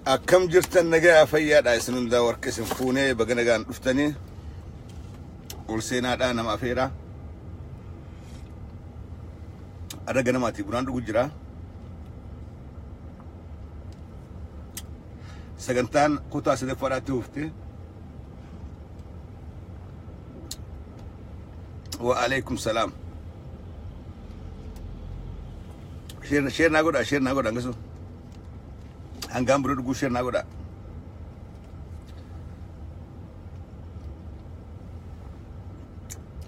Akkam jirtan nagaa fayyaadha isin hundaa warqa isin fuunee baga nagaan dhuftanii ol seenaadhaa nama afeeraa. Arra ganamaati bunaan dhugu jira. Sagantaan kutaa sadaffaadhaatti hufte. Wa alaikum salaam. Share naa godha, share naa godha hangasu. Hangaan buna dhuguu share naa godha.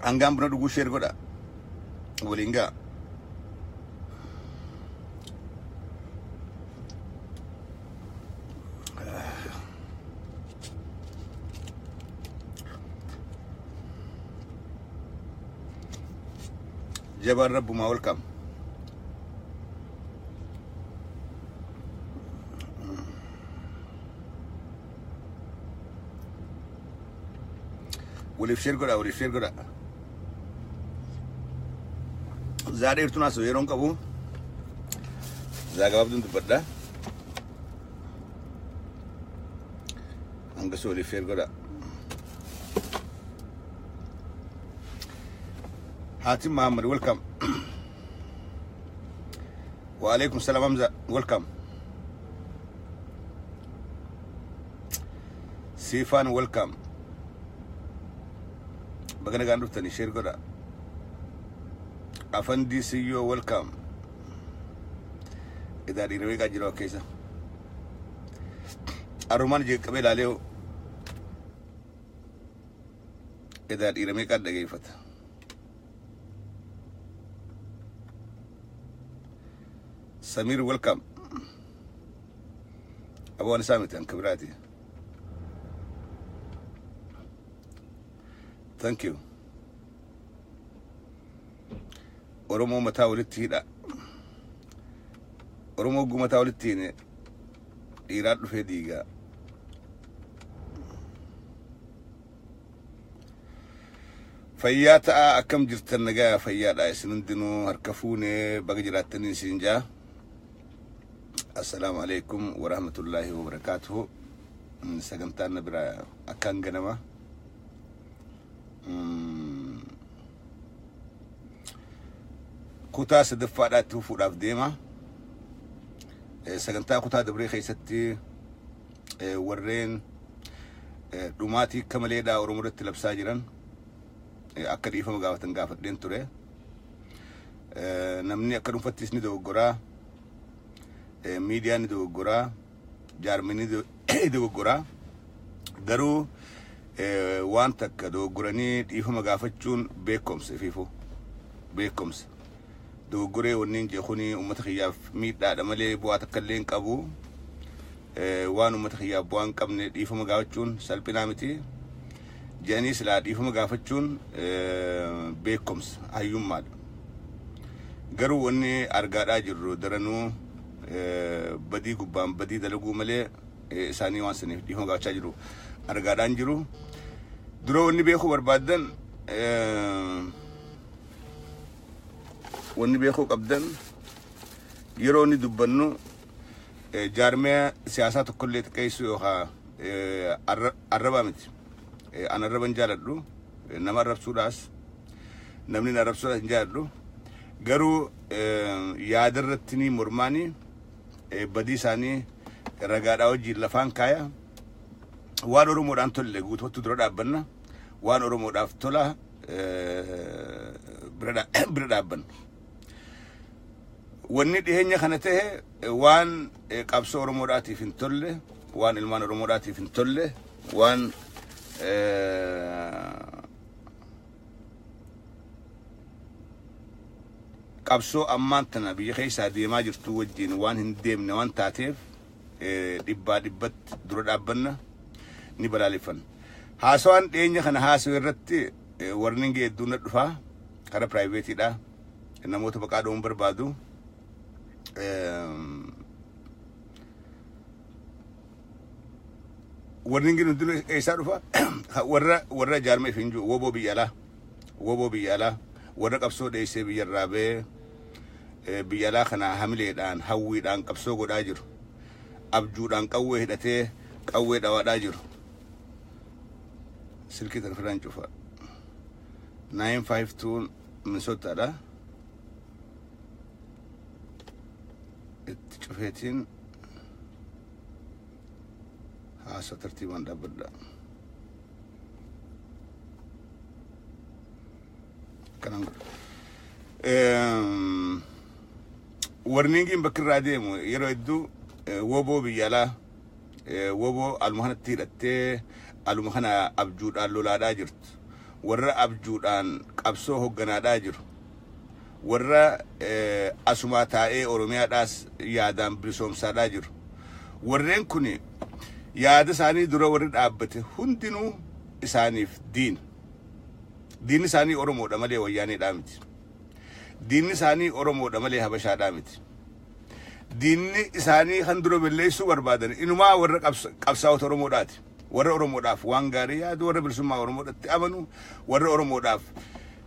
Hangaan buna dhuguu share godha. Waliin ga'a. Jabaan rabbumaa welcome. Waliif share godha, waliif share godha. Zaa dheertuun haasa'u yeroon qabu. Zaa gabaabduun dubbadha. Hangasuu waliif share godha. Haatim Muhammad welcome. Wa alaikum salam Hamza welcome. Siifaan welcome. Baga nagaan dhuftanii share godha. Afandii Siyyoo welcome. Edaa dhiira meeqaa jira keessa. Arrumaan ija qabee ilaalee edaa dhiira meeqaa dhageeffata. Samir welcome. Aboo isaa miti an kabiraati. Thank you. Oromoo mataa walitti hidha. Oromoo hogguu mataa walitti hine dhiiraa dhufee diigaa. Fayyaa ta'aa akkam jirtan nagaa fayyaadha isin hundinuu harka fuunee baga jiraattanii isin jaa. Assalaamu alaikum warahmatullaahi wabarakaatuhu. Sagantaan na bira akkaan ganama. Kutaa sadaffaadhaatti fufuudhaaf deema. Sagantaa kutaa dabree keessatti warreen dhumaatii akka maleedhaa Oromoo irratti labsaa jiran akka dhiifama gaafatan gaafadheen ture. Namni akka dhuunfattis ni dogoggoraa, miidiyaan ni dogoggoraa, jaarmini ni dogoggoraa. Garuu waan takka dogoggoranii dhiifama gaafachuun beekumsa ifiifuu beekumsa. Dogoggoree wanni hin kuni uummata kiyyaaf miidhaadha malee bu'aa takka illee hin qabu. Waan uummata kiyyaaf bu'aa hin qabne dhiifama gaafachuun salphinaa miti. Jedhanii silaa dhiifama gaafachuun beekumsa hayyummaadha. Garuu wanni argaadhaa jirru daranuu badii gubbaan badii dalaguu malee isaanii waan saniif dhiifama gaafachaa jiru argaadhaan jiru. Dura wanni beekuu barbaaddan wanni beekuu qabdan yeroo inni dubbannu jaarmee siyaasaa tokkollee xiqqeessuu yookaan arrabaa miti. An arraba hin jaaladhu. Nama arrabsuudhaas namni na arrabsuudhaas hin jaaladhu. Garuu yaada irratti ni mormaanii badii isaanii ragaadhaa wajjin lafaan kaaya. Waan Oromoodhaan tolle guutumatti dura dhaabbanna. Waan Oromoodhaaf tola bira dhaabbanna. Wanni dhiyeenya kana ta'e waan qabsoo Oromoodhaatiif hin tolle, waan ilmaan Oromoodhaatiif hin tolle, waan qabsoo ammaan tana biyya keessaa deemaa jirtu wajjin waan hin deemne waan taateef dhibbaa dhibbatti dura dhaabbanna ni balaaleffanna. Haasawaan dhiyeenya kana haasawee irratti warri hedduun na dhufaa karaa piraayiveetiidha. Namoota maqaa dha'uun barbaadu. Warri hundinuu eessaa dhufa? Warra jaarma ifin jiru woboo biyya alaa. Woboo biyya alaa warra qabsoo dheessee biyya irraa ba'ee biyya alaa kana hamileedhaan hawwiidhaan qabsoo godhaa jiru. Abjuudhaan qawwee hidhatee qawwee dhawaadhaa jiru. Silkii tana firaan cufa. 952 Minnesotaadha. Itti cufeetiin haasa tartiibaan dhaabbadha. Akkanaan godha. Warningiin bakki irraa deemu yeroo hedduu woboo biyya alaa, woboo aluma kanatti hidhattee aluma kana abjuudhaan lolaadhaa jirtu, warra abjuudhaan qabsoo hogganaadhaa jiru, warra asumaa taa'ee Oromiyaadhaas yaadaan bilisoomsaadhaa jiru. Warreen kun yaada isaanii dura warri dhaabbate hundinuu isaaniif diina. Diinni isaanii Oromoodha malee Wayyaaneedhaa miti. Diinni isaanii Oromoodha malee Habashaadhaa miti. Diinni isaanii kan dura balleessuu barbaadan inumaa warra qabsaa'ota Oromoodhaati. Warra Oromoodhaaf waan gaarii yaadu, warra bilisummaa Oromoodhaatti amanu, warra Oromoodhaaf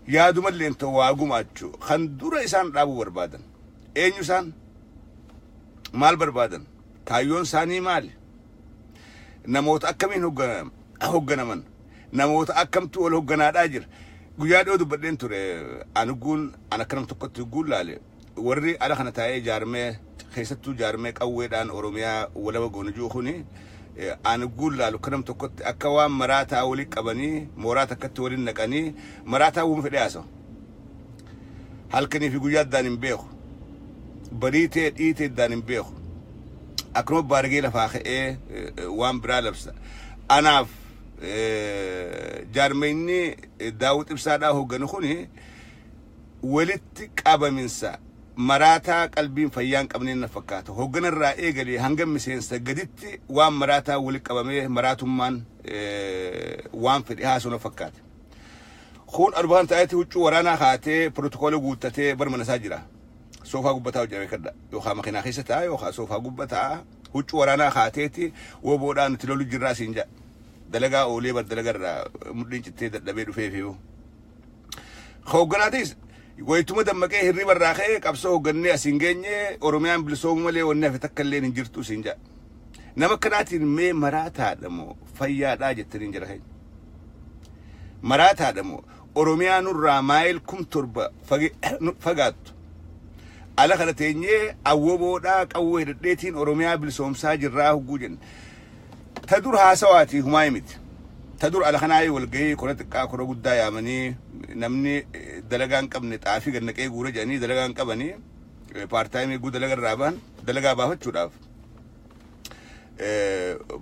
yaadumallee ta'u waa gumaachu kan dura isaan dhaabuu barbaadan. Eenyu isaan? Maal barbaadan? Kaayyoon isaanii maali? Namoota akkamiin hogganaman? Namoota akkamtu wal hogganaadhaa jira? Guyyaa dhiyoo dubbadheen ture, anugguun an akka nam tokkotti hugguun laale, warri ala kana taa'ee jaarmee, keessattuu jaarmee qawweedhaan Oromiyaa walaba goonu jiru kuni, anugguun laalu akka nam tokkotti akka waan maraataa waliin qabanii mooraa takkatti waliin naqanii maraataa uuma fedhee haasawu. Halkanii fi guyyaa addaan hin beeku. Bariitee dhiitee addaan hin beeku. Akkuma baargee lafaa ka'ee waan biraa labsa. Anaaf jaarmeenyi Daawit Ibsaadhaa hoogganu kuni walitti qabaminsa maraataa qalbiin fayyaa hin qabneen na fakkaata. Hooggana irraa eegalee hanga miseensa gaditti waan maraataa walitti qabamee maraatummaan waan fedhe haasoo na fakkaata. Kun arbaan ta'etti huccuu waraanaa kaatee pirotokoola guuttatee bar mana isaa jira. Soofaa gubbataa hojjetame kadha. Yookaan makiinaa keessa ta'a yookaan soofaa gubbataa huccuu waraanaa kaateeti woboodhaan nuti lolu jirraa siin jedha. Dalagaa oolee bar dalagarraa mudhiin cittee dadhabee dhufee fi hoogganaatis wayituma dammaqee hirriba irraa ka'ee qabsoo hooggannee asiin geenye, Oromiyaan bilisoomuu malee wanni hafe takka illee hin jirtu siin jedha. Nama akkanaatiin mee maraataadha moo fayyaadhaa jettanii jira keenya? Maraataadha moo Oromiyaa nurraa maayil 7,000 fagaattu? Ala kana teenyee awwaboodhaa qawwee hidhadheetiin Oromiyaa bilisoomsaa jirraa hogguu jenna. Ta dur haasawaatii humaa miti. Ta dur ala kanaa walgahii kora xiqqaa kora guddaa yaamanii namni dalagaa hin qabne xaafii gad naqee guura jedhanii dalagaa hin qabanii part-time guu dalagaa irraa bahan dalagaa baafachuudhaaf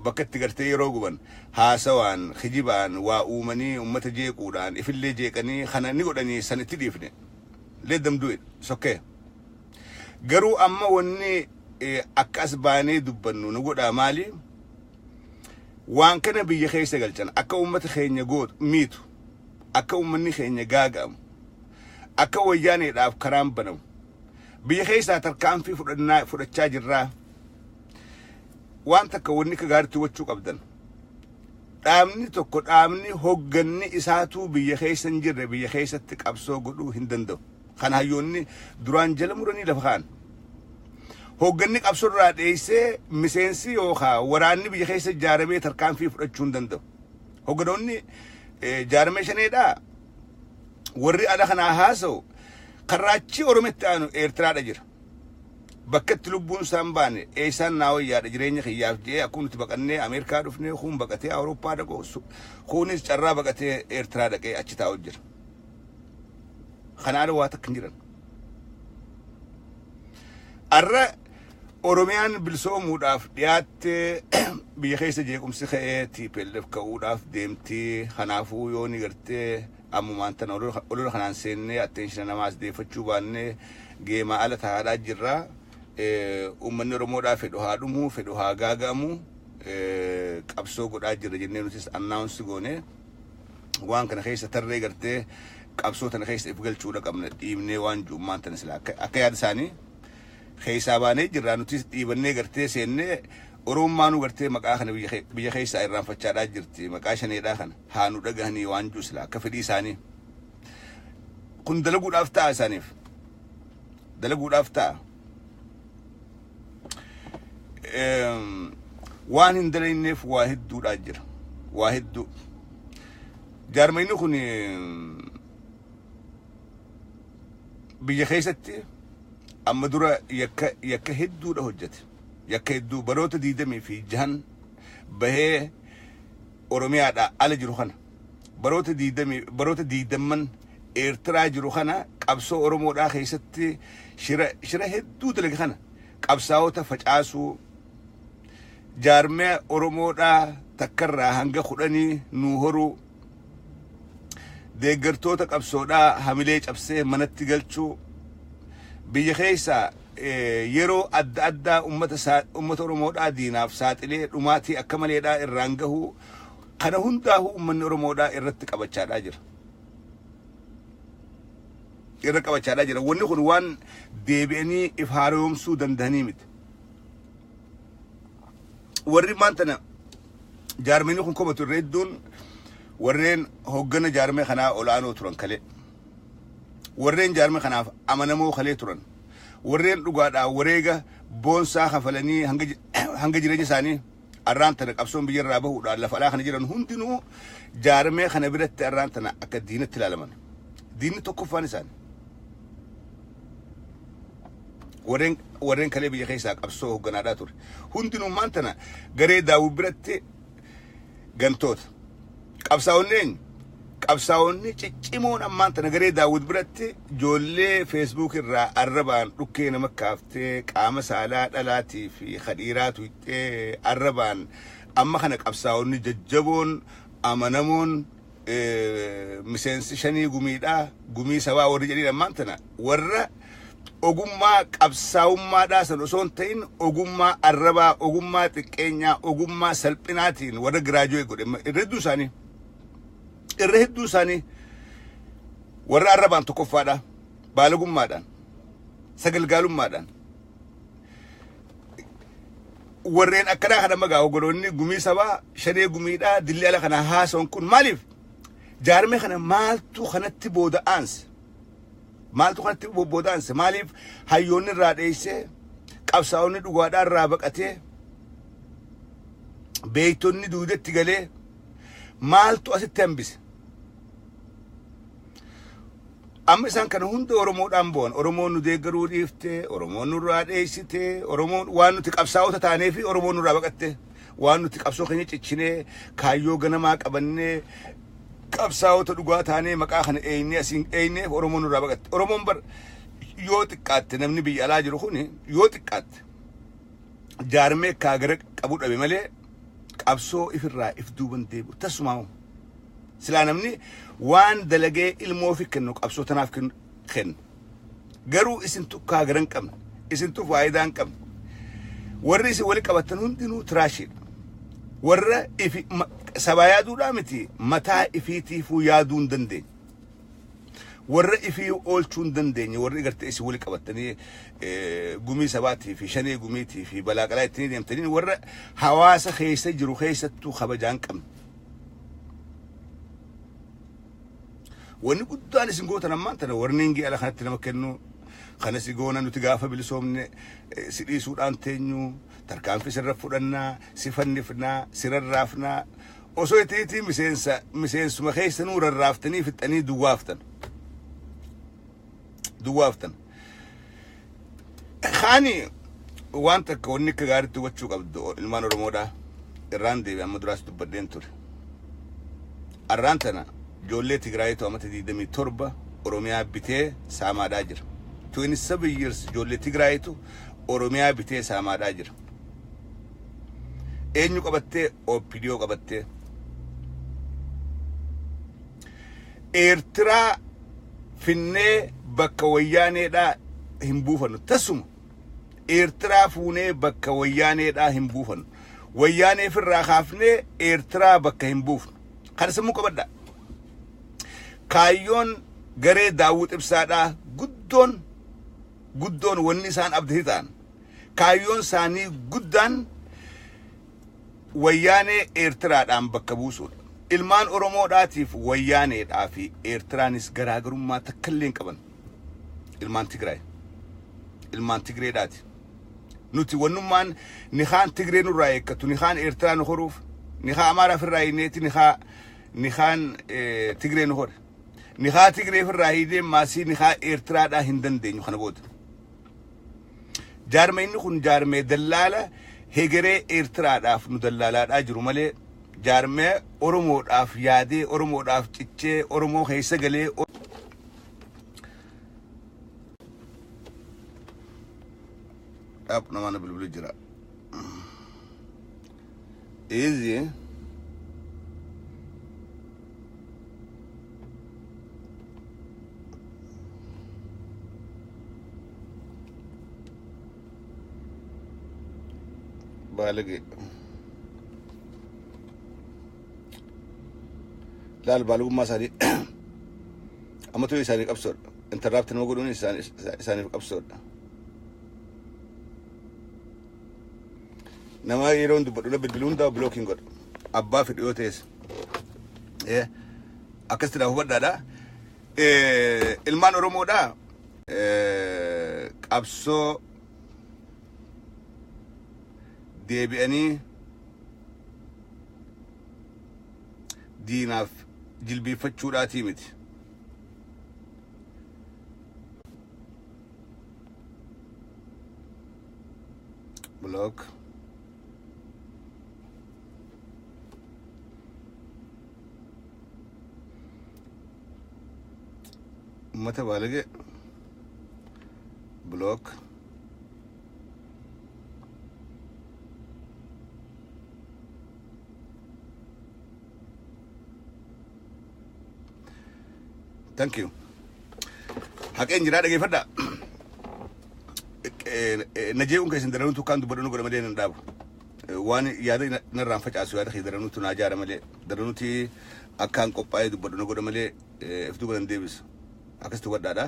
bakka itti gartee yeroo guban haasawaan kijibaan waa uumanii uummata jeequudhaan ifillee jeeqanii kana ni godhanii san itti dhiifne. Let them do it. It's okay. Garuu amma wanni akka as baanee dubbannu nu godhaa maali? Waan kana biyya keessa galchan akka uummata keenya gootu miitu, akka uummanni keenya gaaga'amu, akka Wayyaaneedhaaf karaan banamu biyya keessaa tarkaanfii fudhannaa fudhachaa jirraa. Waan takka wanni akka gaariitti hubachuu qabdan, dhaabni tokko, dhaabni hogganni isaatuu biyya keessa hin jirre biyya keessatti qabsoo godhuu hin danda'u. Kan hayyoonni duraan jala muranii lafa kaa'an. Hogganni qabsoo irraa dheessee miseensi yookaan waraanni biyya keessa ijaaramee tarkaanfii fudhachuu hin danda'u. Hogganoonni jaaramee shaneedhaa warri ala kanaa haasa'u karraachii Oromitti aanu Eertiraadha jira. Bakka itti lubbuun isaan baane eessaan naa wayyaadha jireenya kiyyaaf jedhee akkuma nuti baqannee Ameerikaa dhufnee, kuun baqatee Awurooppaa dhaqu, kuunis carraa baqatee Eertiraa dhaqee achi taa'u jira. Kana ala waa takka hin jiran. Arra Oromiyaan bilisoomuudhaaf dhiyaattee biyya keessa jeequmsi ka'ee TPLF ka'uudhaaf deemtii. Kanaafuu yoo ni gartee ammumaan tana olola kanaan seennee attention namaas deeffachuu baannee geemaa ala taa'aadhaa jirra. Uummanni Oromoodhaa fedhu haa dhumu, fedhu haa gaaga'amu, qabsoo godhaa jirra jennee nutis announce goone. Waan kana keessa tarree gartee qabsoo tana keessa if galchuudha qabna dhiibnee waan ju'ummaan tana sila akka yaada isaanii keessaa baanee jirra. Nutis dhiibannee gartee seennee Oromummaanuu gartee maqaa kana biyya keessaa irraanfachaadhaa jirti, maqaa shaneedhaa kana haa nu dhagahanii waan jiru sila akka fedhii isaanii kun dalaguudhaaf ta'a, isaaniif dalaguudhaaf ta'a. Waan hin dalayneef waa hedduudhaa jira. Waa hedduu. Jaarmayni kun biyya keessatti amma dura yakka hedduudha hojjete. Yakka hedduu baroota 26 bahee Oromiyaadhaa ala jiru kana, baroota 20 Eertiraa jiru kana, qabsoo Oromoodhaa keessatti shira hedduu dalage kana, qabsaa'ota facaasuu, jaarmee Oromoodhaa takkarraa hanga 10 nuu horuu, deeggartoota qabsoodhaa hamilee cabsee manatti galchuu, biyya keessa yeroo adda addaa ummata Oromoodhaa diinaaf saaxilee dhumaatii akka maleedhaa irraan gahuu kana hundaa'uu ummanni Oromoodhaa irratti qabachaadhaa jira. Irra qabachaadhaa jira. Wanni kun waan deebi'anii if haaromsuu danda'anii miti. Warri maantana jaarmeenii kun komatu irra hedduun warreen hoggana jaarmee kanaa ol'aanoo turan kalee. Warreen jaarmee kanaaf amanamoo kalee turan. Warreen dhugaadhaa wareega boonsaa kafalanii hanga jireenya isaanii arraan tana qabsoon biyya irraa bahuudhaan lafa alaa kana jiran hundinuu jaarmee kana biratti arraan tana akka diinatti ilaalaman. Diinni tokkoffaan isaanii. Warreen kalee biyya keessaa qabsoo hogganaadhaa ture. Hundinuu maan tana garee Daawud biratti gantoota. Qabsaa'onni eenyu? Qabsaa'onni ciccimoon ammaan tana garee Daawud biratti ijoollee Facebook irraa arrabaan dhukkee nama kaaftee, qaama saalaa dhalaatii fi kadhiiraa tuqxee arrabaan, amma kana qabsaa'onni jajjaboon amanamoon miseensi shanii gumiidhaa, gumii sabaa warri jedhanii ammaan tana warra ogummaa qabsaa'ummaadhaa san osoo hin ta'in ogummaa arrabaa, ogummaa xiqqeenyaa, ogummaa salphinaatiin warra graduate godhe. Irra hedduu isaanii, irra hedduu isaanii warra arrabaan tokkoffaadha, baalagummaadhaan, sagalgaalummaadhaan warreen akkanaa kana magaa oggoloonni gumii sabaa, shanee gumiidhaa, dillee ala kanaa haasawan kun maaliif jaarmee kana maaltu kanatti booda aanse? Maaltu kanatti booda aanse? Maaliif hayyoonni irraa dheessee, qabsaa'onni dhugaadhaa irraa baqatee, beeytonni duudatti galee, maaltu asitti hambise? Amma isaan kana hunda Oromoodhaan bo'an. Oromoon nu deeggaruu dhiifte, Oromoon nurraa dheessite, Oromoon waan nuti qabsaa'ota taanee fi Oromoon nurraa baqatte, waan nuti qabsoo keenya ciccinee, kaayyoo ganamaa qabannee, qabsaa'ota dhugaa taanee maqaa kana eeynee asiin eeyneef Oromoon nurraa baqatte. Oromoon bar yoo xiqqaatte, namni biyya alaa jiru kuni yoo xiqqaatte jaarmee kaagara qabu dhabe malee qabsoo ifirraa if duuban deebi'u tasumaa. Silaa namni waan dalagee ilmoo fi kennu qabsoo tanaaf kennu. Garuu isintu kaagara hin qabne, isintu faayidaa hin qabne. Warri isin wali qabattan hundinuu trashiidha. Warra ifi sabaa yaaduudhaa miti, mataa ifiitiifuu yaaduu hin dandeenye. Warra ifii oolchuu hin dandeenye, warri gartee isin wali qabattanii gumii sabaatii fi shanee gumiitii fi balaaqalaa ittiin deemtanii, warra hawaasa keessa jiru keessattuu kabajaa hin qabne. Wanni guddaan isin gootan ammaan tana warningi ala kanatti nama kennu kana si goona, nuti gaafa bilisoomne si dhiisuudhaan teenyu, tarkaanfii sirra fudhannaa, si fannifnaa, si rarraafnaa, osoo itiitii miseensa miseensuma keessanuu rarraaftanii fixxanii duwwaaftan. Duwwaaftan. Kaani waan takka wanni akka gaariitti hubachuu qabdu, ilmaan Oromoodhaa, irraan deebi amma duraas dubbadheen ture. Arraan tana ijoollee Tigraayitu amata 27 Oromiyaa bitee saamaadhaa jira. 27 years ijoollee Tigraayitu Oromiyaa bitee saamaadhaa jira. Eenyu qabattee? OPDO qabattee. Eertiraa finnee bakka wayyaaneedhaa hin buufannu tasuma. Eertiraa fuunee bakka wayyaaneedhaa hin buufannu. Wayyaanee firraa kaafnee Eertiraa bakka hin buufnu. Kana sammuu qabadhaa. Kaayyoon garee Daawwit Ibsaadhaa guddoon guddoon, wanni isaan abdatii ta'an, kaayyoon isaanii guddaan wayyaanee Eertiraadhaan bakka buusuudha. Ilmaan Oromoodhaatiif wayyaaneedhaa fi Eertiraanis garaagarummaa takka illee hin qaban. Ilmaan Tigraay. Ilmaan Tigreedhaati. Nuti wannummaan nikaan Tigree nurraa eeggatu, nikaan Eertiraa nu horuuf, nikaa Amaaraa ofirraa hiineeti, nikaan Tigree nu hore. Nikaa Tigree ofirraa hiinee maasii nikaa Eertiraadhaa hin dandeenyu kana booda. Jaarmeenni kun jaarmee dallaala hegeree Eertiraadhaaf nu dallaalaadhaa jiru malee jaarmee Oromoodhaaf yaadee, Oromoodhaaf cichee, Oromoo keessa galee dhaab namaa na bilbilu jira. Easy. Baalage. Laal baalagummaa isaanii ammatoo isaanii qabsoodha. Interrupt nama godhuun isaaniif qabsoodha. Nama yeroo dubbadhu bilbiluu hundaa blocking godha. Abbaa fedhu yoo ta'es. Akkasitti dhaaf hubadhaadha. Ilmaan Oromoodha. Qabsoo deebi'anii diinaaf jilbiiffachuudhaatii miti. Block. Uummata baalage block. Thank you. Haqeen jiraa dhageeffadha. Na jeequun keessan daranuutu kaan dubbadhu nu godha malee nan dhaabu. Waan yaada narraan facaasu yaada kee daranuutu naa jaara malee daranuuti akkaan qophaa'ee dubbadhu nu godha malee if duuba nan deebisu. Akkasitti hubadhaadha.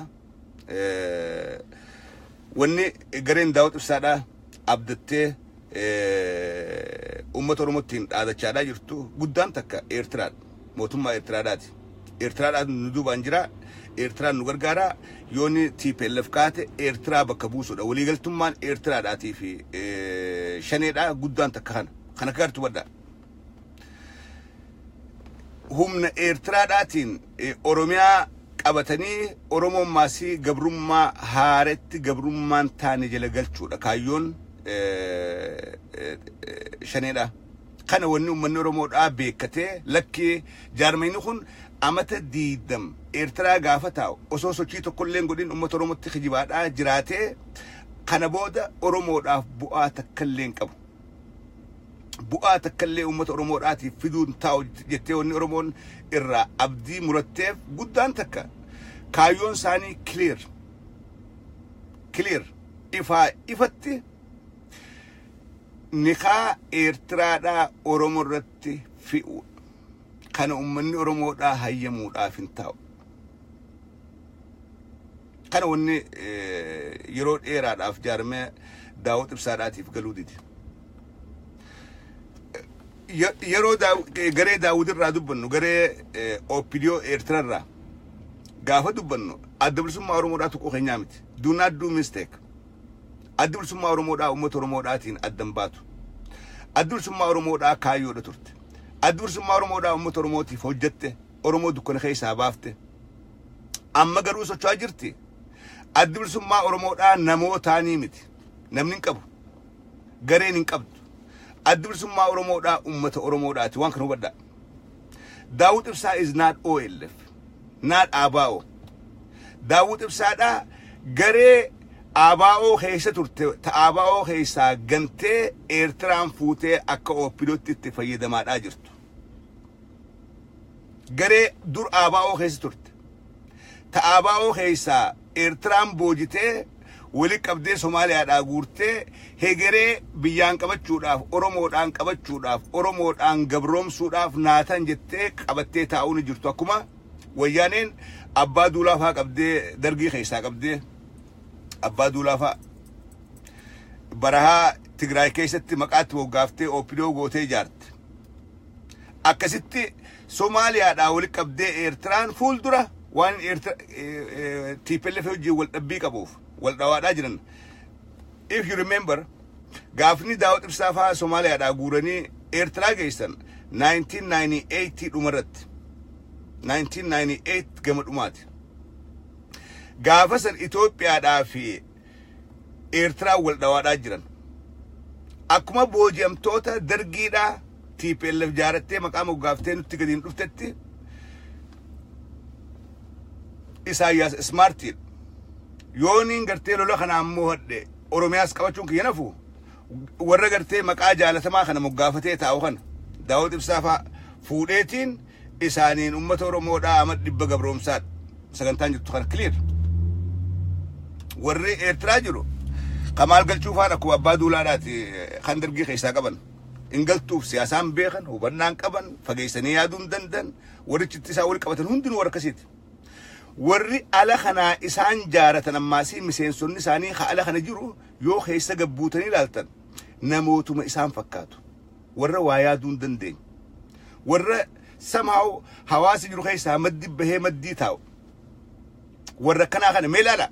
Wanni gareen Daawud Ibsaadhaa abdattee uummata Oromootiin dhaadachaadhaa jirtu guddaan takka Eertiraadha. Mootummaa Eertiraadhaati. Eertiraadhaan nu duubaan jira. Eertiraan nu gargaara. Yoonni TPLF kaate Eertiraa bakka buusudha. Waliigaltummaan Eertiraadhaatii fi shaneedha guddaan takka kana. Kana akka gartuu baddaa. Humna Eertiraadhaatiin Oromiyaa qabatanii Oromoon maasii gabrummaa haaretti gabrummaan taane jala galchuudha. Kaayyoon shaneedha. Kana wanni uummanni Oromoodhaa beekkatee lakkee jaarmayni kun amata 20 Eertiraa gaafa taa'u osoo sochii tokkollee hin godhin uummata Oromootti kijibaadhaa jiraatee kana booda Oromoodhaaf bu'aa takkallee hin qabu. Bu'aa takkallee uummata Oromoodhaatiif fiduun taa'u jettee wanni Oromoon irraa abdii muratteef guddaan takka kaayyoon isaanii clear. Clear. Ifaa ifatti nikaa Eertiraadhaa Oromoo irratti fe'uudha. Kana uummanni Oromoodhaa hayyamuudhaaf hin taa'u. Kana wanni yeroo dheeraadhaaf jaarmee Daawud Ibsaadhaatiif galuu dide. Yeroo garee Daawud irraa dubbannu garee OPDO Eertiraarraa gaafa dubbannu adda bilisummaa Oromoodhaa tuquu keenyaa miti. Do not do mistake. Adda bilisummaa Oromoodhaa uummata Oromoodhaatiin addan baatu. Adda bilisummaa Oromoodhaa kaayyoodha turte. Adda bilisummaa Oromoodhaa uummata Oromootiif hojjette. Oromoo dukkana keessaa baafte. Amma garuu socho'aa jirti. Adda bilisummaa Oromoodhaa namootaanii miti. Namni hin qabu. Gareen hin qabdu. Adda bilisummaa Oromoodhaa uummata Oromoodhaati. Waan kana hubadhaa. Daawud Ibsaa is not OLF. Not ABO. Daawud Ibsaadhaa garee ABO keessa turte ta ABO keessaa gantee Eertiraan fuutee akka OPDOtti itti fayyadamaadhaa jirtu. Garee dur ABO keessa turte. Ta ABO keessaa Eertiraan boojitee wali qabdee Somaaliyaadhaa guurtee hegeree biyyaan qabachuudhaaf Oromoodhaan qabachuudhaaf Oromoodhaan gabroomsuudhaaf naatan jettee qabattee taa'uu ni jirtu. Akkuma wayyaaneen abbaa duulaa fa'aa qabdee dargii keessaa qabdee abbaa duulaa fa'aa barahaa Tigraay keessatti maqaatti moggaaftee OPDO gootee ijaarte. Akkasitti Somaaliyaadhaa wali qabdee Eertiraan fuuldura waan TPLF wajjin wal dhabbii qabuuf wal dhawaadhaa jiran. If you remember, Gaafni Daawud Ibsaa fa'aa Somaaliyaadhaa guuranii Eertiraa geessan 1998 dhumarratti. 1998 gama dhumaati. Gaafa san Itoophiyaadhaa fi Eertiraa wal dhawaadhaa jiran. Akkuma booji'amtoota dargiidhaa TPLF jaarattee maqaa moggaaftee nutti gadi hin dhuftetti, Isaayyaas smartiidha. Yooniin gartee lola kanaan mo'adhe, Oromiyaas qabachuun kiyya nafu, warra gartee maqaa jaalatamaa kana moggaafatee taa'u kana, Daawud Ibsaa fa'aa fuudheetiin isaaniin uummata Oromoodhaa ama 100 gabroomsaadha. Sagantaan jirtu kana clear. Warri Eertiraa jiru Kamaal Galchuufaan akkuma abbaa duulaadhaati kan dargii keessaa qaban. Hin galtuuf siyaasaan beekan, hubannaan qaban, fageessanii yaaduu hin danda'an, warri itti isaa wal qabatan hundinuu warra akkasiiti. Warri ala kanaa isaan jaaratan ammaasii miseensonni isaanii ka ala kana jiru yoo keessa gabbuutanii ilaaltan namootuma isaan fakkaatu. Warra waa yaaduu hin dandeenye. Warra somehow hawaasa jiru keessaa maddi bahee maddii taa'u. Warra akkanaa kana mee ilaala.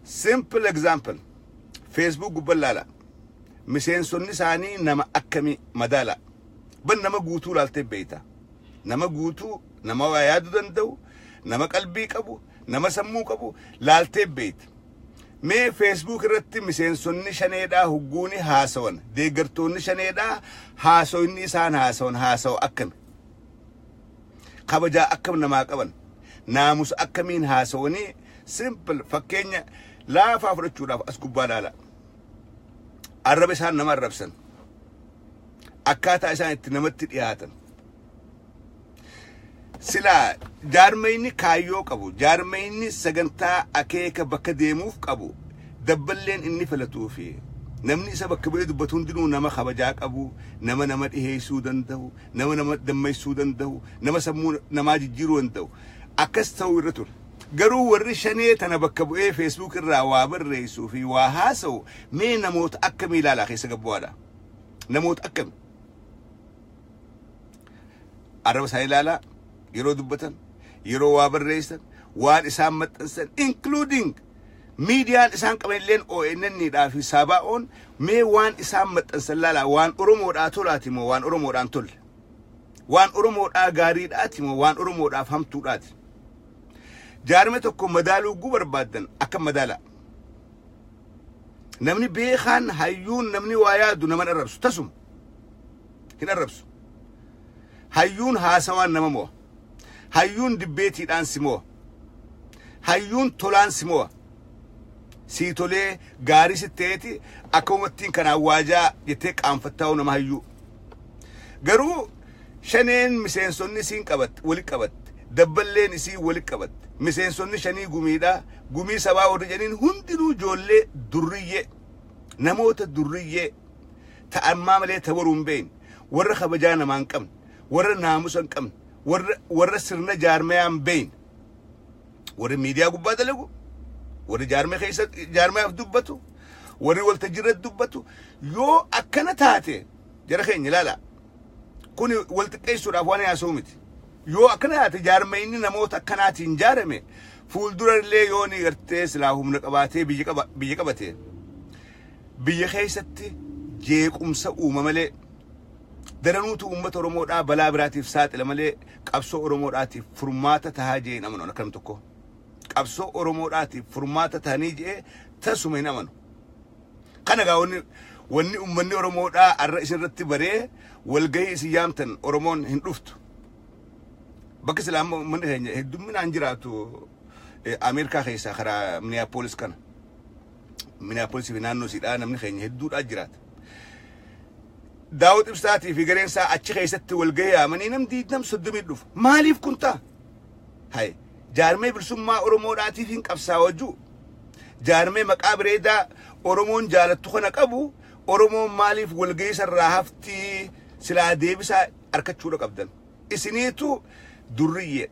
Simple example. Facebook gubbaa ilaala. Miseensonni isaanii nama akkamii madaala. Ban nama guutuu ilaaltee beeyta. Nama guutuu, nama waa yaaduu danda'u, nama qalbii qabu, nama sammuu qabu laaltee beeyta. Mee Facebook irratti miseensonni shaneedhaa hugguuni haasawan, deeggartoonni shaneedhaa haasawinni isaan haasawan haasawa akkami? Kabajaa akkam namaa qaban? Naamusa akkamiin haasawanii? Simple fakkeenya laafaa fudhachuudhaaf as gubbaa ilaala. Arraba isaan nama arrabsan. Akkaataa isaan itti namatti dhiyaatan. Silaa jaarmayni kaayyoo qabu, jaarmayni sagantaa akeeka bakka deemuuf qabu, dabballeen inni filatuu fi namni isa bakka bu'ee dubbatu hundinuu nama kabajaa qabu, nama nama dhiheessuu danda'u, nama nama dammaysuu danda'u, nama sammuu namaa jijjiiruu danda'u. Akkas ta'uu irra ture. Garuu warri shanee tana bakka bu'ee Facebook irraa waa barreessuu fi waa haasa'u mee namoota akkamii ilaalaa keessa gabbu'aadha. Namoota akkamii? Arraba isaanii ilaalaa yeroo dubbatan, yeroo waa barreessan, waan isaan maxxansan, including miidiyaan isaan qaban illeen ONN dhaa fi Saabaa'oon, mee waan isaan maxxansan ilaalaa. Waan Oromoodhaa tolaati moo waan Oromoodhaan tolle? Waan Oromoodhaa gaariidhaati moo waan Oromoodhaaf hamtuudhaati? Jaarme tokko madaaluu guu barbaaddan akka madaalaa. Namni beekaan, hayyuun, namni waa yaadu nama arrabsu tasuma hin arrabsu. Hayyuun haasawaan nama mo'a. Hayyuun dibbeetiidhaan si mo'a. Hayyuun tolaan si mo'a. Sii tolee gaarii si ta'eeti akka uummattiin kanaan waajaa jettee qaanfattaa'u nama hayyuu. Garuu shaneen miseensonni isiin qabatte wali qabatte, dabballeen isii wali qabatte, miseensonni shanii gumiidha, gumii sabaa warri jedhaniin hundinuu ijoollee durriyyee, namoota durriyyee ta'ammaa malee tabaruu hin beekne, warra kabajaa namaa hin qabne, warra naamusa hin qabne, warra sirna jaarmayaa hin beekne, warri miidiyaa gubbaa dalagu, warri jaarmee keessa jaarmayaaf dubbatu, warri waltajjii irratti dubbatu yoo akkana taate, jara keenya ilaala. Kuni wal xiqqeessuudhaaf waan haasa'u miti. Yoo akkana taate, jaarmayni namoota akkanaatiin jaarame fuuldura illee yoo ni gartee silaa humna qabaatee biyya qabate, biyya keessatti jeequmsa uuma malee, daranuutu uummata Oromoodhaa balaa biraatiif saaxila malee qabsoo Oromoodhaatiif furmaata tahaa jee hin amanu akkam tokko. Qabsoo Oromoodhaatiif furmaata tahanii jee tasuma hin amanu. Kana gaa wanni uummanni Oromoodhaa har'a isinirratti baree walgahii isin yaamtan Oromoon hin dhuftu. Bakka silaa amma uummanni keenya heddumminaan jiraatu Ameerikaa keessaa karaa Minneapolis kana. Minneapolis fi naannoo isiidhaa namni keenya hedduudhaa jiraata. Daawud Ibsaatii fi gareen isaa achi keessatti walgahii yaamanii nam 20 30 dhufu. Maaliif kun ta'a? Hay, jaarmee bilisummaa Oromoodhaatiif hin qabsaa'u. Jaarmee maqaa bareedaa Oromoon jaalattu kana qabu, Oromoon maaliif walgahii sarraa haftii? Silaa deebisaa argachuudha qabdan. Isiniitu durriyyee.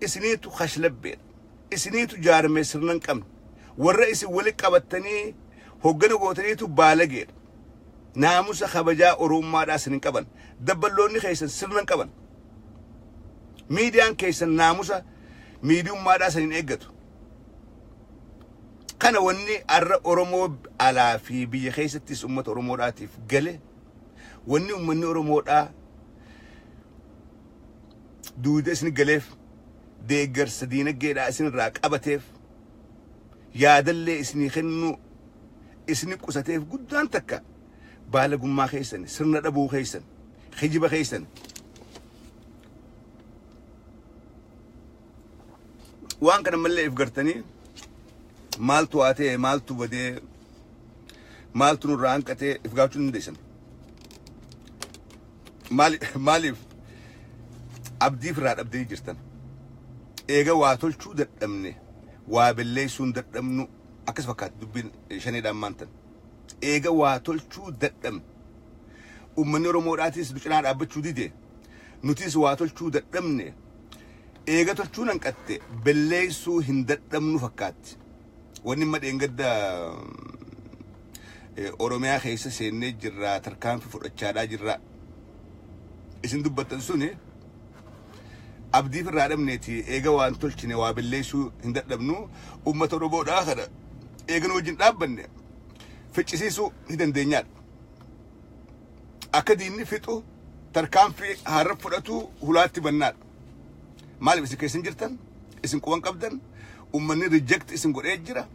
Isiniitu kashlabbeedha. Isiniitu jaarmee sirna hin qabne. Warra isin wali qabattanii hoggana gootaniitu baalageedha. Naamusa kabajaa Oromummaadhaa isin hin qaban. Dabballoonni keessan sirna hin qaban. Miidiyaan keessan naamusa miidiyummaadhaa isin hin eeggatu. Kana wanni arra Oromoo alaa fi biyya keessattis uummata Oromoodhaatiif gale, wanni uummanni Oromoodhaa duuda isin galeef, deeggarsa diinagdeedhaa isinirraa qabateef, yaadallee isinii kennuu isini qusateef guddaan takka baalagummaa keessan, sirna dhabuu keessan, kijiba keessan. Waan kana mallee if gartanii maaltu haa ta'e, maaltu badee, maaltu nurraa hanqatee if gaafachuu dandeessan. Maaliif abdiif irraa dhabdanii jirtan? Eega waa tolchuu dadhabne, waa balleessuun dadhabnu akkas fakkaatti dubbiin shaneedhaan maantan. Eega waa tolchuu dadhabne, uummanni Oromoodhaatis nu cinaa dhaabbachuu dide, nutis waa tolchuu dadhabne, eega tolchuun hanqatte balleessuu hin dadhabnu fakkaatti. Wanni amma dheengadda Oromiyaa keessa seennee jirra, tarkaanfii fudhachaadhaa jirra. Isin dubbattan suni abdiif irraa dhabneeti. Eega waan tolchine waa balleessuu hin dadhabnu, uummata Oromoodhaa kana eega nu wajjin dhaabbanne ficcisiisuu ni dandeenyaadha. Akka diinni fixu tarkaanfii har'a fudhatu hulaatti bannaadha. Maaliif isin keessan jirtan? Isin quban qabdan, uummanni reject isin godhee jira,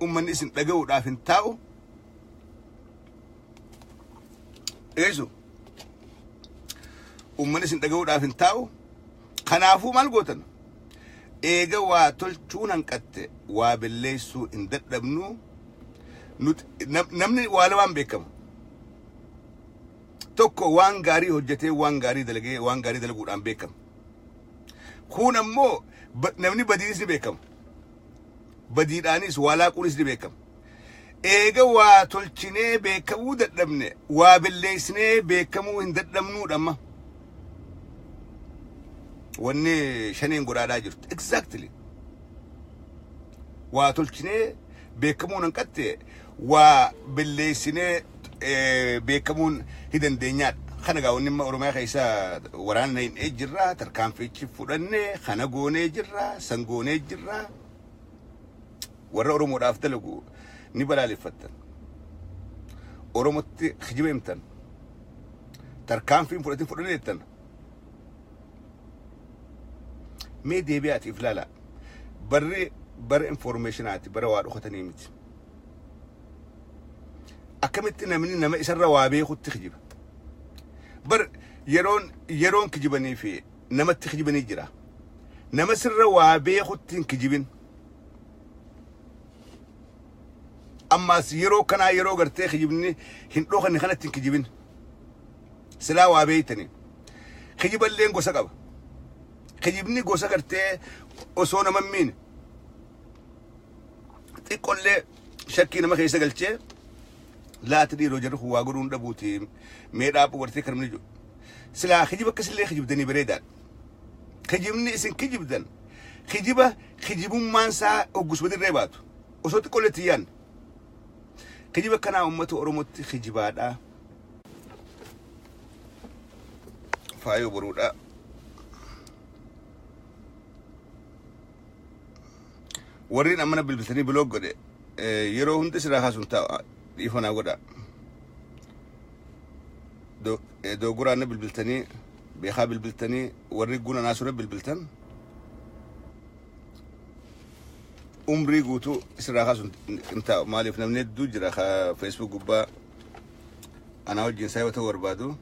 uummanni isin dhaga'uudhaaf hin taa'u. Eesu uummanni isin dhaga'uudhaaf hin taa'u. Kanaafuu maal gootan? Eega waa tolchuun hanqatte waa balleessuu hin dadhabnu. Namni waa lamaan beekama. Tokko waan gaarii hojjetee, waan gaarii dalagee, waan gaarii dalaguudhaan beekama. Kun ammoo namni badiinis ni beekama. Badiidhaanis waa laaquunis ni beekama. Eega waa tolchinee beekamuu dadhabne waa balleessinee beekamuu hin dadhabnuudha amma. Wanni shaneen godhaadhaa jirtu. Exactly. Waa tolchinee beekamuun hanqatte waa balleessinee beekamuun hin dandeenyaadha. Kana gaa wanni Oromiyaa keessa waraana hin jirra, tarkaanfichi fudhannee, kana goonee jirra, san goonee jirra. Warra Oromoodhaaf dalagu ni balaaleffattan. Oromotti kijiba himtan. Tarkaanfiin fudhatin fudhannee jettan. Mee deebi'aatiif ilaala. Barri bara informationaati, bara waa dhokatanii miti. Akkamitti namni nama isarra waa beekutti kijiba? Bar yeroon kijibanii fi namatti kijibanii jira. Nama sirra waa beekutti hin kijibin. Ammaas yeroo kanaa yeroo gartee kijibni hin dhokanne kanatti hin kijibin. Silaa waa beeytanii. Kijiballeen gosa qaba. Kijibni gosa gartee osoo nama hin miine xiqqollee shakkii nama keessa galchee laata dhiiroo jarri kun waa godhuun dhabuuti mee dhaabuu gartee kan namni jiru. Silaa kijiba akkasillee kijibdanii bareedaadha. Kijibni isin kijibdan kijiba kijibummaan isaa hoggus dirree baatu osoo xiqqollee itti yaadne. Kijiba kanaa uummata Oromootti kijibaadha. Faayoo boruudha. Warreen ammana bilbiltanii block godhe yeroo hundi sirraa kaasuun ta'a, dhiifanaa godha. Dooguraan bilbiltanii, beekaa bilbiltanii, warri guna naasura bilbiltan umrii guutuu sirraa kaasuun hin taa'u. Maaliif namni hedduu jira ka Facebook gubbaa anaa wajjin saayiba ta'uu barbaadu,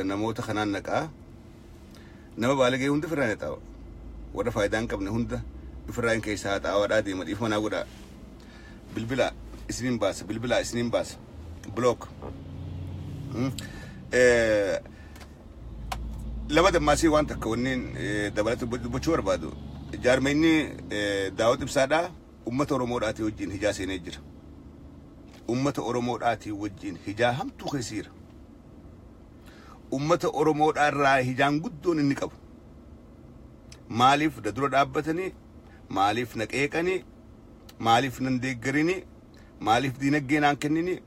namoota kanaan naqaa nama baalagee hunda ofirraa ni xaawa. Warra faayidaa hin qabne hunda ofirraa hin keessaa xaawaadhaa deema, dhiifama naa godhaa. Bilbila isiniin baasa, bilbila isiniin baasa. Block. Lama dammaasii waan takka wanni dabalata dubbachuu barbaadu. Jaarmeenyi Daawwit Ibsaadhaa uummata Oromoodhaatii wajjin hijaa seenee jira. Uummata Oromoodhaatii wajjin hijaa hamtuu keessa jira. Uummata Oromoodhaa irraa hijaan guddoon inni qabu. Maaliif da dura dhaabbatanii, maaliif na qeeqanii, maaliif nan deeggarinii, maaliif diinagdee naan kenninii?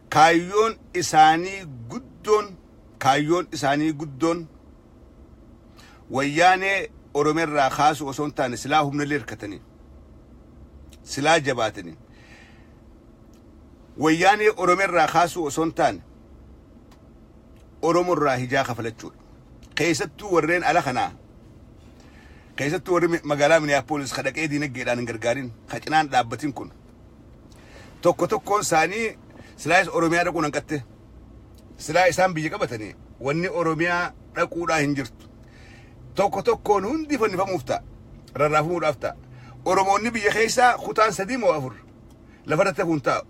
Kaayyoon isaanii guddoon, kaayyoon isaanii guddoon wayyaanee Oromiyaa irraa kaasu osoo hin taane silaa humna illee hirkatanii. Silaa jabaatanii Wayyaanee Oromoo irraa kaasuu osoo hin taane Oromoo irraa hijaa kafalachuudha. Keessattuu warreen ala kanaa, keessattuu warri magaalaa Minneapolis ka dhaqee diinagdeedhaan hin gargaarin, ka cinaan dhaabbatin kun, tokko tokkoon isaanii silaayis Oromiyaa dhaquun hanqatte. Silaa isaan biyya qabatanii wanni Oromiyaa dhaquudhaa hin jirtu. Tokko tokkoon hundi fannifamuuf ta'a. Rarraafamuudhaaf ta'a. Oromoonni biyya keessaa kutaan sadii moo afur lafarratti hafuun taa'u.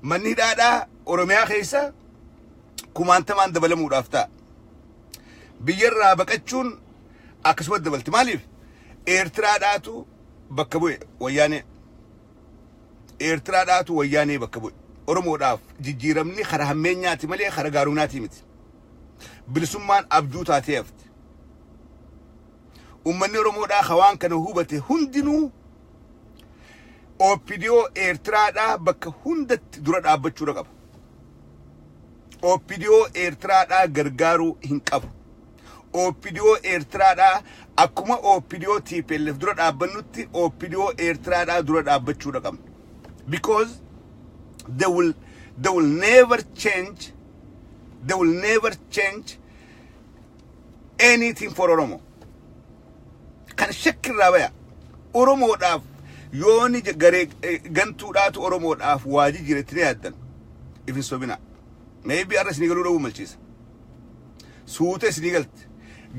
Manni hidhaadhaa Oromiyaa keessa kumaantamaan dabalamuudhaaf ta'a. Biyyarraa baqachuun akkasumas dabalti. Maaliif? Eertiraadhaatu bakka bu'e Wayyaanee. Eertiraadhaatu Wayyaanee bakka bu'e. Oromoodhaaf jijjiiramni kara hammeenyaati malee kara gaarumnaatii miti. Bilisummaan abjuu taatee hafti. Uummanni Oromoodhaa hawaan kana hubate hundinuu OPDO Eertiraadhaa bakka hundatti dura dhaabbachuudha qaba. OPDO Eertiraadhaa gargaaruu hin qabu. OPDO Eertiraadhaa akkuma OPDO TPLF dura dhaabbannutti OPDO Eertiraadhaa dura dhaabbachuudha qabna. Because they will never change, they will never change anything for Oromo. Kan shakkirraa baya. Oromoodhaaf yooni garee gantuudhaatu Oromoodhaaf waa jijjiiretti ni yaaddan. Ifin sobina. Maybe arra isinii galuu dhabuu malchiisa. Suuta isinii galti.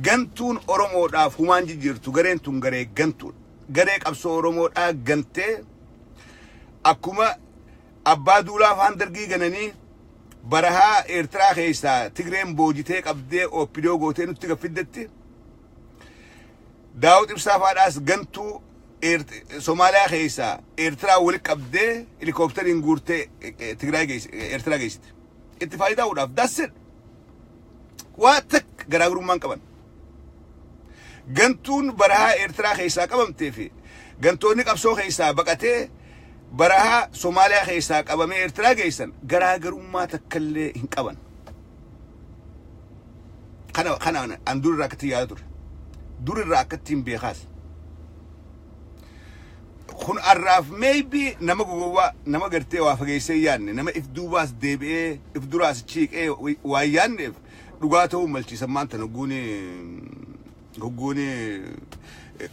Gantuun Oromoodhaaf humaan jijjiirtu, gareen tun garee gantuudha. Garee qabsoo Oromoodhaa gantee akkuma Abbaa Duulaa afaan Dargii gananii barahaa Eertiraa keessaa Tigreen boojitee qabdee OPDO gootee nutti gaffiddetti, Daawud Ibsaa faadhaas gantuu Somaaliyaa keessaa Eertiraa wali qabdee helikooптariin guurtee Tigraay Eertiraa geessite. Itti faayidaa'uudhaaf, that's it. Waa takka garaagarummaan qaban. Gantuun barahaa Eertiraa keessaa qabamtee fi gantoonni qabsoo keessaa baqatee barahaa Somaaliyaa keessaa qabamee Eertiraa geessan garaagarummaa takkallee hin qaban. Kana an dur irraa akkatti yaada ture. Dur irraa akkatti hin beekaas. Kun arraaf maybe nama gowwaa, nama gartee waa fageessee yaadne, nama if duubaas deebi'ee if duraas chiiqee waa yaadneef dhugaa ta'uu malchiisan. Maanta hogguuni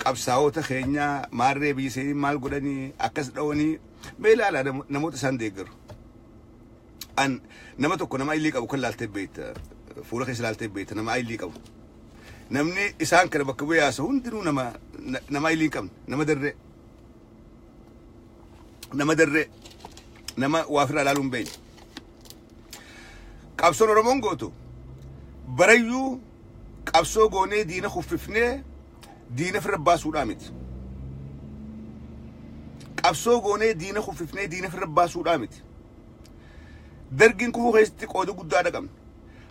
qabsaa'ota keenyaa maarree biyya isaanii maal godhanii akkas dhawanii, mee ilaalaa namoota isaan deeggaru. An nama tokko, nama ayilii qabu kan laaltee beekta, fuula keessa laaltee beekta, nama ayilii qabu. Namni isaan kana bakka bu'ee haasa'u hundinuu nama ayilii hin qabne, nama darree. Nama darree, nama waa ofirraa ilaaluu hin beekne. Qabsoon Oromoon gootu barayyuu qabsoo goonee diina kuffifnee diina firra baasuudhaa miti. Qabsoo goonee diina kuffifnee diina firra baasuudhaa miti. Dargiin kufuu keessatti qooda guddaa qabna.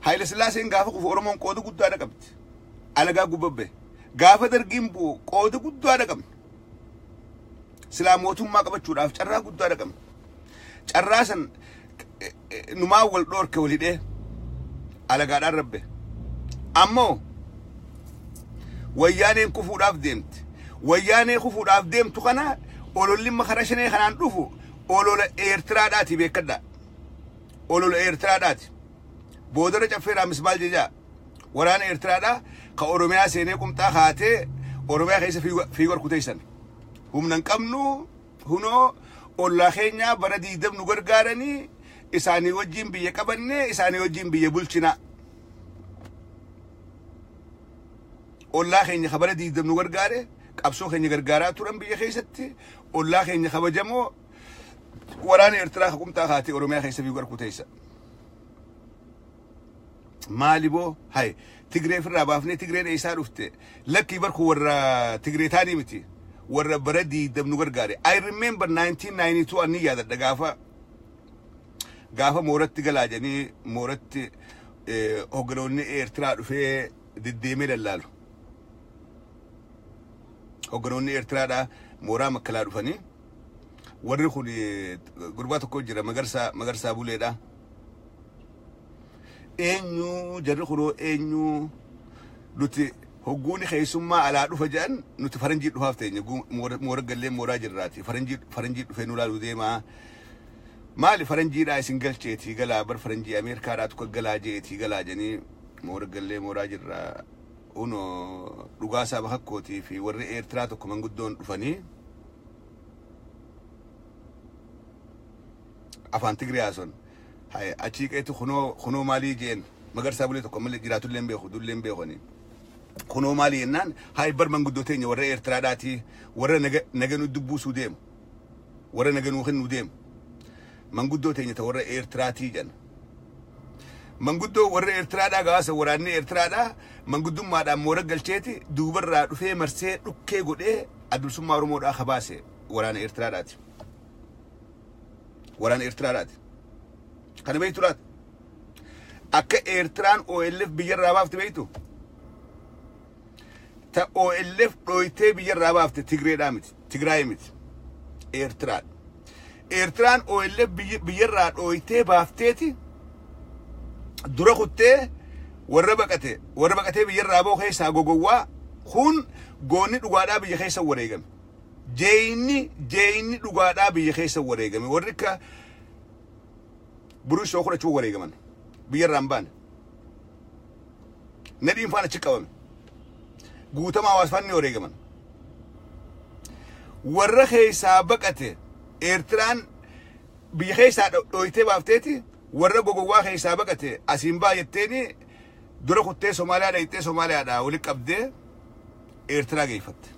Haayile Sillaaseen gaafa kufu Oromoon qooda guddaa qabdi. Alagaa gubbabbe. Gaafa Dargiin bu'u qooda guddaa qabna. Silaa mootummaa qabachuudhaaf carraa guddaa qabna. Carraa san numaa wal dhoorke, wal hidhee alagaadhaan rabbe. Ammoo Wayyaaneen kufuudhaaf deemti. Wayyaanee kufuudhaaf deemtu kana ololli makara shanee kanaan dhufu olola Eertiraadhaati, beekadhaa. Olola Eertiraadhaati. Boodara caffeeraa mismaal jejaa. Waraana Eertiraadhaa ka Oromiyaa seenee qumxaa kaatee Oromiyaa keessa fiigu harkuteessan. Humna hin qabnu, hunoo ollaa keenyaa bara 20 nu gargaaranii isaanii wajjin biyya qabanne, isaanii wajjin biyya bulchinaa. Ollaa keenya ka bara 20 nu gargaare, qabsoo keenya gargaaraa turan biyya keessatti, ollaa keenya kabajamoo, waraana Eertiraa ka qumxaa kaatee Oromiyaa keessa fiigu harkuteessa. Maali boo, hay Tigree ofirraa baafnee, Tigreen eessaa dhufte? Lakkii, barku warra Tigree taanii miti, warra bara 20 nu gargaare. I remember 1992, anni yaadadha, gaafa mooratti galaa jedhanii mooratti hogganoonni Eertiraa dhufee deddeemee lallaalu. Hogganoonni Eertiraadhaa mooraa makkalaa dhufanii, warri kun gurbaa tokko jira, Magarsaa Buleedha. Eenyu jarri kunoo, eenyu nuti Hogguuni keessummaa alaa dhufa jedhan nuti faranjii dhufaaf teenya moora gallee mooraa jirraati. Faranjii dhufee nu laaluu deemaa. Maali faranjiidhaa isin galcheetii galaa bar faranjii Ameerikaadhaa tokko galaa jeetii galaa jedhanii moora gallee mooraa jirraa. Uno dhugaasaa bakakkootii fi warri Eertiraa tokko manguddoon dhufanii afaan Tigiriyaa sun achii qeetu kunoo maalii jeen magarsaa bulee tokko malee jiraatullee hin beeku dullee hin beekoni. Kunoo maalii jennaan hayi bar manguddoo teenya warra Eertiraadhaatii warra naga nu dubbuusuu deemu warra naga nuu kennuu deemu manguddoo teenya ta warra Eertiraatii jedhan. Manguddoo warra Eertiraadhaa gabaasa waraanni Eertiraadhaa manguddummaadhaan moora galcheeti duubarraa dhufee marsee dhukkee godhee adda Oromoodhaa kabaase waraana Eertiraadhaati. Waraana Eertiraadhaati. Kana beektu laata? Akka Eertiraan OLF biyyarraa baafte beektu? Ta OLF dhooytee biyyarraa baafte Tigreedhaa miti. Tigraay miti. Eertiraadha. Eertiraan OLF biyyarraa dhooytee baafteeti dura kuttee warra baqatee biyyarraa ba'u keessaa gogowwaa kun goonni dhugaadhaa biyya keessa wareegame. Jeeyinni dhugaadhaa biyya keessa wareegame. Warri akka burushoo kudhachuu wareegaman biyyarraa hin baane. Nadhiin faana achi qabame. Guutamaa hawaasfaan ni wareegaman. Warra keessaa baqate Eertiraan biyya keessaa dhooytee baafteeti warra gogowwaa keessaa baqate asiin baa jetteeni dura kuttee Somaaliyaa dhayxee Somaaliyaadhaa walitti qabdee Eertiraa geeffatte.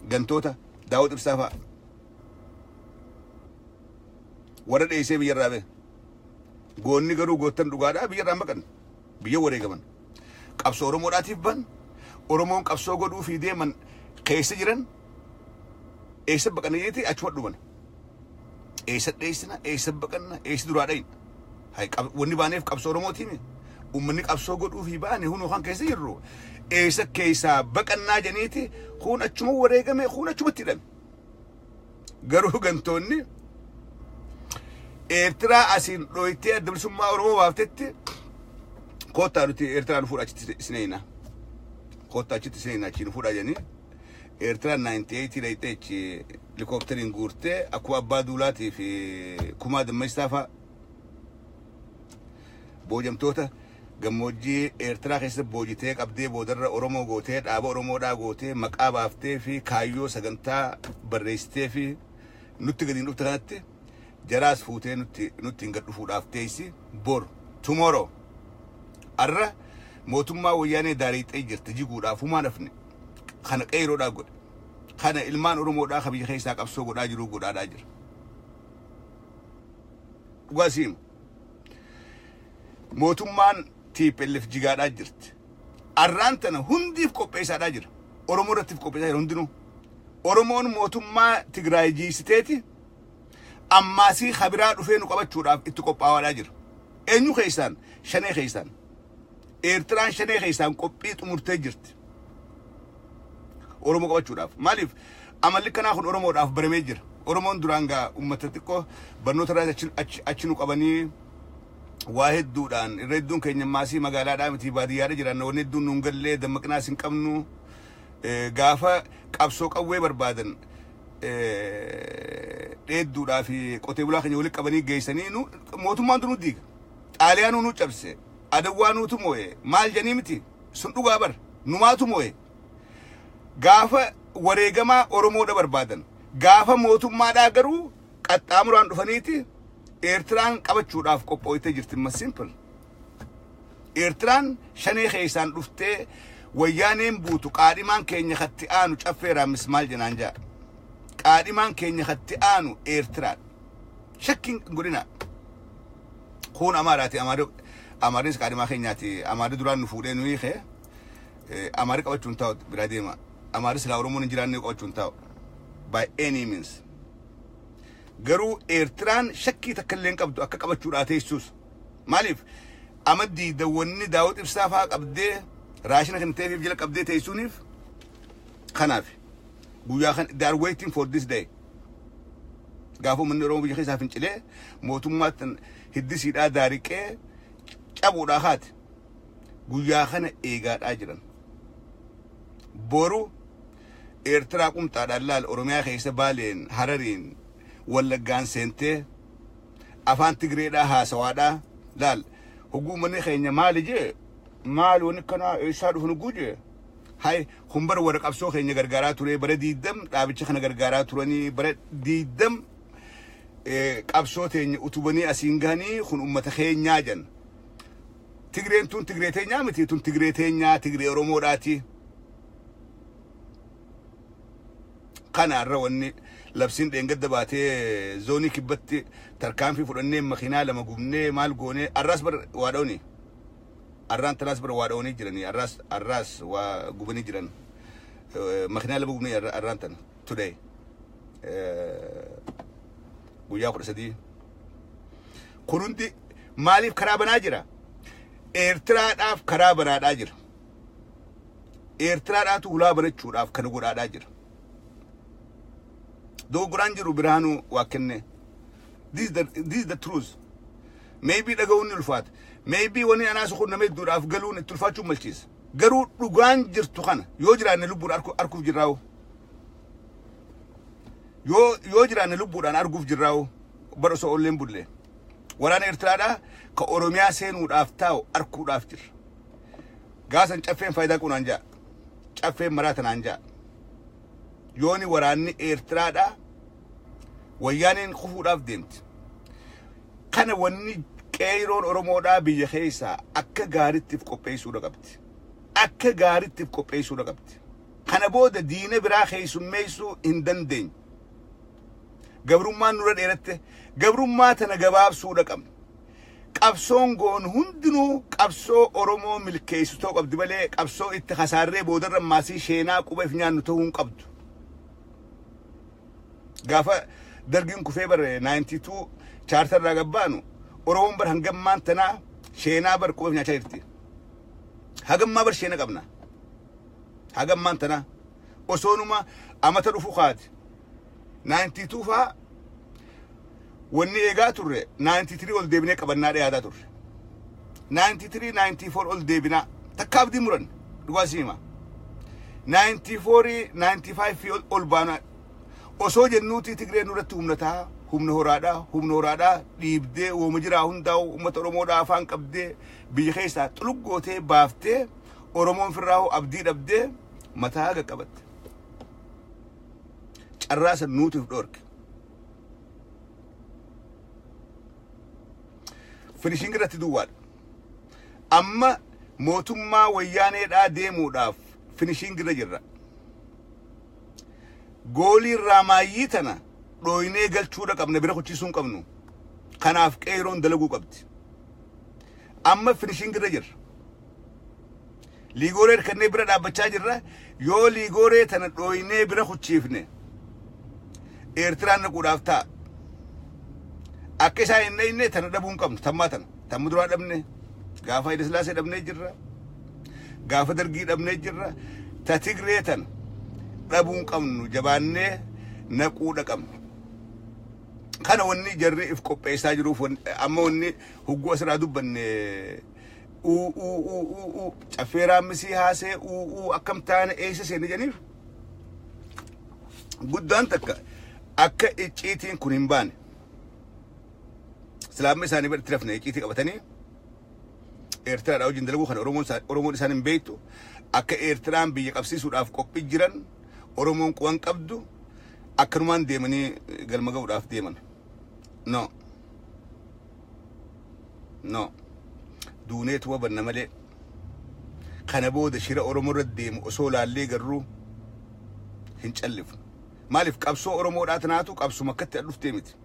Gantoota Daawud Ibsaa fa'a. Warra dheessee biyyarraa ba'e. Goonni garuu goottan dhugaadhaa biyyarraa hin baqanne. Biyya wareegaman. Qabsoo Oromoodhaatiif ban. Oromoon qabsoo godhuu fi deeman keessa jiran eessa baqanne jeeti achuma dhuman. Eessa dheessina, eessa baqanna, eessa duraa dhayna. Wanni baaneef qabsoo Oromootiimi. Uummanni qabsoo godhuu fi baane hunuu kan keessa jirru. Eessa keessaa baqannaa jeniiti kun achuma wareegame kun achumatti hidhame. Garuu gantoonni Eertiraa asiin dhooytee adda bilisummaa Oromoo baaftetti koottaa nuti Eertiraa nu fuudha achitti isineenna. Koottaa achitti isineenna achi nu fuudha jedhanii Eertiraan 98 dhayxee achi helikooppitariin guurtee akkuma abbaa duulaatii fi kumaa dammeessaa fa'a boojamtoota gammoojjii Eertiraa keessa boojitee qabdee boodarra Oromoo gootee dhaaba Oromoodhaa gootee maqaa baaftee fi kaayyoo sagantaa barreessitee fi nutti gadi dhufte kanatti jaraas fuutee nutti hin gad dhufuudhaaf teessi bor tomorrow arra mootummaa wayyaanee daariixee jirti jiguudhaaf humaan hafne kana qeeroodhaa godhe kana ilmaan Oromoodhaa ka biyya keessaa qabsoo godhaa jiru godhaadhaa jira. Dhugaa siima. Mootummaan TPLF jigaadhaa jirti. Arraan tana hundiif qopheessaadhaa jira. Oromoo irrattiif qopheessaa jira hundinuu. Oromoon mootummaa Tigraay jiisiteeti ammaasii kabiraa dhufee nu qabachuudhaaf itti qophaawaadhaa jira. Eenyu keessaan? Shanee keessaan. Eertiraan shanee keessaan qophii xumurtee jirti. Oromoo qabachuudhaaf. Maaliif? Amalli kanaa kun Oromoodhaaf baramee jira. Oromoon duraan gaa uummata xiqqoo barnoota irraa achi nu qabanii waa hedduudhaan irra hedduun keenya maasii magaalaadhaa miti baadiyyaadha jiran wanni hedduun nuun gallee dammaqinaas hin qabnu gaafa qabsoo qawwee barbaadan dheedduudhaa fi qotee bulaa keenya walitti qabanii geessanii nu mootummaan nu diiga. Xaaliyaanuu nu cabse adawwaa nuutu moo'e maal janii miti sun dhugaa bar numaatu moo'e. Gaafa wareegamaa Oromoodha barbaadan gaafa mootummaadhaa garuu qaxxaamuraan dhufaniiti Eertiraan qabachuudhaaf qophooytee jirti ma simple. Eertiraan shanee keessaan dhuftee wayyaaneen buutu qaadhimaan keenya katti aanu caffeeraan mismaal jenaan jaa. Qaadhimaan keenya katti aanu Eertiraan. Shakkiin godhina. Kun Amaaraati. Amaarris qaadhimaa keenyaati. Amaarri duraan nu fuudhee nu hiikee Amaarri qabachuun taa'u biraa deema. Amaarri silaa Oromoon hin jiraanne qabachuun taa'u. By any means. Garuu Eertiraan shakkii takka illee hin qabdu akka qabachuudhaa teessuus. Maaliif? Amma diidawwanni Daawud Ibsaa fa'aa qabdee raashina kan ta'eef jala qabdee teessuuniif kanaaf guyyaa kan they are waiting for this day. Gaafa uummanni Oromoo biyya keessaa fincilee mootummaatti hiddisiidhaa daariqee cabuudhaa haati guyyaa kana eegaadhaa jiran. Boru Eertiraa qumxaadhaan laal Oromiyaa keessa Baaleen, Harariin, Wallaggaan seentee afaan Tigreedhaa haasawaadhaa laal. Hogguu uummanni keenya maali jee, maali wanni kanaa, eessaa dhufu nugguu jee, hay kun bara warra qabsoo keenya gargaaraa ture, bara 20 dhaabicha kana gargaaraa turanii, bara 20 qabsoo teenya utubanii asiin gahanii, kun ummata keenyaa jan. Tigreen tun Tigree teenyaa miti, tun Tigree teenyaa, Tigree Oromoodhaati. Kana irra wanni labsiin dheengadda baatee zoonii kibbatti tarkaanfii fudhannee makiinaa lama gubnee maal goonee, arraas bar waa dha'uni. Arraan tanaas bar waa dha'anii jiranii, arraas waa gubanii jiran. Makiinaa lama gubnee arraan tana today, guyyaa 13. Kun hundi maaliif karaa banaa jira? Eertiraadhaaf karaa banaadhaa jira. Eertiraadhaatu hulaa banachuudhaaf kana godhaadhaa jira. Dogoggoraan jiru Biraanuu waa kenne. This is the truth. Maybe dhaga'uun ni ulfaata. Maybe wani anaas kun nama hedduudhaaf galuun itti ulfaachuu malchiisa. Garuu dhugaan jirtu kana yoo jiraanne lubbuudhaan arguuf jirraa'u. Yoo jiraanne lubbuudhaan arguuf jirraa'u, bara osoo olleen bulle. Waraana Eertiraadhaa ka Oromiyaa seenuudhaaf taa'u arguudhaaf jirra. Gaasan caffeen faayidaa qunaan ja'a. Caffeen maraa tanaan ja'a. Yooni waraanni Eertiraadhaa wayyaaneen kufuudhaaf deemti. Kana wanni qeeroon Oromoodhaa biyya keessaa akka gaariittiif qopheessuudha qabdi. Akka gaariittiif qopheessuudha qabdi. Kana booda diina biraa keessummeessuu hin dandeenyu. Gabrummaan nurra dheeratte, gabrummaa tana gabaabsuudha qabna. Qabsoon goon hundinuu qabsoo Oromoo milkeessu ta'uu qabdi malee qabsoo itti kasaarree boodarra maasii sheenaa quba if nyaannu ta'uu hin qabdu. Gaafa dargiin kufee bare 92 chaartarraa gabbaanu, Oromoon bar hangammaan tanaa sheenaa bar quba if nyaachaa jirti. Hagammaa bar sheena qabna. Hagammaan tanaa osoonuma amata dhufu kaati. 92 faa wanni eegaa turre 93 ol deebinee qabannaa dhiyaataa turre. 93, 94 ol deebinaa takka abdii muran, dhugaa siima. 94, 95 ol baanaa osoo jennuuti Tigree nurratti humna ta'a, humna horaadhaa, humna horaadhaa dhiibdee wooma jiraa hundaa'u uummata Oromoodhaa afaan qabdee biyya keessaa xuluggootee baaftee, Oromoon firraa'u abdii dhabdee mataa qaqqabatte. Carraa san nuutiif dhoorke. Finishing irratti duwwaadha. Amma mootummaa wayyaaneedhaa deemuudhaaf finishing irra jirra. Goolii irraa maayyii tana dhooynee galchuudha qabna, bira kuchiisuu hin qabnu. Kanaaf qeeroon dalaguu qabdi. Amma finishing irra jirra. Liigooree hirkannee bira dhaabbachaa jirra. Yoo liigooree tana dhooynee bira kuchiifne, Eertiraan naquudhaaf ta'a. Akka isaan hin dhayne tana dhabuu hin qabnu. Tammaa tana. Tamma duraa dhabne. Gaafa Hayila Sillaasee dhabnee jirra. Gaafa Dargii dhabnee jirra. Ta Tigree tana dhabuu hin qabnu. Jabaannee naquudha qabna. Kana wanni jarri if qopheessaa jiruuf, amma wanni hogguu asirraa dubbanne uu uu uu uu uu caffee raammisii haasee uu uu akkam taane, eessa seenne jedhaniif guddaan takka akka icciitiin kun hin baane. Silaamma isaanii bira itti rafne, icciitii qabatanii Eertiraadhaa wajjin dalaguu kana Oromoon isaan hin beektu. Akka Eertiraan biyya qabsiisuudhaaf qophii jiran Oromoon quban qabdu, akkanumaan deemanii galma ga'uudhaaf deeman. No. No. Duuneetu wabanna malee. Kana booda shira Oromoo irra deemu osoo laallee garuu hin callifnu. Maaliif? Qabsoo Oromoodhaa tanaatu qabsuma akkatti dhuftee miti.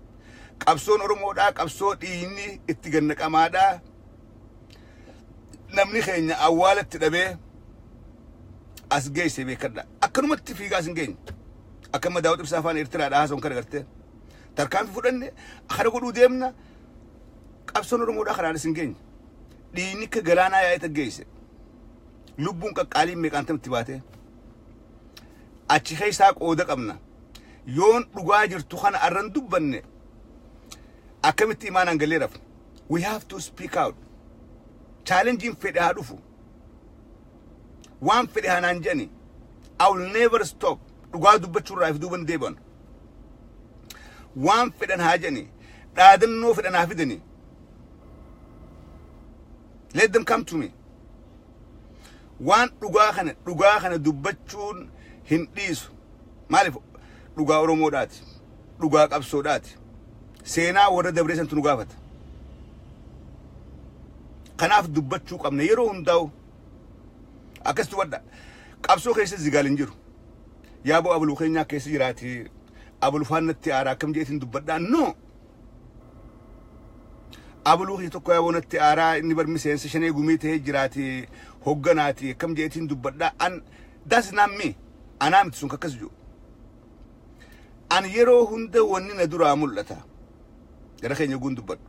Qabsoon Oromoodhaa qabsoo dhiigni itti gannaqamaadhaa. Namni keenya awwaalatti dhabee as geesse, beekadha. Akkanumatti fiigaa as hin geenye. Akka amma Daawud Ibsaa afaan Eertiraadhaa haasa'uun kana gartee. Tarkaanfii fudhanne, kana godhuu deemna. Qabsoon Oromoodhaa kanaan as hin geenye. Dhiigni akka galaanaa yaa'ee geesse. Lubbuun qaqqaaliin meeqaan itti baatee. Achi keessaa qooda qabna. Yoon dhugaa jirtu kana arran dubbanne, akkamitti imaanaan galee rafna? We have to speak out. Challenge fedhe haa dhufu. Waan fedhe haa naan jedhani. I will never stop. Dhugaa dubbachuurraa if duuban deebi'an. Waan fedhan haa jedhani, dhaadannoo fedhan haa fidani. Let them come to me. Waan dhugaa kana dubbachuun hin dhiisu. Maaliif? Dhugaa Oromoodhaati. Dhugaa qabsoodhaati. Seenaa warra dabree santu nu gaafata. Kanaaf dubbachuu qabna yeroo hundaa'u. Akkas dubbadha. Qabsoo keessa zigaal hin jiru. Yaaboo abaluu keenyaa keessa jiraati. Abaluu faannatti aaraa akkam jeetiin dubbadhaa? No. Abaluu kiyya tokko yaaboo natti aaraa, inni bar miseensa shanee gumii ta'ee jiraati, hogganaati, akkam jeetiin dubbadhaa? An that's not me. Anaa miti sun akkas jiru. An yeroo hunda wanni na duraa mul'ata. Gara keenya guun dubbadhu.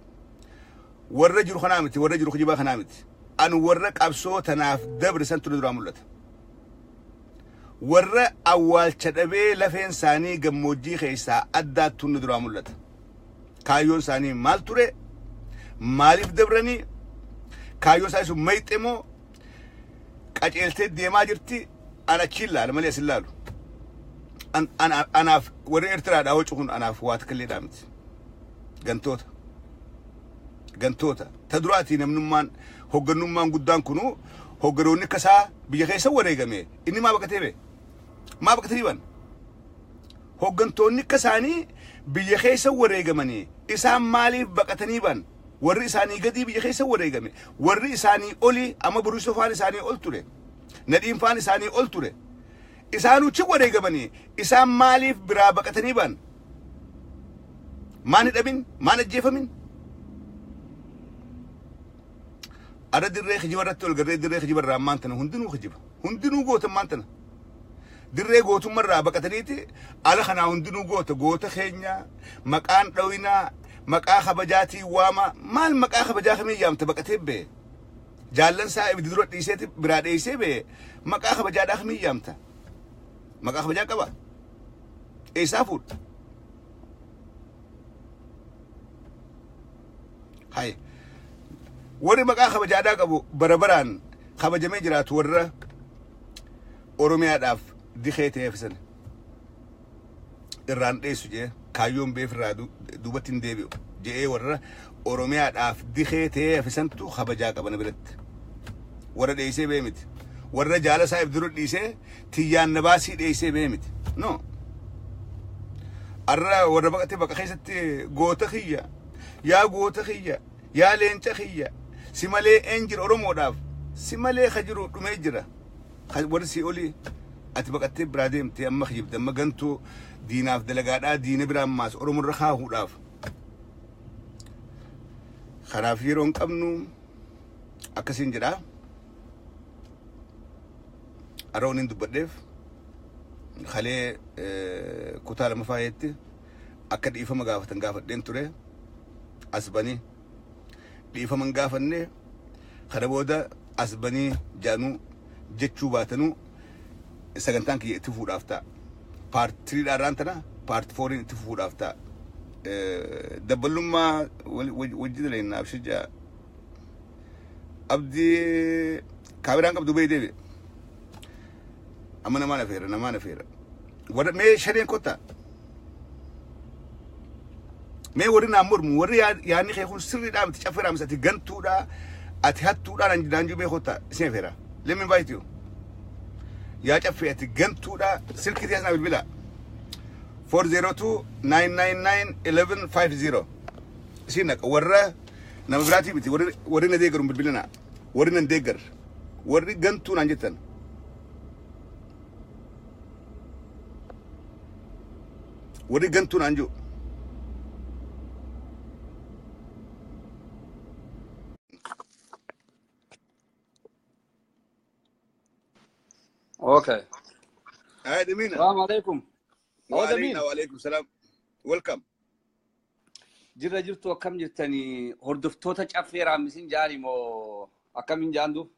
Warra jiru kanaa miti, warra jiru kijibaa kanaa miti. An warra qabsoo tanaaf dabre santu na duraa mul'ata. Warra awwaalcha dhabee lafeen isaanii gammoojjii keessaa addaattu na duraa mul'ata. Kaayyoon isaanii maal ture? Maaliif dabranii? Kaayyoon isaanii sun mayxe moo qaceeltee deemaa jirti? An achiin laala malee as hin laalu. Anaaf warri Eertiraadhaa wacu kun anaaf waa takka illee miti. Gantoota. Gantoota. Ta duraatii namnummaan hoggannummaan guddaan kunu hogganoonni akka isaa biyya keessa wareegame, inni maa baqatee bee? Maa baqatanii ban? Hoggantoonni akka isaanii biyya keessa wareegamanii isaan maaliif baqatanii ban? Warri isaanii gadii biyya keessa wareegame. Warri isaanii olii amma Buruusoo faan isaanii ol ture. Nadhiin faan isaanii ol ture. Isaan uchi wareegamanii isaan maaliif biraa baqatanii ban? Maan hidhamin? Maan ajjeefamin? Ara dirree kijiba irratti ol garree, dirree kijiba irraa ammaan tana hundinuu kijiba. Hundinuu goota ammaan tana. Dirree gootummaa baqataniiti ala kanaa hundinuu goota, goota keenya maqaan dhawinaa, maqaa kabajaatii waama. Maal maqaa kabajaa kamii yaamta? Baqatee bee, jaallan isaa ibiddi dura dhiiseeti biraa dheessee bee, maqaa kabajaadhaa kamii yaamta? Maqaa kabajaa qaba? Eessaa fuudha? Hay, warri maqaa kabajaadhaa qabu bara baraan kabajamee jiraatu warra Oromiyaadhaaf dikee ta'eef sana irraan dheessu jee, kaayyoon beef irraa duubatti hin deebi'u je'ee, warra Oromiyaadhaaf dikee ta'eef santu kabajaa qabana biratti. Warra dheessee bee miti. Warra jaala isaa if dura dhiisee tiyyaan na baasii dheessee bee miti. No. Arra warra baqatee baqa keessatti goota kiyya, yaa goota kiyya, yaa leenca kiyya, si malee een jira Oromoodhaaf? Si malee ka jiru dhumee jira. Warri si olii ati baqattee biraa deemtee amma kijibde, amma gantuu diinaaf dalagaadhaa, diina biraan maas Oromoorra kaahuudhaaf. Kanaaf yeroo hin qabnu, akkasiin jedhaa. Har'a waniin dubbadheef kalee kutaa lamafaayetti akka dhiifama gaafatan gaafadheen ture. As banii dhiifama hin gaafanne. Kana booda as banii jaanuu jechuu baatanuu sagantaan kiyya itti fufuudhaaf ta'a. Part 3 dhaan tana part 4 itti fufuudhaaf ta'a. Dabballummaa wajji dalaynaa abshijaa. Abdii kaameraan qabdu bahee deebi'e. Amma namaan afeera, namaan afeera. Warra mee shaneen kottaa. Mee warri naan mormu, warri yaadni kee kun sirriidhaa miti, caffeeraa miti, ati gantuudhaa, ati hattuudhaa naan jiru, mee kottaa isin afeera. Let me invite you. Yaa caffee, ati gantuudhaa, silkii teessuma bilbila. 402 999 1150. Isin naqa warra nama biraatii miti, warri na deeggaru bilbilina, warri nan deeggar, warri gantuu naan jettan. Warri gantuu naan jiru. Okay. Ay, Demina. السلام عليكم. وعلينا وعليكم السلام. Welcome. Jirra jirtu, akkam jirtanii? Hordoftoota caffee raammisin jaani moo akkamiin jaandu?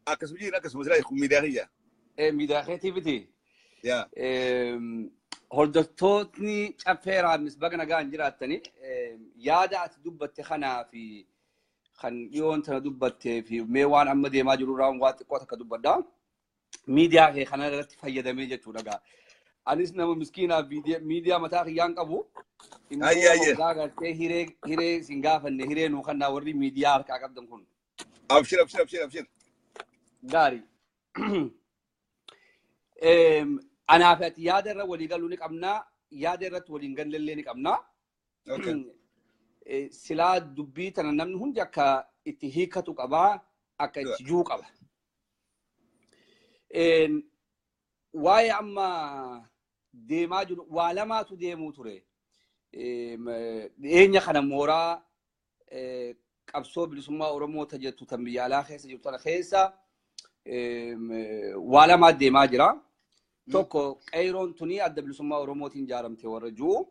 Akkasuma jira, akkasuma silaa kun miidiyaa kiyya. Miidiyaa keetii miti. Yaa. Hordoftootni caffee raammis baga nagaan jiraattani. Yaada ati dubbatte kanaa fi kan dhiyoon tana dubbattee fi mee waan amma deemaa jiru irraa waan xiqqoo takka dubbadha. Miidiyaa kee kana irratti fayyadamee jechuudha gaa. Anis nama miskiinaa miidiyaa mataa kiyyaan qabu. Ayyee, ayyee. Hoggaa gartee hiree isin gaafanne, hiree nuu kannaa warri miidiyaa harkaa qabdan kun. Abshir, abshir, abshir, abshir. Gaarii. Anaaf ati yaada irra walii galuu ni qabnaa. Yaada irratti waliin gallallee ni qabnaa. Silaa dubbii tana namni hundi akka itti hiikatu qabaa, akka itti juu qaba. Waa'ee amma deemaa jiru waa lamaatu deemuu ture. Dhiyeenya kana mooraa qabsoo bilisummaa Oromoo jettu tan biyya alaa keessa jirtu tana keessa waa lamaa deemaa jira. Tokko, qeeroon tuni Adda Bilisummaa Oromootiin ijaaramte warra jiru.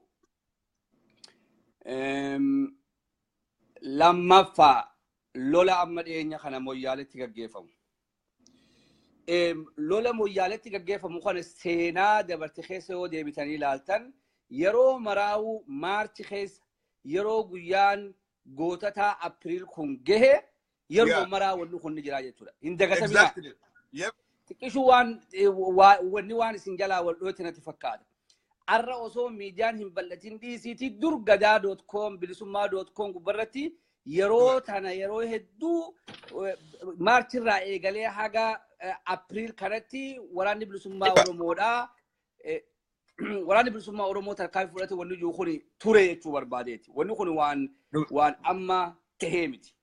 Lammaffaa, lola amma dhiyeenya kana Moyyaaletti gaggeeffamu. Lola Moyyaaletti gaggeeffamu kana seenaa dabarte keessa yoo deebitanii ilaaltan, yeroo maraa'uu March keessa, yeroo guyyaan gootataa April kun gahe, yeroo maraa wanni kun ni jira jechuudha. Hin dagataminaa. Xiqqishuu waan wanni waan isin jalaa wal dhoote natti fakkaata. Arra osoo miidiyaan hin bal'atin dhiisiitii dur gadaa.com, bilisummaa.com gubbarratti yeroo tana yeroo hedduu Marchirraa eegalee haga April kanatti Waraanni Bilisummaa Oromoodhaa, Waraanni Bilisummaa Oromoo tarkaanfii fudhate wanni jiru kun ture jechuu barbaadeeti. Wanni kun waan amma tahee miti.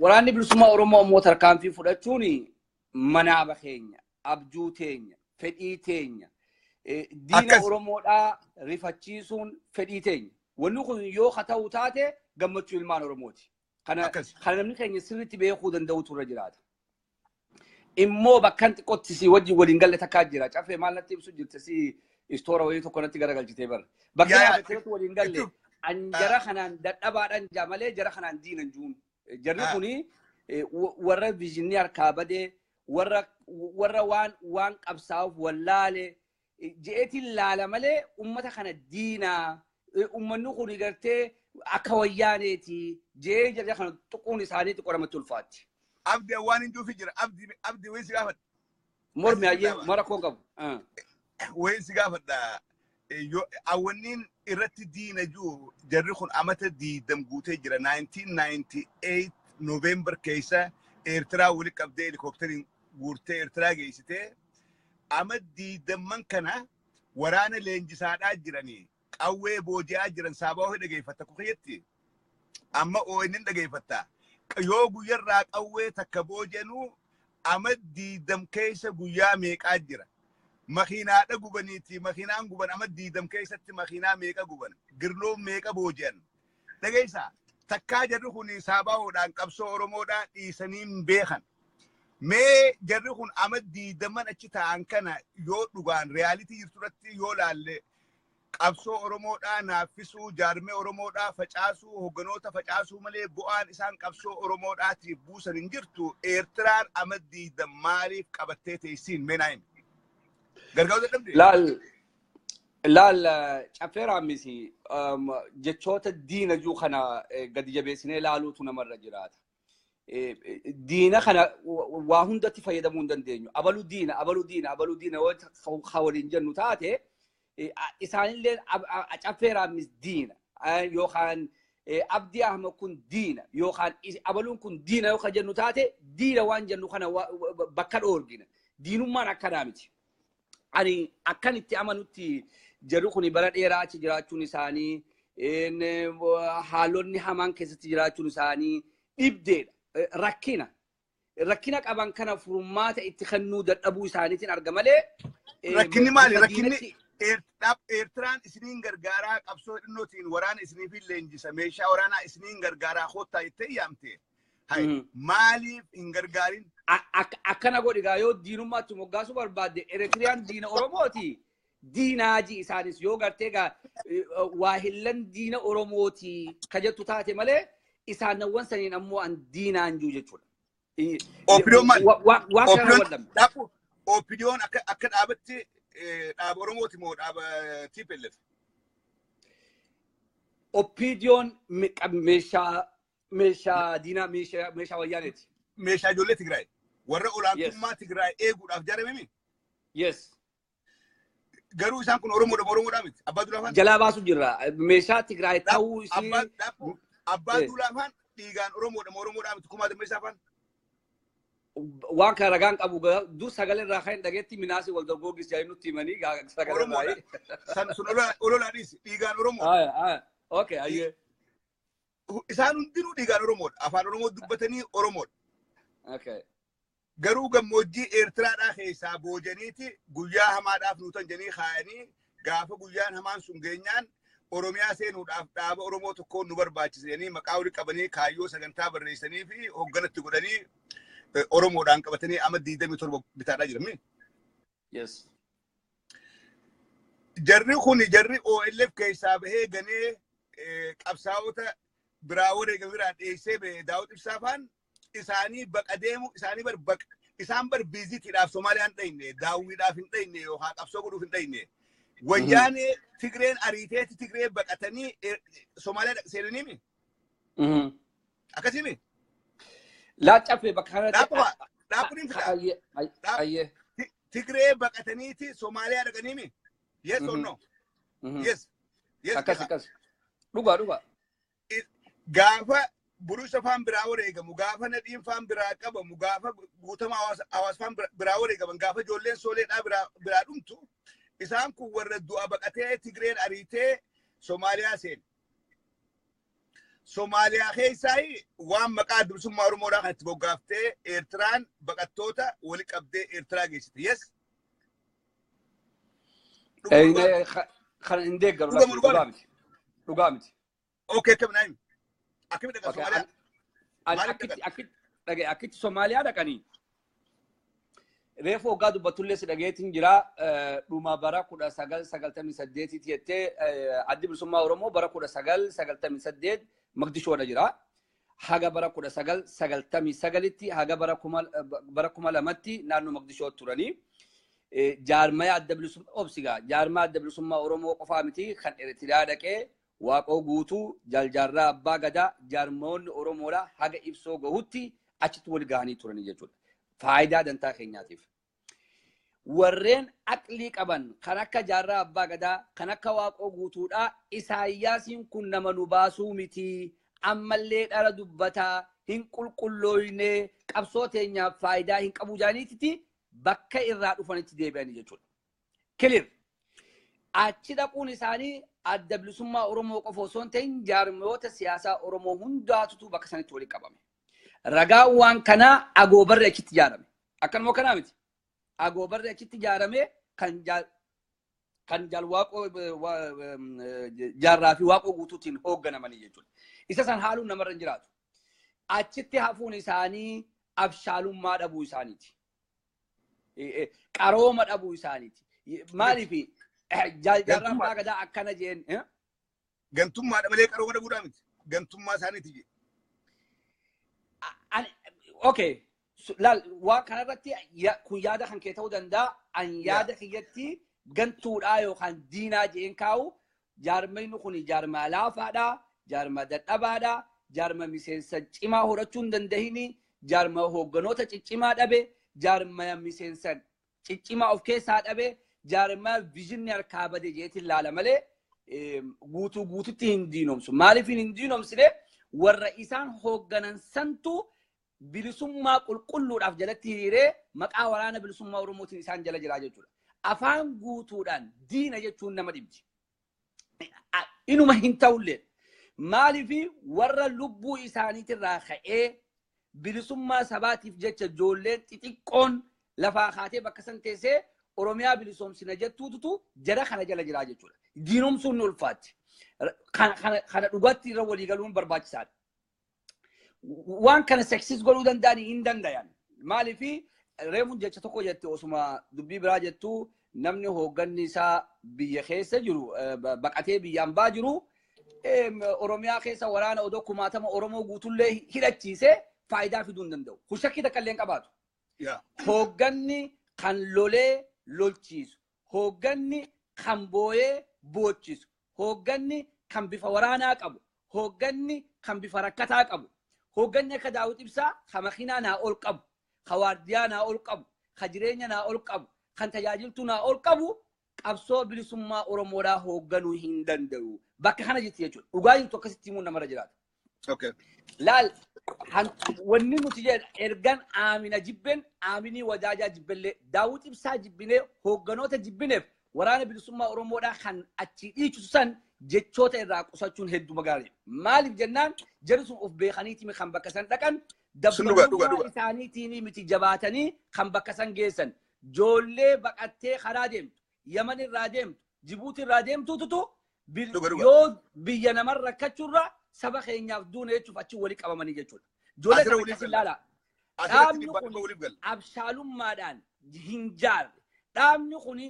Waraanni Bilisummaa Oromoo ammoo tarkaanfii fudhachuun manaaba keenya, abjuu teenya, fedhii teenya, diina Oromoodhaa rifachiisuun fedhii teenya. Wanni kun yoo haa ta'u taate gammachuu ilmaan Oromooti. Kana namni keenya sirriitti beekuu danda'utu irra jiraata. Immoo bakkan xiqqootti si wajjin waliin galle takkaa jira. Caffee, maal natti ibsu jirte? Si istoora wayii tokko natti garagalchitee bara. Bakka asirratti waliin galle, an jara kanaan dadhabaadhaan jaa malee jara kanaan diinan juun. Jarri kuni warra visionii harkaa badee, warra waan qabsaa'uuf wallaale je'eetiin laala malee, ummata kana diinaa, ummanni kun gartee akka wayyaaneeti je'ee jara kana tuquun isaanii xiqqoo namatti ulfaatti. Abdi, waan hin juufi jira. Abdi, Abdi, wayii si gaafadha. Mormi ayyee mara koon qabu. Wayii si gaafadha. Awwanniin irratti diina jiru, jarri kun amata 20 guutee jira. 1998 November keessa Eertiraa wali qabdee, helikooптeriin guurtee Eertiraa geessitee, ama 20n kana waraana leenjisaadhaa jiranii, qawwee booji'aa jiran. Saabaa hoo dhageeffatta kukiyyatti, amma ONN dhageeffatta. Yoo guyyarraa qawwee takka booji'anuu ama 20 keessa guyyaa meeqaa jira? Makiinaadha gubaniiti, makiinaan guban ama 20 keessatti makiinaa meeqa guban? Girloo meeqa booji'an? Dhageessaa, takkaa jarri kun saabaa'oodhaan qabsoo Oromoodhaa dhiisanii hin beekan. Mee jarri kun ama 20n achi ta'an kana yoo dhugaan reality jirtu irratti yoo laalle, qabsoo Oromoodhaa naaffisuu, jaarmee Oromoodhaa facaasuu, hogganoota facaasuu malee bu'aan isaan qabsoo Oromoodhaatiif buusan hin jirtu. Eertiraan ama 20 maaliif qabattee teessiin? Mee naa himi. Gargaaruu dadhabde? Laal, laal, Caffee Raammisi, jechoota diina juu kana gadi jabeessinee laaluutu namarra jiraata. Diina kana waa hundatti fayyadamuu hin dandeenyu. Abaluu diina, abaluu diina, abaluu diina yoo waliin jennu taate, isaanillee Caffee Raammis diina yookaan Abdii Ahmad kun diina yookaan abaluun kun diina yoo jennu taate, diina waan jennu kana bakka dhoorgina. Diinummaan akkanaa miti. Ani akkan itti amanutti, jarri kun bara dheeraa achi jiraachuun isaanii, haalonni hamaan keessatti jiraachuun isaanii dhibdeedha. Rakkina. Rakkina qaban kana furmaata itti kennuu dadhabuu isaaniitiin arga malee. Rakkinni maali? Rakkinni Eertiraan isiniin gargaaraa, qabsoo hidhannootiin waraana isiniif leenjisa, meeshaa waraanaa isiniin gargaaraa, koottaa jettee yaamte. Maaliif hin gargaarin? Akkana godhi gaa, yoo diinummaatti moggaasuu barbaadde, Eritiriyaan diina Oromooti. Diinaaji isaanis yoo gartee gaa waa hillan diina Oromooti ka jettu taate malee, isaanawwan saniin ammoo an diinaan jiru jechuudha. OPDOn maali? Waan kana wadhamne. OPDOn akka dhaabatti dhaaba Oromooti moo dhaaba TPLF? OPDOn meeshaa diinaa, meeshaa wayyaaneeti. Meeshaa ijoollee Tigraay. Warra olaantummaa Tigraay eeguudhaaf ijaarame mi? Yes. Garuu isaan kun Oromoodha, Oromoodhaa miti. Abbaa Duulaa faan. Jalaa baasu jirra. Meeshaa Tigraay ta'uu isii. Abbaa Duulaa faan dhiigaan Oromoodha, Oromoodhaa miti. Kumaa Dammeessaa faan. Waan kana ragaan qabu dur sagalee irraa kan dhageetti Minaasii wal dorgoggis jedhanii nutti himanii sagalee irraa. San sun ololaadhis dhiigaan Oromoodha. Okay, ayyee. Isaan hundinuu dhiigaan Oromoodha. Afaan Oromoo dubbatanii Oromoodha. Okay. Garuu gammoojjii Eertiraadhaa keessaa boojaniiti guyyaa hamaadhaaf nuutan jedhanii kaayanii gaafa guyyaan hamaan sun geenyaan Oromiyaa seenuudhaaf dhaaba Oromoo tokkoon nu barbaachisa jedhanii maqaa walii qabanii kaayyoo sagantaa barreessanii fi hoogganatti godhanii Oromoodhaan qabatanii amma 27 bitaadhaa jiran. Yes. Jarri kun jarri OLF keessaa bahee ganee qabsaa'ota biraa wareegame biraa dheessee bahee Daawud Ibsaa faan isaanii baqa deemu isaanii bar baqa isaan bar viizitiidhaaf Somaaliyaan dhayne, daawwiidhaaf hin dhayne yookaan qabsoo godhuuf hin dhayne. Wayyaanee Tigreen ariiteeti Tigree baqatanii Somaaliyaa seenanii mi? Akkasii mi? Laa caffee bakka kanatti. Dhaabbiin hin fidaa. Tigree baqataniiti Somaaliyaa dhaqanii mi? Yes or no? Yes. Yes. Akkas akkas. Dhugaa dhugaa. Gaafa Burusha faan biraa wareegamu, gaafa Nadhiin faan biraa qabamu, gaafa guutama hawaasa faan biraa wareegaman, gaafa ijoolleen sooleedhaa biraa dhumtu, isaan kun warra du'a baqatee Tigreen ariitee Somaaliyaa seene. Somaaliyaa keessaa waan maqaa bilisummaa Oromoodhaa kan itti boggaaftee Eertiraan baqattoota wali qabdee Eertiraa geessite. Yes. Kana hin deeggaru. Dhugaa miti. Dhugaa miti. Okay, akkami naa himi. Akkami dhaqan Somaaliyaa? Akkitti akkitti Somaaliyaa dhaqanii. Reefu hoggaa dubbattullee si dhageetiin jira dhuma bara 1998 jettee addi bilisummaa Oromoo bara 1998 Maqdishoodha jira. Haga bara 1999tti haga bara 2000tti naannoo Maqdishoo turanii. Jaarmaya adda bilisummaa obsigaa jaarmaya adda bilisummaa Oromoo qofaa miti kan Eertiraa dhaqee Waaqoo guutuu Jaljaarraa Abbaa Gadaa jaarmoonni Oromoodha haga ibsoo gahutti achitti wal gahanii turanii jechuudha. Faayidaa dantaa keenyaatiif. Warreen aqlii qaban kan akka Jaarraa Abbaa Gadaa kan akka Waaqoo guutuudhaa Isaayyaasiin kun nama nu baasuu miti ammallee dhala dubbataa hin qulqullooyne qabsoo teenyaaf faayidaa hin qabu jaaniititi bakka irraa dhufanitti deebi'anii jechuudha. Clear. Achi dhaquun isaanii adda bilisummaa Oromoo qofa osoo hin ta'in jaarmiyoota siyaasaa Oromoo hundaatutu bakka sanitti walitti qabame. Ragaan waan kanaa agoobarri achitti ijaarame. Akkanuma kanaa miti. Agoobarri achitti ijaarame kan Waaqoo Jaarraa fi Waaqoo guutuutiin hoogganamanii jechuudha. Isa san haaluun namarra hin jiraatu. Achitti hafuun isaanii abshaalummaa dhabuu isaaniiti. Qarooma dhabuu isaaniiti. Maaliif Jaarraa Abbaa Gadaa akkana jeen. Gantummaadha malee qarooma dhabuudhaa miti. Gantummaa isaaniiti. Okay. Laal waan kanarratti kun yaada kan kee ta'uu danda'a. An yaada kiyyatti gantuudhaa yookaan diinaa jeen kaa'u jaarmayni kun jaarmaa laafaadhaa, jaarmaa dadhabaadhaa, jaarma miseensa cimaa horachuu hin dandahini, jaarma hoogganoota ciccimaa dhabe, jaarma miseensa ciccimaa of keessaa dhabe, jaarma viizinni harkaa bade jeetiin laala malee guutuu guututti hin diinomsu. Maaliif hin diinomsine warra isaan hoogganan santu bilisummaa qulqulluudhaaf jalatti hiriiree maqaa waraana bilisummaa Oromootiin isaan jala jiraa jechuudha. Afaan guutuudhaan diina jechuun nama dhibdi. Inuma hin ta'ullee. Maaliif warra lubbuu isaaniitirraa ka'ee bilisummaa sabaatiif jecha ijoolleen xixiqqoon lafaa kaatee bakka san teessee Oromiyaa bilisoomsina jettuutu jara kana jala jiraa jechuudha. Diinomsuun ni ulfaatti. Kana dhugaatti irra walii galuun barbaachisaadha. Waan kana seksiis godhuu danda'an hin dandayan. Maaliif reefuun jecha tokko jette osuma dubbii biraa jettu namni hoogganni isaa biyya keessa jiru baqatee biyyaan baa jiru Oromiyaa keessa waraana odoo kumaatama Oromoo guutullee hidhachiisee faayidaa fiduu hin danda'u. Kun shakkii takka illee hin qabaatu. Hoogganni kan lolee lolchiisu, hoogganni kan booyee boochisu, hoogganni kan bifa waraanaa qabu, hoogganni kan bifa rakkataa qabu, hoogganni akka Daawud Ibsaa kan makiinaa naa ol qabu, Ka waardiyaa naa ol qabu, ka jireenya naa ol qabu, kan tajaajiltuu naa ol qabu qabsoo bilisummaa Oromoodhaa hoogganuu hin danda'u. Bakka kana jirti jechuudha. Dhugaa jirtu akkasitti himuun namarra jiraata. Laal, wanni nuti jedha ergan Aamina jibben, Aaminii Wadaajaa jibbellee, Daawwit Ibsaa jibbinee, hoogganoota jibbineef waraana bilisummaa Oromoodhaa kan achi dhiichisu san jechoota irraa qusachuun hedduu gaarii. Maaliif jennaan, jarri sun of beekaniiti kan bakka san dhaqan, dabbalummaa isaaniitiin miti jabaatanii kan bakka san geessan. Joollee baqattee karaa deemtu, Yaman irraa deemtu, Jibuuti irraa deemtuututu yoo biyya namarra rakkachuurra saba keenyaaf duuna jechuuf achi walii qabamanii jechuudha. Joollee kana akkas ilaala. Dhaabni kun abshaalummaadhaan hin jaarre. Dhaabni kun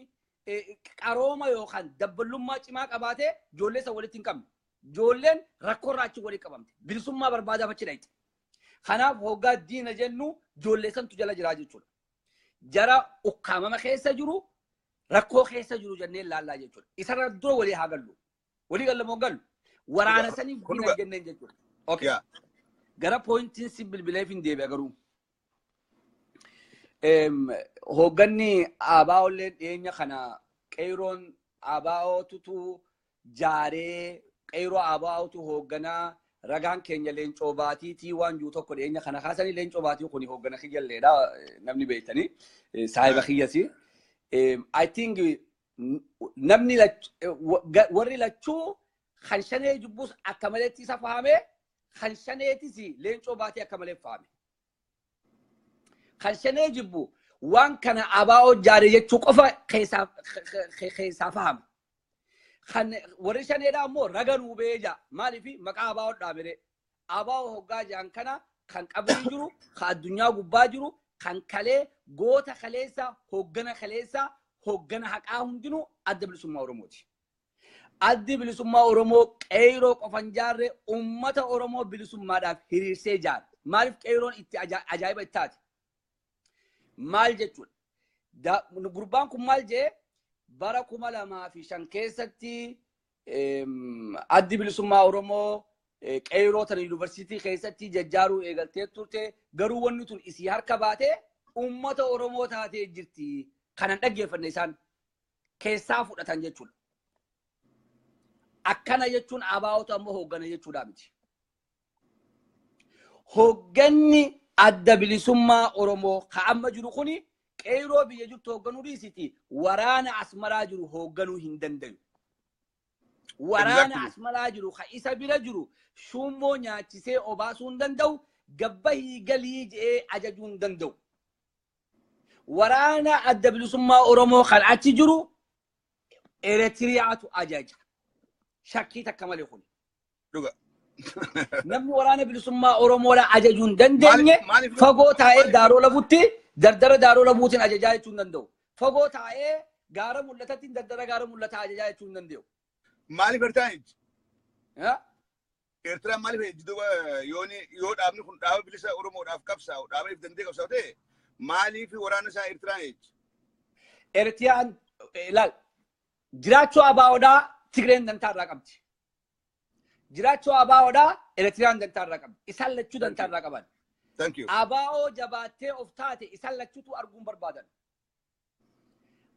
qarooma yookaan dabbalummaa cimaa qabaatee ijoollee isa walitti hin qabne. Ijoolleen rakkoorraa achi walii qabamte. Bilisummaa barbaadaaf achi dhayite. Kanaaf hoggaa diina jennu ijoollee santu jala jiraa jechuudha. Jara ukkaamama keessa jiru, rakkoo keessa jiru jennee laallaa jechuudha. Isarra dura walii haa gallu. Walii galla moo gallu? Waraana saniif diina jenneen jechuudha. Okay. Gara pointiin si bilbileef hin deebi'a garuu. Hoogganni ABO-llee dhiyeenya kana qeeroon ABO-tutu jaaree, qeeroo ABO-tu hoogganaa, ragaan keenya Leencoo Baatiitii waan jiru tokko dhiyeenya kana kaasanii. Leencoo Baatii kun hooggana kiyyalleedha, namni beektanii saahiba kiyyasi. I think namni warri lachuu kan Shanee jibbus akka maleetti isa fahame, kan Shaneetis Leencoo Baatii akka malee fahame. Kan Shanee jibbu waan kana ABO jaare jechuu qofa keessaa fahama. Kan warri Shaneedhaa immoo raga nuu ba'ee jaa. Maaliif maqaa ABO dhaabere? ABO hoggaa jaan kana kan qabrii jiru, kan addunyaa gubbaa jiru, kan kalee goota kaleessa, hoggana kaleessa, hoggana haqaa hundinuu Adda Bilisummaa Oromooti. Addi Bilisummaa Oromoo qeeroo qofan jaarre, uummata Oromoo bilisummaadhaaf hiriirsee jaare. Maaliif qeeroon itti ajaa'iba itti taate? Maal jechuudha? Gurbaan kun maal jee, bara 2005 keessatti Addi Bilisummaa Oromoo qeeroo tana yuunivarsiitii keessatti jajjaaruu eegaltee turte, garuu wanni tun isii harka baatee uummata Oromoo taatee jirti. Kanan dhaggeeffanne isaan keessaa fudhatan jechuudha. Akkana jechuun ABOtu ammoo hooggana jechuudha miti. Hoogganni Adda Bilisummaa Oromoo ka amma jiru kuni qeeroo biyya jirtu hoogganuu dhiisiti, waraana Asmaraa jiru hoogganuu hin danda'u. Waraana Asmaraa jiru ka isa bira jiru shummoo nyaachisee obaasuu hin danda'u, gabbahii galii je'ee ajajuu hin danda'u. Waraana Adda Bilisummaa Oromoo kan achi jiru Eritiriyaatu ajaja. Shakkii takka malee kun. Namni waraana bilisummaa Oromoodha ajajuu hin dandeenye fagoo taa'ee Daaroo Labutti dardara Daaroo Labuutiin ajajaa jechuu hin danda'u. Fagoo taa'ee Gaara Mul'atatti dardara Gaara Mul'ataa ajajaa jechuu hin danda'u. Maaliif Eertiraan? Eertiraan maaliif duuba yoo dhaabni kun dhaaba bilisa Oromoodhaaf qabsaa'u, dhaaba if dandee qabsaa'u ta'e, maaliif waraana isaa Eertiraan jechi? Eertiraan ilaal, jiraachuu ABOdhaa Tigreen dantaa irraa qabdi. Jiraachuu ABOdhaa Eertiraan dantaa irraa qabdi. Isaan lachuu dantaa irraa qaban. Thank you. ABO jabaattee of taate isaan lachuutu arguun barbaadan.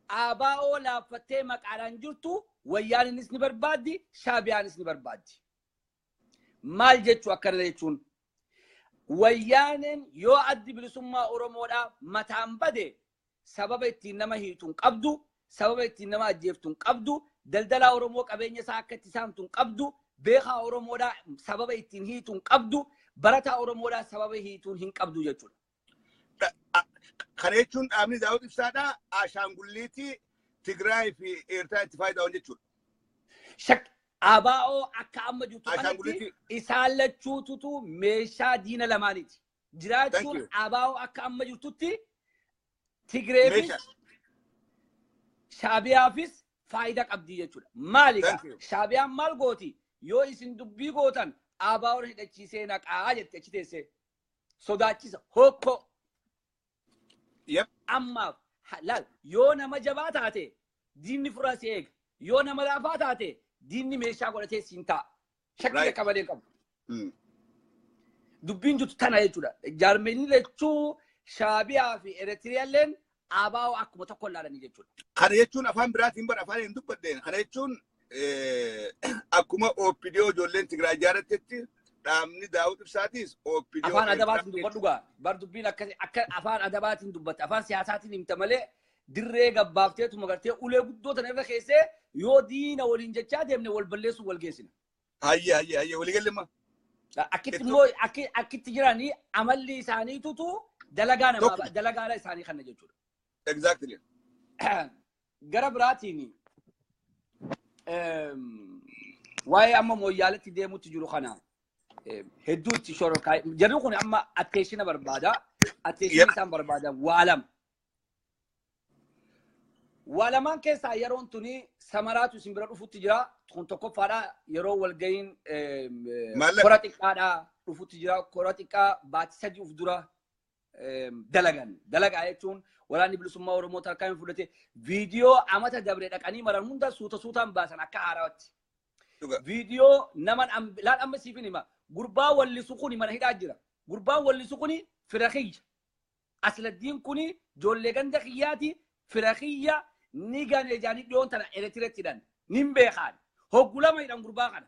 ABO laaffattee maqaadhaan jirtu Wayyaaninis ni barbaaddi, Shaabiyaanis ni barbaaddi. Maal jechuu akkana jechuun, Wayyaaneen yoo Addi Bilisummaa Oromoodhaa mataan bade sababa ittiin nama hiitu hin qabdu, sababa ittiin nama ajjeeftu hin qabdu, daldalaa Oromoo qabeenya isaa akka itti saamtu hin qabdu, beekaa Oromoodhaa sababa ittiin hiitu hin qabdu, barataa Oromoodhaa sababa hiituun hin qabdu jechuudha. Kana jechuun dhaabni Daawud Ibsaadhaa ashaangulliitii Tigraay fi Eertiraa itti fayyadaman jechuudha. Shak ABO akka amma jirtu kanatti isaan lachuututu meeshaa diina lamaaniiti. Jiraachuun ABO akka amma jirtutti Tigreefis Shaabiyaafis faayidaa qabdi jechuudha. Maali? Shaabiyaan maal gooti? Yoo isin dubbii gootan ABO hidhachiisee naqaa jette, achi teessee. Sodaachisa. Hokkoo. Ammaaf laal, yoo nama jabaa taate diinni furaa si eega. Yoo nama laafaa taate diinni meeshaa godhatee siin ta'a. Shakkii akka malee qabu. Dubbiin jirtu tana jechuudha. Jaarmeenii lachuu Shaabiyaa fi Eritiriyaalleen ABO akkuma tokko ilaalanii jechuudha. Kana jechuun afaan biraatiin bara afaan hin dubbadheen. Kana jechuun akkuma OPDO ijoolleen Tigraay ijaarrattetti dhaabni Daawud Ibsaatis OPDO. Afaan adabaatiin dubbadhu gaa. Bar dubbiin akka afaan adabaatiin dubbatte afaan siyaasaatiin himta malee dirree gabbaafteetuma gartee ulee guddoo tana irra keessee yoo diina waliin jechaa deemne wal balleessuun wal geessina. Hayyee hayyee hayyee walii galima. Akkitti immoo akkitti jiranii amalli isaaniitutu dalagaa namaa dalagaa isaanii kana jechuudha. Exactly. Gara biraatiin waa'ee amma mooyyaaletti deemutti jiru kana hedduu itti shororkaa jarri kun amma atteeshina barbaada. Atteeshinii isaan barbaadan waa lama. Waa lamaan keessaa yeroon tuni samaraatu isin bira dhufutti jira. Kun tokkoffaadha yeroo walga'iin kora xiqqaadha dhufutti jira. Kora xiqqaa baatii 3 uf dura dalagan. Dalagaa jechuun waraanni bilisummaa Oromoo tarkaanfii fudhate viidiyoo amata dabre dhaqanii maran hunda suuta suutaan baasan akka haaraatti. Viidiyoo naman laal amma siifin hima. Gurbaa wallisu kuni mana hidhaa jira. Gurbaan wallisu kuni fira kiyya. Asladdiin kuni ijoollee ganda kiyyaati fira kiyya ni gane jaanii dhiyoon tana Eritireetti hidhan. Nin beekaan. Hoggulama hidhan gurbaa kana.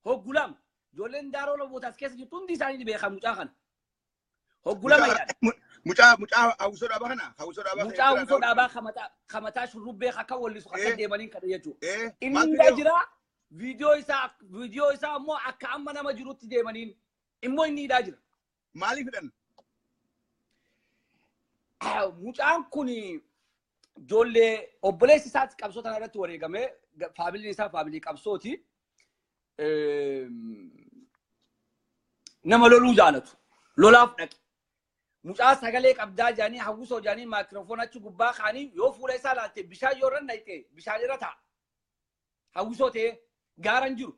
Hoggulama. Ijoolleen daaroo lobootaas keessa jirtu hundi isaanii ni beekan mucaa kana. Hoggulama hidhan. Mucaa hawwisoo dhaabaa kana? Hawwisoo dhaabaa. Mucaa hawwisoo dhaabaa kamataa shurrubbee akka wallisu akka deemaniin kana jechuudha. Inni hidhaa jira. Viidiyoo isaa immoo akka amma nama jirutti deemaniin immoo inni hidhaa jira. Maaliif hidhan? Mucaan kun ijoollee obboleessi isaatti qabsoo tana irratti wareegame faamiliin isaa faamilii qabsooti. Nama loluu jaalatu. Lolaaf dhaqe. Mucaa sagalee qabdaa jaanii hawwisoo jaanii maayikiroofoon achi gubbaa kaanii yoo fuula isaa laalte bishaan yoo irra naqxe bishaan irra taa'a. Hawwisoo ta'ee gaaraan jiru.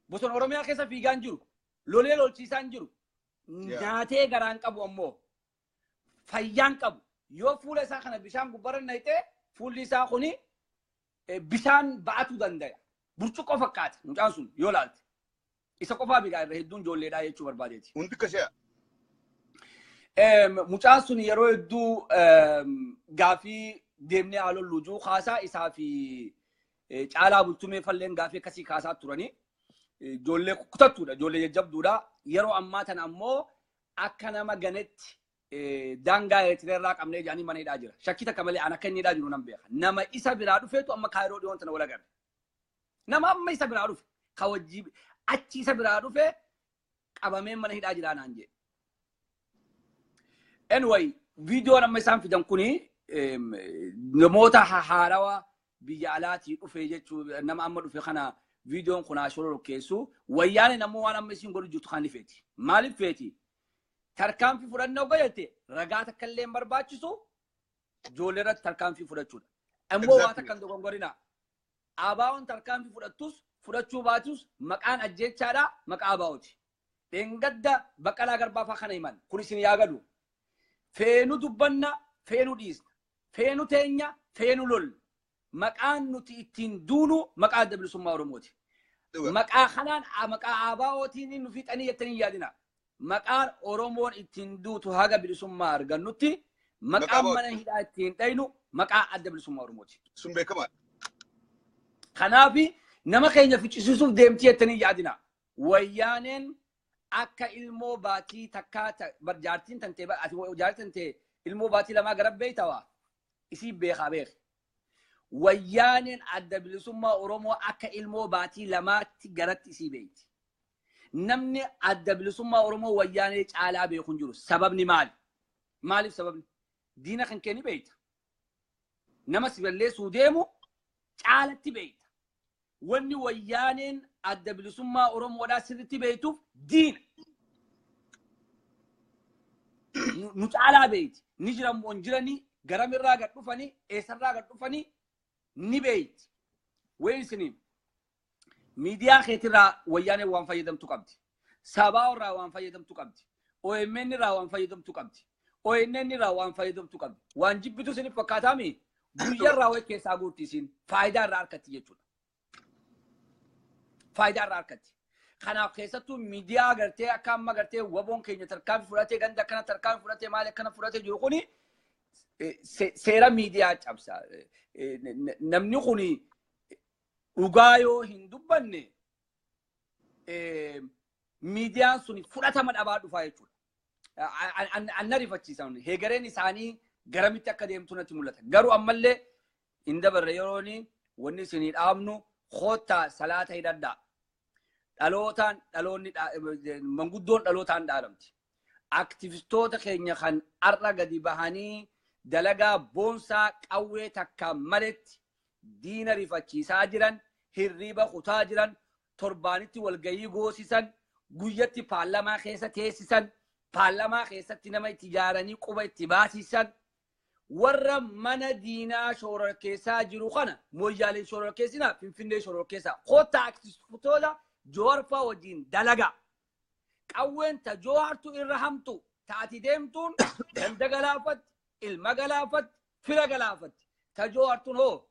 Bosona Oromiyaa keessa fiigaan jiru. Lolee lolchiisaan jiru. Nyaatee garaan qabu ammoo fayyaan qabu. Yoo fuula isaa kana bishaan gubbaarra naqxe fuulli isaa kuni bishaan ba'atuu danda'a. Burcuqqoo fakkaata mucaan sun yoo laalte. Isa qofaa bigaa irra hedduun ijoolleedhaa jechuu barbaadeeti. Hundi akkasii. Mucaan sun yeroo hedduu gaafii deemnee haaloo lujuu kaasaa isaa fi caalaa bultumee falleen gaafii akkasii kaasaa turanii ijoollee kutattuudha ijoollee jajjabduudha. Yeroo ammaa tana ammoo akka nama ganetti daangaa Eritireerraa qabnee jedhanii mana hidhaa jira. Shakkii takka malee an akka inni hidhaa jiru nan beeka. Nama isa biraa dhufeetu amma Kaayiroo dhiyoon tana wal agarre. Nama amma isa biraa dhufe ka wajjii achi isa biraa dhufe qabamee mana hidhaa jira naan jedhe. Anyway, viidiyoon amma isaan fidan kuni namoota haarawaa biyya alaatii dhufe jechuu nama amma dhufe kana viidiyoon kun shororkeessu wayyaane nammoo waan amma isiin godhu jirtu kan feeti. Maaliif feeti? Tarkaanfii fudhannoo godhatte ragaa takka illee hin barbaachisu ijoollee irratti tarkaanfii fudhachuudha. Ammoo waa takka hin dogongorina. ABO'n tarkaanfii fudhattus fudhachuu baatus maqaan ajjeechaadha maqaa ABO'ti. Dheengadda Baqqalaa Garbaa fa'aa kana himan kun isin yaa galu. Feenu dubbanna feenu dhiisna. Feenu teenya feenu lolla. Maqaan nuti ittiin duunu maqaa adda bilisummaa Oromooti. Maqaa kanaan maqaa ABO'tiin nu fixanii jettanii yaadina. Maqaan Oromoon ittiin duutu haga bilisummaa argannutti maqaan mana hidhaa ittiin dhaynu maqaa adda bilisummaa Oromooti. Sun beekamaadha. Kanaaf nama keenya ficcisiisuuf deemtii jettanii yaadina. Wayyaaneen akka ilmoo baatii takkaa jaartiin tantee jaartiin tantee ilmoo baatii lamaa gara beeytawaa isii beekaa beeke. Wayyaaneen adda bilisummaa Oromoo akka ilmoo baatii lamaatti garatti isii beeyti. Namni adda bilisummaa Oromoo wayyaanee caalaa beeku hin jiru. Sababni maali? Maaliif sababni? Diina kan kee ni beeyta. Nama si balleessuu deemu caalatti beeyta. Wanni wayyaaneen adda bilisummaa Oromoodhaa sirriitti beeytuuf diina. Nu caalaa beeyti. Ni jiran moo hin jiranii garamirraa gad dhufanii eessarraa gad dhufanii ni beeyti. Wayin isiniin miidiyaa keetirraa wayyaaneen waan fayyadamtu qabdi. Sabaa irraa waan fayyadamtu qabdi. OMN irraa waan fayyadamtu qabdi. ONN irraa waan fayyadamtu qabdi. Waan jibbitu isiniif fakkaataami guyyaarraa wayi keessaa guurti isin faayidaa irraa harkatti jechuudha. Faayidaa irraa harkatti. Kanaaf keessattuu miidiyaa gartee akka amma gartee waboon keenya tarkaanfii fudhatee ganda akkana tarkaanfii fudhatee maal akkana fudhatee jiru kuni seera miidiyaa cabsa. Namni kuni dhugaa yoo hin dubbanne miidiyaan sun fudhatama dhabaa dhufaa jechuudha. Anna rifachiisan heegareen isaanii garamitti akka deemtu natti mul'ata. Garuu ammallee hin dabarre yerooni wanni isinii dhaabnu koottaa salaata hidhadhaa. Dhalootaan dhaloonni manguddoon dhalootaan dhaalamti. Aktivistoota keenya kan har'a gadi bahanii dalagaa boonsaa qawwee takka maletti diina rifachiisaa jiran, hirriba kutaa jiran, torbaanitti walgayii goosisan, guyyatti paarlamaa keessa teessisan, paarlamaa keessatti nama itti ijaaranii quba itti baasisan, warra mana diinaa shororkeessaa jiru kana mooyyaaleen shororkeessinaa Finfinnee shororkeessaa koottaa aktivistoota Jowaar fa'aa wajjin dalagaa. Qawween ta Jowaartu irra hamtu taati deemtuun ganda galaafatti, ilma galaafatti, fira galaafatti. Ta Jowaartuun hoo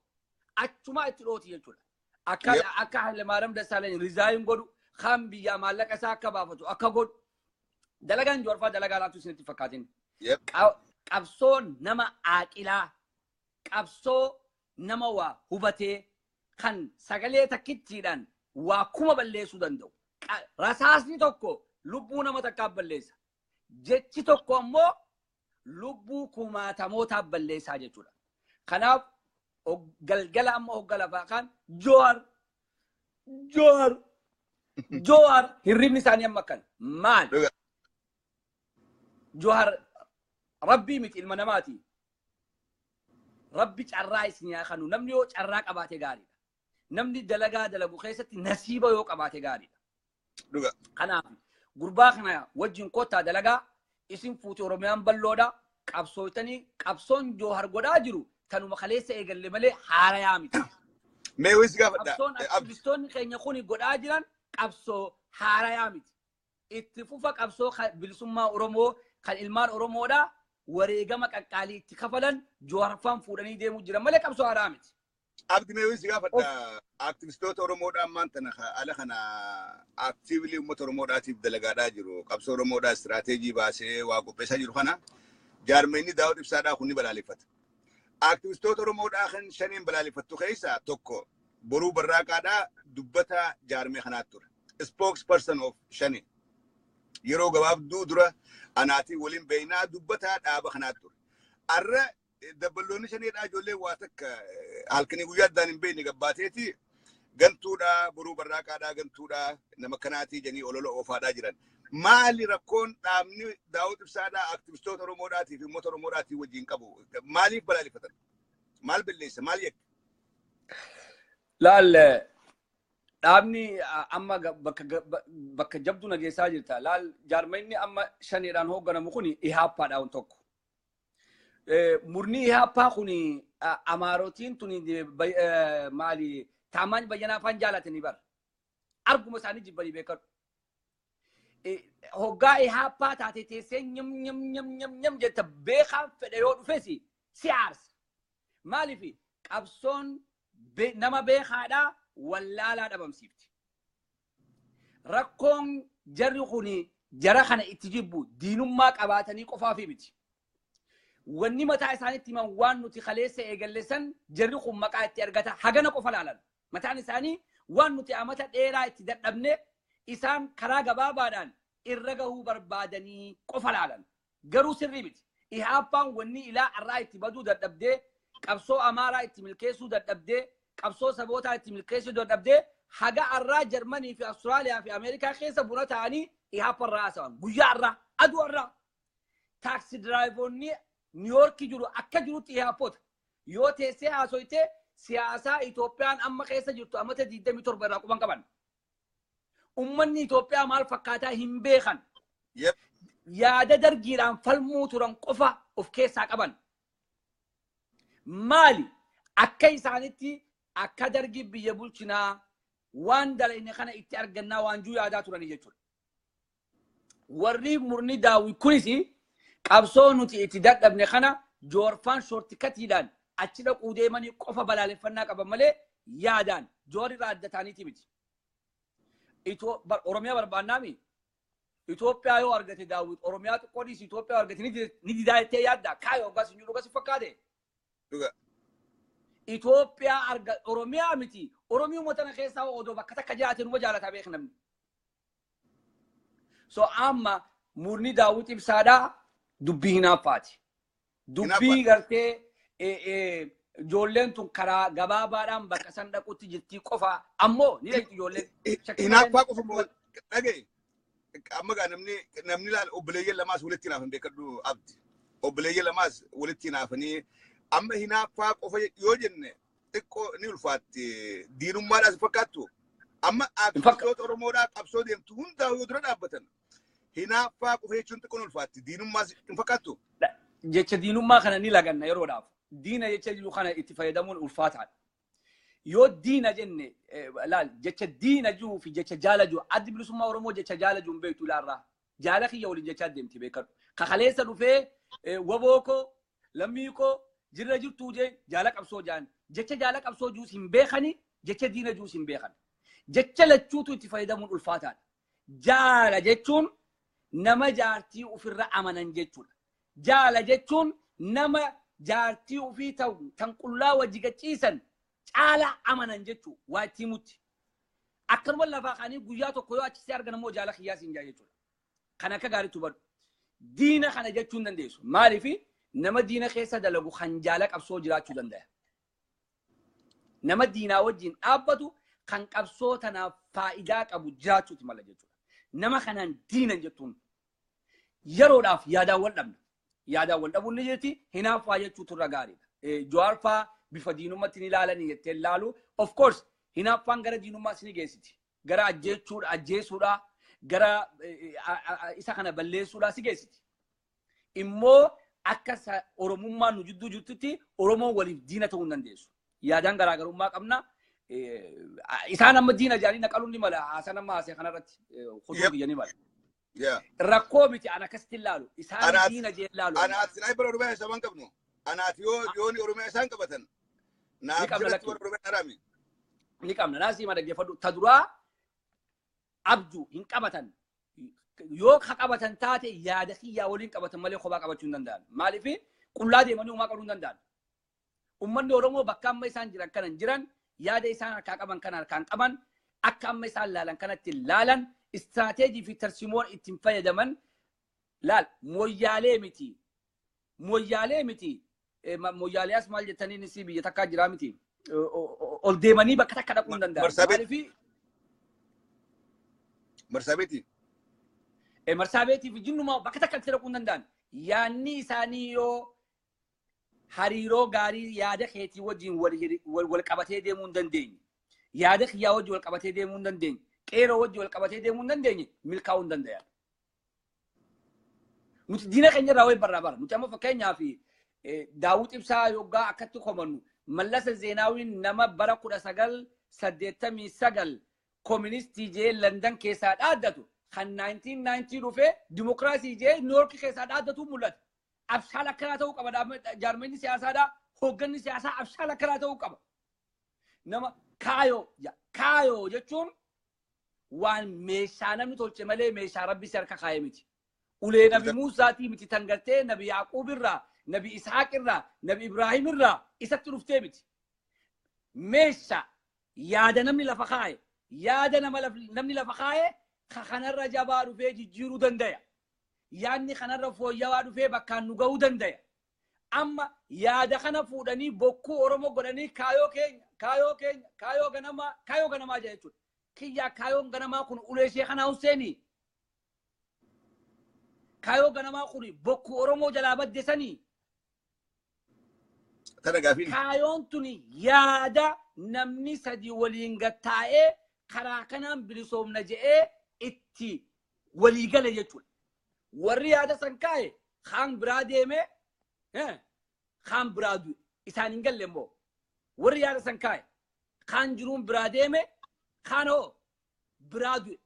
achuma itti dhooti jechuudha. Akka Hayilemaariyaam Dassaalany rizaayin godhu, kan biyyaa maallaqa isaa akka baafatu akka godhu. Dalagaan Jowaar fa'aa dalagaa laatu isinitti fakkaatin. Qabsoo nama aaqilaa, qabsoo nama waa hubatee kan sagalee takkittiidhaan waa kuma balleessuu danda'u. Rasaasni tokko lubbuu nama takkaaf balleessa. Jechi tokko ammoo lubbuu kumaatamootaaf balleessaa jechuudha. Kanaaf galgala amma hogga lafaa kan Jowaar Jowaar Jowaar hirribni isaanii amma akkana. Maal? Jowaar Rabbii miti ilma namaati. Rabbi carraa isin haa kennu. Namni yoo carraa qabaate gaariidha. Namni dalagaa dalagu keessatti nasiiba yoo qabaate gaariidha. Kanaaf gurbaa kana wajjin kottaa dalagaa isin fuute Oromiyaan bal'oodha. Qabsooytanii qabsoon Jowaar godhaa jiru tanuma kaleessa eegalle malee haarayaa miti. Mee wayis gaafadha. Qabsoon aktivistoonni keenya kuni godhaa jiran qabsoo haarayaa miti. Itti fufa qabsoo bilisummaa Oromoo kan ilmaan Oromoodha. Wareegama qaqqaalii itti kafalan Jowaarfaan fuudhanii deemuu jiran malee qabsoo haaraa miti. Abdi mee wayis gaafadha. Aktivistoota Oromoodhaa ammaan tana ala kana aktiivlii uummata Oromoodhaatiif dalagaadhaa jiru. Qabsoo Oromoodhaa istiraateejii baasee waa qopheessaa jiru kana jaarmeenni Daawud Ibsaadhaa kun ni balaaleffata. Aktivistoota Oromoodhaa kan shaniin balaaleffattu keessaa tokko Boruu Barraaqaadhaa dubbata jaarmee kanaatti ture. Spokesperson of shanii. Yeroo gabaabduu dura anaatii waliin beeynaa dubbataa dhaaba kanaatti ture. Arra dabballoonni shaneedhaa ijoollee waa takka halkanii guyyaa addaan hin beekne gabbaateeti gantuudhaa Boruu Barraaqaadhaa gantuudhaa nama kanaatii jedhanii olola oofaadhaa jiran. Maali rakkoon dhaabni Daawud Ibsaadhaa aktivistoota Oromoodhaatii fi uummata Oromoodhaatii wajjin qabu? Maaliif balaaleffatan? Maal balleessa? Maal yakka? Laal dhaabni amma bakka jabdu nageessaa jirta. Laal jaarmanni amma shaneedhaan hoogganamu kuni IHAPpaadhaan tokko. Murni IHAPPaa kuni Amaarotiin tuni maali Taamaan Bayyanaa afaan jaalatanii bara. Arguma isaanii jibbanii beekadu. Hoggaa IHAPPaa taate teessee nyam nyam nyam nyam nyam jetta beekaan fedhe yoo dhufes si aarsa. Maaliif qabsoon nama beekaadhaa wallaalaa dhabamsiifti. Rakkoon jarri kuni jara kana itti jibbu diinummaa qabaatanii qofaafi miti. Wanni mataa isaaniitti himan waan nuti kaleessa eegalle san jarri kun maqaa itti argata hagana qofa laalan. Mataan isaanii waan nuti amata dheeraa itti dadhabne isaan karaa gabaabaadhaan irra gahuu barbaadanii qofa laalan. Garuu sirrii miti. IHAPPaan wanni ilaa har'aa itti baduu dadhabdee, qabsoo Amaaraa itti milkeessuu dadhabdee, qabsoo sabootaa itti milkeessuu dadhabdee haga har'aa Jarmanii fi Awustiraaliyaa fi Ameerikaa keessa buna ta'anii IHAPPA irraa haasawan. Guyyaa har'aa, aduu har'aa. Taaksii diraayivoonni Niiyoorkii jiru akka jirutti IHAPPoota. Yoo teessee haasoytee siyaasaa Itoophiyaan amma keessa jirtu amata 27 irraa quban qaban. Uummanni Itoophiyaa maal fakkaataa hin beekan. Yaada dargiidhaan falmuu turan qofa of keessaa qaban. Maali? Akka isaanitti akka dargii biyya bulchinaa waan dalayne kana itti argannaa waan juu yaadaa turanii jechuudha. Warri murni daawwi kunis qabsoo nuti itti dadhabne kana Joorfaan shoortikatiidhaan achi dhaquu deemanii qofa balaaleffannaa qaban malee yaadaan Joor irraa adda ta'aniiti miti. Oromiyaa barbaannaami. Itoophiyaa yoo argate Daawit Oromiyaa xiqqoo dhiisi Itoophiyaa yoo argate ni didaa jettee yaadda. Kaayoo hoggaa sin jiru si fakkaate. Itoophiyaa arga Oromiyaa miti. Oromiyuma tana keessaa odoo bakka takka jiraate numa jaalataa beek namni. So amma murni Daawit Ibsaadhaa dubbii hinaaffaati. Dubbii gartee ijoolleen tun karaa gabaabaadhaan bakka san dhaqutti jirtii qofa ammoo ni dhaqxi ijoolleen. Hinaaffaa qofa moo dhagaye. Amma gaa namni ilaala obboleeyyan lamaas walitti hinaafan beekadhu abdi. Obboleeyyan lamaas walitti hinaafanii amma hinaaffaa qofa yoo jenne xiqqoo ni ulfaatti diinummaadhaas fakkaattu. Amma aktivistoota Oromoodhaa qabsoo deemtu hundaa yoo dura dhaabbatan hinaaffaa qofa jechuun xiqqoo ni ulfaatti diinummaas hin fakkaattu. Jecha diinummaa kana ni laganna yeroodhaaf. Diina jecha jiru kana itti fayyadamuun ulfaataadha. Yoo diina jenne laal jecha diina jiruu fi jecha jaala jiru addi bilisummaa Oromoo jecha jaala jiru hin beektu ilaarraa. Jaala kiyya waliin jechaa deemti beekadhu. Kakaleessa dhufee waboo koo lammii koo jirra jirtuu jee jaala qabsoo jaan jecha jaala qabsoo jiruus hin beekani jecha diina jiruus hin beekan. Jecha lachuutu itti fayyadamuun ulfaataadha. Jaala jechuun nama jaartii ofirra amanan jechuudha. Jaala jechuun nama jaartii ofii ta'u tan qullaa wajji gachiisan caala amanan jechuu waa itti himutti. Akkanuma lafaa kaanii guyyaa tokko yoo achisee argan immoo jaala kiyyaas hin jaa jechuudha. Kan akka gaariitti hubadhu. Diina kana jechuu hin dandeessu. Maaliif nama diina keessa dalagu kan jaala qabsoo jiraachuu danda'a. Nama diinaa wajjin dhaabbatu kan qabsoo tanaaf faayidaa qabu jiraachuuti mala jechuudha. Nama kanaan diinan jettuun yeroodhaaf yaadaan wal dhabna. Yaadaan wal dhabuun ni jirti hinaaffaa jechuutu irra gaariidha. Jawaar faa bifa diinummaatti ni ilaalanii jettee ilaalu. Of course hinaaffaan gara diinummaas ni geessiti. Gara ajjeechuudha, ajjeesuudha, gara isa kana balleessuudha si geessiti. Immoo akka Oromummaan nu jidduu jirtutti Oromoon waliif diina ta'uu hin dandeessu. Yaadaan garaagarummaa qabna. Isaan amma diina jedhanii naqaluun ni mala. Haasaan amma haasee kanarratti kutuu kiyya ni mala. Rakkoo miti an akkasitti ilaalu. Isaan diina jee ilaalu. Anaaf sniper Oromiyaa isa waan qabnu. Anaaf yoo Oromiyaa isaan qabatan. Naaf jalatti warra Oromiyaa haraami. Ni qabna. Naasii ma dhaggeeffadhu. Ta duraa abjuu hin qabatan. Yoo ka qabatan taate yaada kiyyaa waliin qabatan malee kophaa qabachuu hin danda'an. Maaliif qullaa deemanii uumaa qabuu hin danda'an. Uummanni Oromoo bakka amma isaan jiran kanan jiran yaada isaan harkaa qaban kan harkaan qaban akka amma isaan laalan kanatti laalan istirateejii fi tarsimoon ittiin fayyadaman laal mooyyaalee miti. Mooyyaalee miti. Mooyyaalee as maal jettaniin isii biyya takkaa jiraa miti. Ol deemanii bakka takka dhaquu hin danda'an. Maaliif Marsaabeetii. Marsaabeetii fi jinnumaa bakka takka itti dhaquu hin danda'an. Yaanni isaanii yoo hariiroo gaarii yaada keetii wajjin wal qabatee deemuu hin dandeenye. Yaada kiyyaa wajjin wal qabatee deemuu hin dandeenye. Qeeroo wajjin wal qabatee deemuu hin dandeenye milkaa'uu hin danda'an. Nuti diina keenya irraa wayii barraa bara. Nuti amma fakkeenyaaf Daawit Ibsaa yoggaa akkatti komannu Mallasa Zeenaawiin nama bara 1989 kooministii jee London keessaa dhaaddatu kan 1990 dhufee dimokiraasii jee New York keessaa dhaaddatu mul'ata. Abshaal akkanaa ta'uu qaba jaarmanni siyaasaadhaa hoogganni siyaasaa abshaal akkanaa ta'uu qaba. Nama kaayoo kaayoo jechuun waan meeshaa namni tolche malee meeshaa rabbi si harka kaayee miti. Ulee Nabi Muusaatii miti tan gartee Nabi Yaaqoob irraa Nabi Ishaaq irraa Nabi Ibraahim irraa isatti dhuftee miti. Meeshaa yaada namni lafa kaaye yaada namni lafa kaaye kanarra jabaa dhufee jijjiiruu danda'a. Yaadni kanarra fooyya'aa dhufee bakkaan nu ga'uu danda'a. Amma yaada kana fuudhanii bokkuu Oromoo godhanii kaayoo keenya kaayoo keenya kaayoo ganamaa kaayoo ganamaa jedha jechuudha. Kiyyaa kaayoon ganamaa kun ulee ishee kanaa Huseenii. Kaayoo ganamaa kun bokkuu Oromoo jalaa badde sanii. Kaayoon tuni yaada namni sadi waliin gattaa'ee karaa kanaan bilisoomna je'ee itti walii gale jechuudha. Warri yaada san kaa'e kaan biraa deemee kaan biraa du'e isaan hin galle immoo warri yaada san kaa'e kaan jiruun biraa deeme kaan hoo biraa du'e.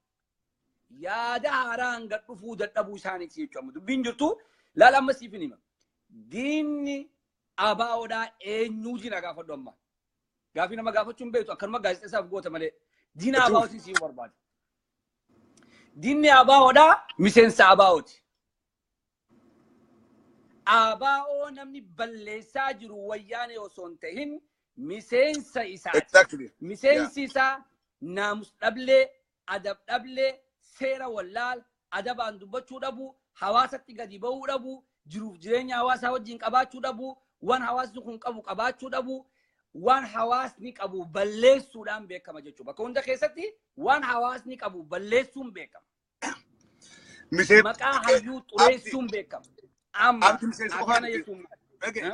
Yaada haaraan gad dhufuu dadhabuu isaaniiti jechuudha. Dubbiin jirtu laala amma siif hin hima. Diinni ABOdhaa eenyuu jina gaafadhu amma. Gaafii nama gaafachuun beektu akkanuma gaazexeessaaf goota malee diina ABOtiin siif barbaada. Diinni ABOdhaa miseensa ABOti. ABO namni balleessaa jiru Wayyaanee osoo hin tahin miseensa isaati. Miseensi isaa naamus dhablee, adab dhablee, seera wallaal, adabaan dubbachuu dhabu, hawaasatti gadi bahuu dhabu, jiruuf jireenya hawaasaa wajjin qabaachuu dhabu, waan hawaasni kun qabu qabaachuu dhabu, waan hawaasni qabu balleessuudhaan beekama jechuudha. Bakka hunda keessatti waan hawaasni qabu balleessuun beekama. Maqaa hayyuu xureessuun beekama. Amma akkana jechuun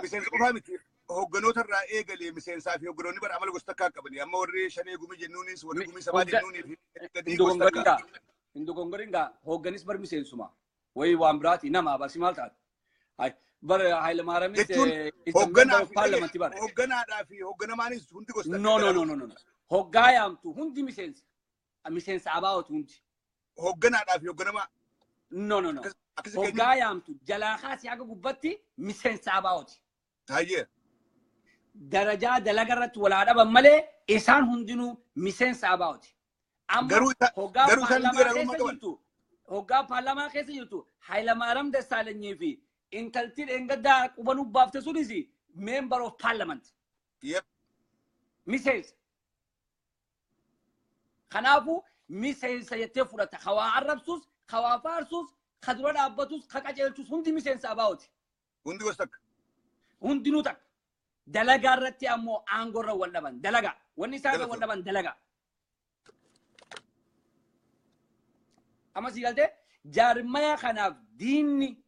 miseensa qofaa miti. Hogganoota irraa eegalee miseensaa fi hogganoonni bara amala gosa takkaa qabani. Amma warri shanee gumii jennuunis, warri gumii sabaa jennuunii fi gosa takkaa. Hin dogongorin gaa, hoogganis bar miseensuma. Wayi waan biraati nama barsi maal taate? Bar Hayilemaariyaamis hoogganaa fi hoogganaadhaa fi hoogganamaanis hundi gosa takkaa. No, no, no, no, no. Hoggaa yaamtu hundi miseensa. Miseensa ABOtu hundi. Hoogganaadhaa fi hoogganamaa. No, no, no. Hoggaa yaamtu jalaa kaasii haga gubbatti miseensa ABOti. Hayyee. Darajaa dalaga irratti walaa dhaban malee isaan hundinuu miseensa ABOti. Amma hoggaa paarlaamaa keessa jirtu, hoggaa paarlaamaa keessa jirtu Hayilamaariyaam Dassaalanyii fi intalti dheengaddaa qubanuu baafte sunis member of parliament. Yep. Miseensa. Kanaafuu miseensa jettee fudhata. Hawaa arrabsus, hawaa faarsus, ka dura dhaabbatus, ka qajeelchus hundi miseensa ABOti. Hundi gosa takka. Hundinuu takka. Dalagaa irratti ammoo aangoo irra wal dhaban. Dalagaa. Wanni isaan irra wal dhaban dalagaa. Amma si galtee jaarmaya kanaaf diinni,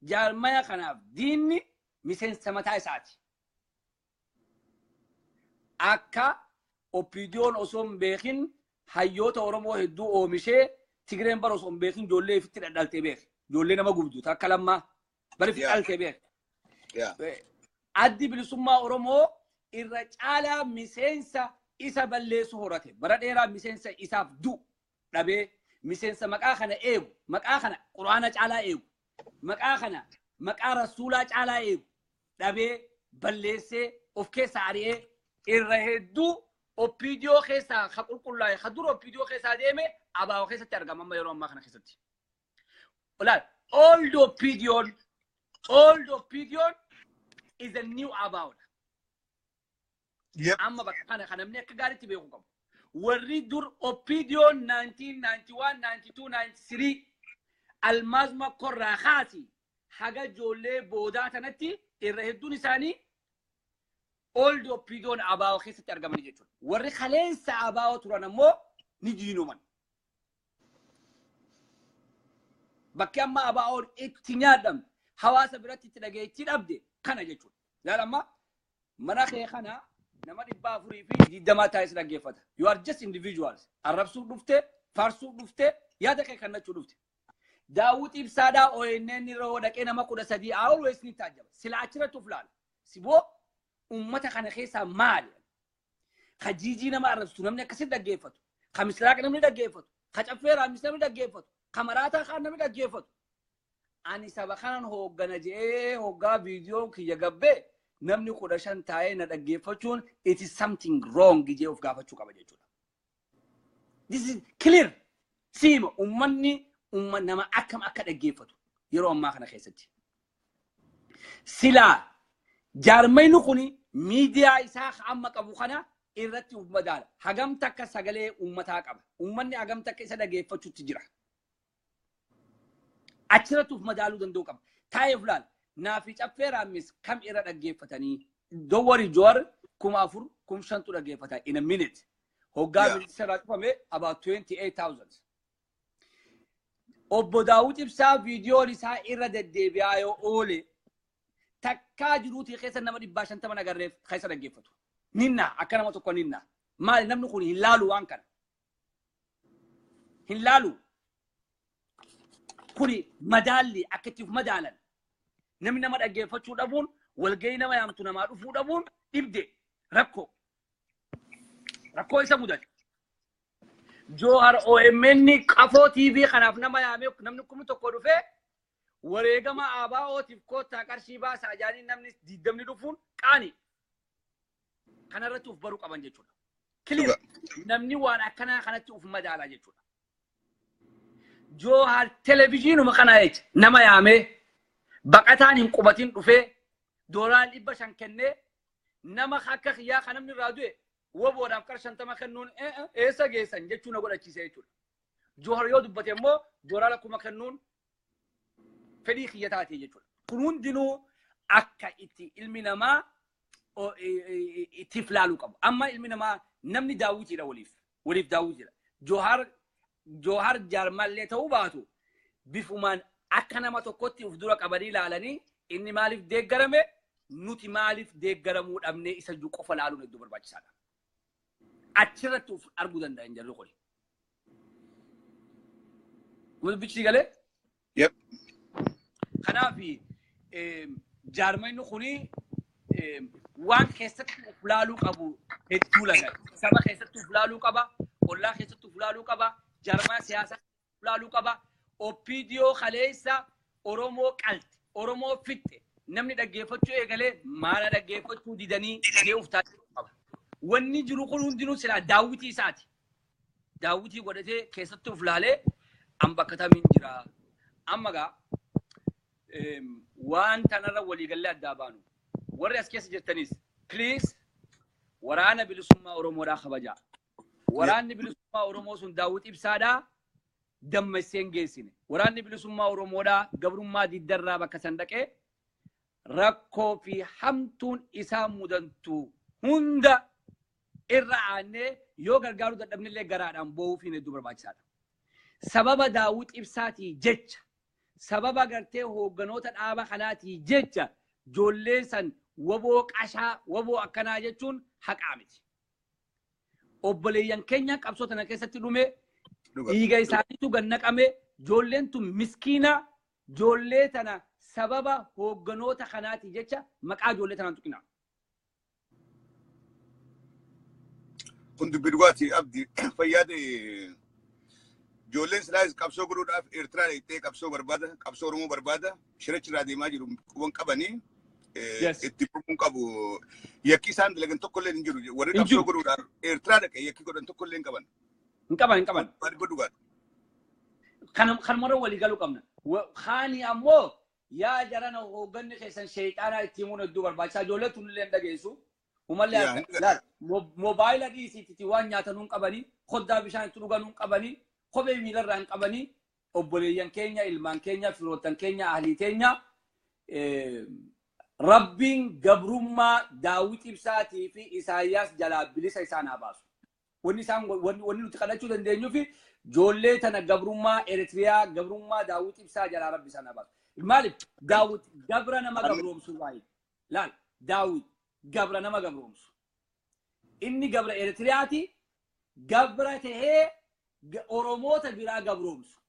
jaarmaya kanaaf diinni miseensa mataa isaati. Akka OPDOn osoo hin beekin hayyoota Oromoo hedduu oomishee Tigreen bara osoo hin beekin ijoollee ifitti dhadhaltee beek. Ijoollee nama gubdu takka lammaa bara ifitti dhaltee beek. Addi Bilisummaa Oromoo irra caalaa miseensa isa balleessu horate. Bara dheeraa miseensa isaaf du'u dhabee, miseensa maqaa kana eegu, maqaa kana Quraana caalaa eegu, maqaa kana maqaa Rasuulaa caalaa eegu dhabee balleessee of keessaa ari'ee irra hedduu OPDO keessaa ka qulqullaa'e, ka dura OPDO keessaa deeme ABO keessatti argama amma yeroo ammaa kana keessatti. Olaal, old OPDOn, old OPDOn is a new ABO. Amma bakka kana kan namni akka gaariitti beeku qabu. Warri dur OPDOn 1991, 92, 93 Almaaz Makkorraa kaasi haga ijoollee boodaa tanatti irra hedduun isaanii old OPDOn ABO keessatti argamanii jechuudha. Warri kaleensa ABO turan ammoo ni diinoman. Bakki amma ABOn itti nyaadhamte, hawaasa biratti itti dhageettii dhabde kana jechuudha. Ilaala amma mana kee kana nama 420 taa'ee dhaggeeffata. You are just individuals. Arrabsuuf dhufte, faarsuuf dhufte, yaada kee kennachuu dhufte. Daawwit Ibsaadhaa ONN irra yoo dhaqee nama 13 always ni taajjaba. Sila achirratti of laala. Siboo uummata kana keessaa maali? Ka jiijii nama arrabsu namni akkasitti dhaggeeffatu. Ka misiraaq namni dhaggeeffatu. Ka caffee raamis namni dhaggeeffatu. Ka maraataa kaan namni dhaggeeffatu. Ani saba kanan hooggana je'ee hoggaa viidiyoon kiyya gabbee namni 15 taa'ee na dhaggeeffachuun it is something wrong jee of gaafachuu qaba jechuudha. This is clear. Siima uummanni nama akkam akka dhaggeeffatu yeroo ammaa kana keessatti. Silaa jaarmayni kuni miidiyaa isaa amma qabu kana irratti of madaala. Hagam takka sagalee uummataa qaba. Uummanni hagam takka isa dhaggeeffachuutti jira. Achirratti of madaaluu danda'u qaba. Taa'ee of laala. Naafi caffee raammis kam irra dhaggeeffatanii? Don't worry, Joar 4,000 5,000 dhaggeeffata in a minute. Hoggaa ministeera cufame about 28,000. Obbo Daawud Ibsaa viidiyoon isaa irra deddeebi'aa yoo oole takkaa jiruutii keessa nama 150 agarreef keessa dhaggeeffatu. Ninna akka nama tokko ninna. Maali namni kun hin laalu waan kana. Hin laalu. Kuni madaalli akka itti madaalan. Namni nama dhaggeeffachuu dhabuun, walgahii nama yaamtu namaa dhufuu dhabuun dhibde rakkoo. Rakkoo isa mudate. Joohar OMN qafoo TV kanaaf nama yaamee namni 1,000 dhufee wareegama ABOtiif koottaa qarshii baasaa jaaniin namni 20 dhufuun qaani. Kanarratti of baruu qaban jechuudha. Clear. Namni waan akkanaa kanatti of madaalaa jechuudha. Joohar televiziinuma kana jecha nama yaamee baqataan hin qubatin dhufee $500 kennee nama akka kiyyaa kan namni irraa du'e woboodhaaf qara 50 kennuun eessa geessan jechuu na godhachiise jechuudha. Joohar yoo dubbate immoo $10,000 kennuun fedhii kiyya taatee jechuudha. Kun hundinuu akka itti ilmi namaa ittiif laaluu qabu. Amma ilmi namaa namni daawwitiidha waliif. Waliif daawwitiidha. Joohar jaarmallee ta'uu baatu bifumaan akka nama tokkotti of dura qabanii ilaalanii inni maaliif deeggarame nuti maaliif deeggaramuu dhabnee isa jiru qofa laaluun hedduu barbaachisaadha. Achirratti of arguu danda'an jarri kuni. Dubbichi galee? Yep. Kanaaf jaarmanni kuni waan keessatti of laaluu qabu hedduu laga. Saba keessatti of laaluu qaba, ollaa keessatti of laaluu qaba, jaarmaa siyaasaa of laaluu qaba. OPDO kaleessa Oromoo qalte, Oromoo fitte, namni dhaggeeffachuu eegalee maala dhaggeeffachuu didanii dee'uuf taasisuu qaba. Wanni jiru kun hundinuu silaa daawwitii isaati. Daawwitii godhatee keessatti of laalee an bakka tamiin jira. Amma gaa waan tanarra waliigallee addaa baanu. Warri as keessa jirtanis please waraana bilisummaa Oromoodhaa kabajaa. Waraanni bilisummaa Oromoo sun Daawwit Ibsaadhaa dammessee hin geessine. Waraanni bilisummaa Oromoodhaa gabrummaa diddarraa bakka san dhaqee rakkoo fi hamtuun isaa mudantu hunda irra aannee yoo gargaaruu dadhabnillee garaadhaan boo'uufiin hedduu barbaachisaadha. Sababa Daawwit Ibsaatii jecha, sababa gartee hoogganoota dhaaba kanaatii jecha ijoollee san waboo qashaa, waboo akkanaa jechuun haqaa miti. Obboleeyyan keenya qabsoo tana keessatti dhume, dhiiga isaaniitu gad naqame, ijoolleen tun miskiina, ijoollee tana sababa hoogganoota kanaatii jecha maqaa ijoollee tanaan tuqina. Kun dubbii dhugaatii Abdii fayyaade ijoolleen silaayis qabsoo godhuudhaaf Eertiraa dhaqxee qabsoo barbaada, qabsoo Oromoo barbaada, shirachi irraa deemaa jiru quban qabanii itti fufuu qabu. Yakki isaan dalagan tokkollee hin jiru. Warri qabsoo godhuudhaaf Eertiraa dhaqee yakki godhan tokkollee hin qaban. Hin qaban, hin qaban. Dubbii dhugaati. Kanumarra walii galuu qabna. Kaani ammoo yaa jarana hoogganni keessan sheexaanaa itti himuun hedduu barbaachisaa. Ijoollee tunillee hin dhageessu. Umallee moobaayila dhiisiitti waan nyaatan hin qabanii, koddaa bishaan itti dhugan hin qabanii, kophee miilarraa hin qabanii, obboleeyyan keenya, ilmaan keenya, firoottan keenya, ahlii keenya Rabbiin gabrummaa Daawwit Ibsaatii fi Isaayyaas jalaa bilisa isaan haa baasu. Wanni isaan wanni nuti kadhachuu dandeenyuu fi ijoollee tana gabrummaa Eritiriyaa, gabrummaa Daawwit Ibsaa jalaa Rabbi isaan haa baasu. Maaliif Daawwit gabra nama gabroomsu baay'ee. Laal Daawwit gabra nama gabroomsu. Inni gabra Eritiriyaati, gabra tahee Oromoota biraa gabroomsu.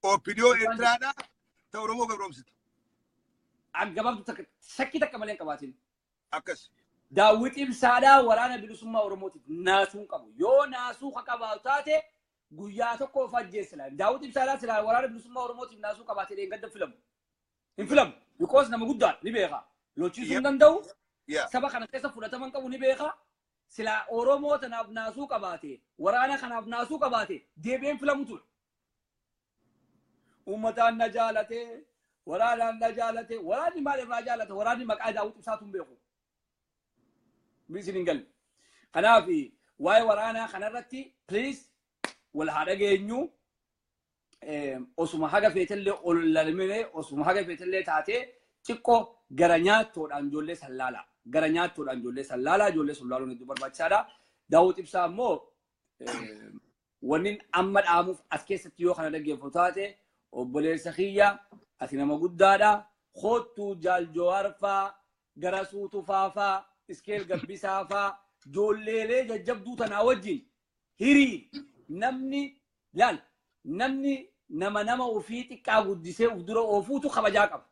OPDO Eritiraadhaa ta Oromoo gabroomsitu. Gabaabdu takka shakkii takka malee hin qabaatin. Akkas. Daawwit Ibsaadhaa waraana bilisummaa Oromootiif naasuu hin qabu. Yoo naasuu ka qabaatu taate guyyaa tokko of ajjeesila. Daawwit Ibsaadhaa silaa waraana bilisummaa Oromootiif naasuu qabaate dheengadda filamu. Hin filamu. Because nama guddaa ni beeka. Lolchiisuu hin danda'u. Saba kana keessa fudhatama hin qabu ni beeka. Silaa Oromoo tanaaf naasuu qabaate, waraana kanaaf naasuu qabaate deebi'een filamu ture. Uummataan na jaalate, waraanaan na jaalate, waraanni maal irraa jaalate, waraanni maqaa Daawwit Ibsaatu hin beeku. Isin hin galle. Kanaaf waa'ee waraanaa kanarratti please wal haa dhageenyu. Osuma haga feetellee ol lalmine, osuma haga feetellee taatee xiqqoo gara nyaattoodhaan ijoollee san laalaa. Gara nyaattoodhaan ijoollee san laalaa, ijoollee sun laaluun hedduu barbaachisaadha. Daawwit Ibsaa immoo wanni amma dhaamuuf as keessatti yoo kana dhaggeeffatu taate obboleessa kiyya ati nama guddaadha. Kottuu Jaal Jowaar faa, Garasuu Tufaa faa, Iskeel Gabbisaa faa, ijoolleelee jajjabduu tanaa wajjin hirii namni laal namni nama nama ofii xiqqaa guddisee of dura oofuutu kabajaa qaba.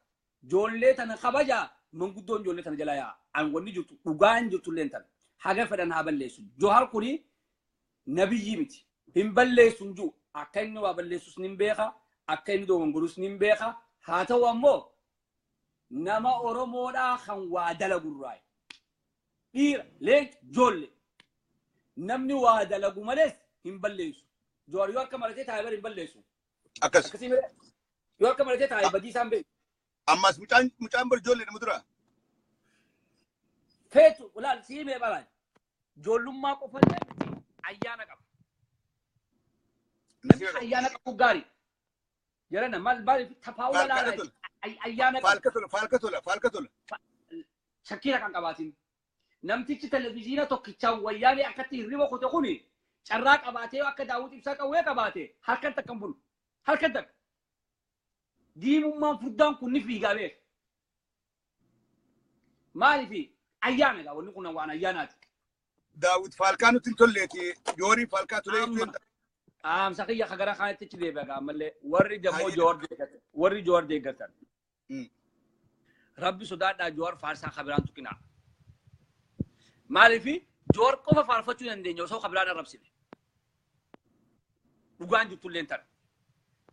Ijoollee tana kabajaa manguddoon ijoollee tana jala yaa'a. An wanni jirtu dhugaan jirtu illee tana. Haga fedhan haa balleessu. Johaar kuni nabiyyii miti. Hin balleessu hin jiru. Akka inni waa balleessus ni beeka. Akka inni dogongorus ni beeka. Haa ta'u ammoo nama Oromoodhaa kan waa dalagu irraa. Dhiira, leenca, ijoollee. Namni waa dalagu malees hin balleessu. Johaar yoo akka maratee taa'ee bara hin balleessu. Akkas. Akkasii malee yoo harka maratee taa'e badii isaan beeku. Ammas mucaan bar ijoollee nama dura. Feetu laal sii mee balaan ijoollummaa qofa illee miti ayyaana qaba. Namni ayyaana qabu gaarii. Jarana maal maaliif tafaawula laala ayyaana qaba. Faalka tola faalka tola faalka tola. Shakkiira kan qabaatin. Namtichi televizyiina tokkichaan wayyaanee akkatti hirriba kute kuni carraa qabaatee akka Daawwit Ibsaa qawwee qabaate halkan takka hin bulu. Halkan takka. Diinummaan furdaan kun ni fiigaa beeka. Maaliif ayyaana egaa wanni kun waan ayyaanaati. Daawwit faalkaa nutti hin tolleeti joorii faalkaa tolee jechuun. Dhaamsa kiyya gara kaanitti achi deebi'a gaa ammallee warri dammoo Joowar deeggartan warri Joowar deeggartan. Rabbi sodaadhaa Joowar faarsaa kabiraan tuqinaa. Maaliif Joowar qofa faarfachuu dandeenya osoo kabiraan arrabsine. Dhugaan jirtullee hin tana.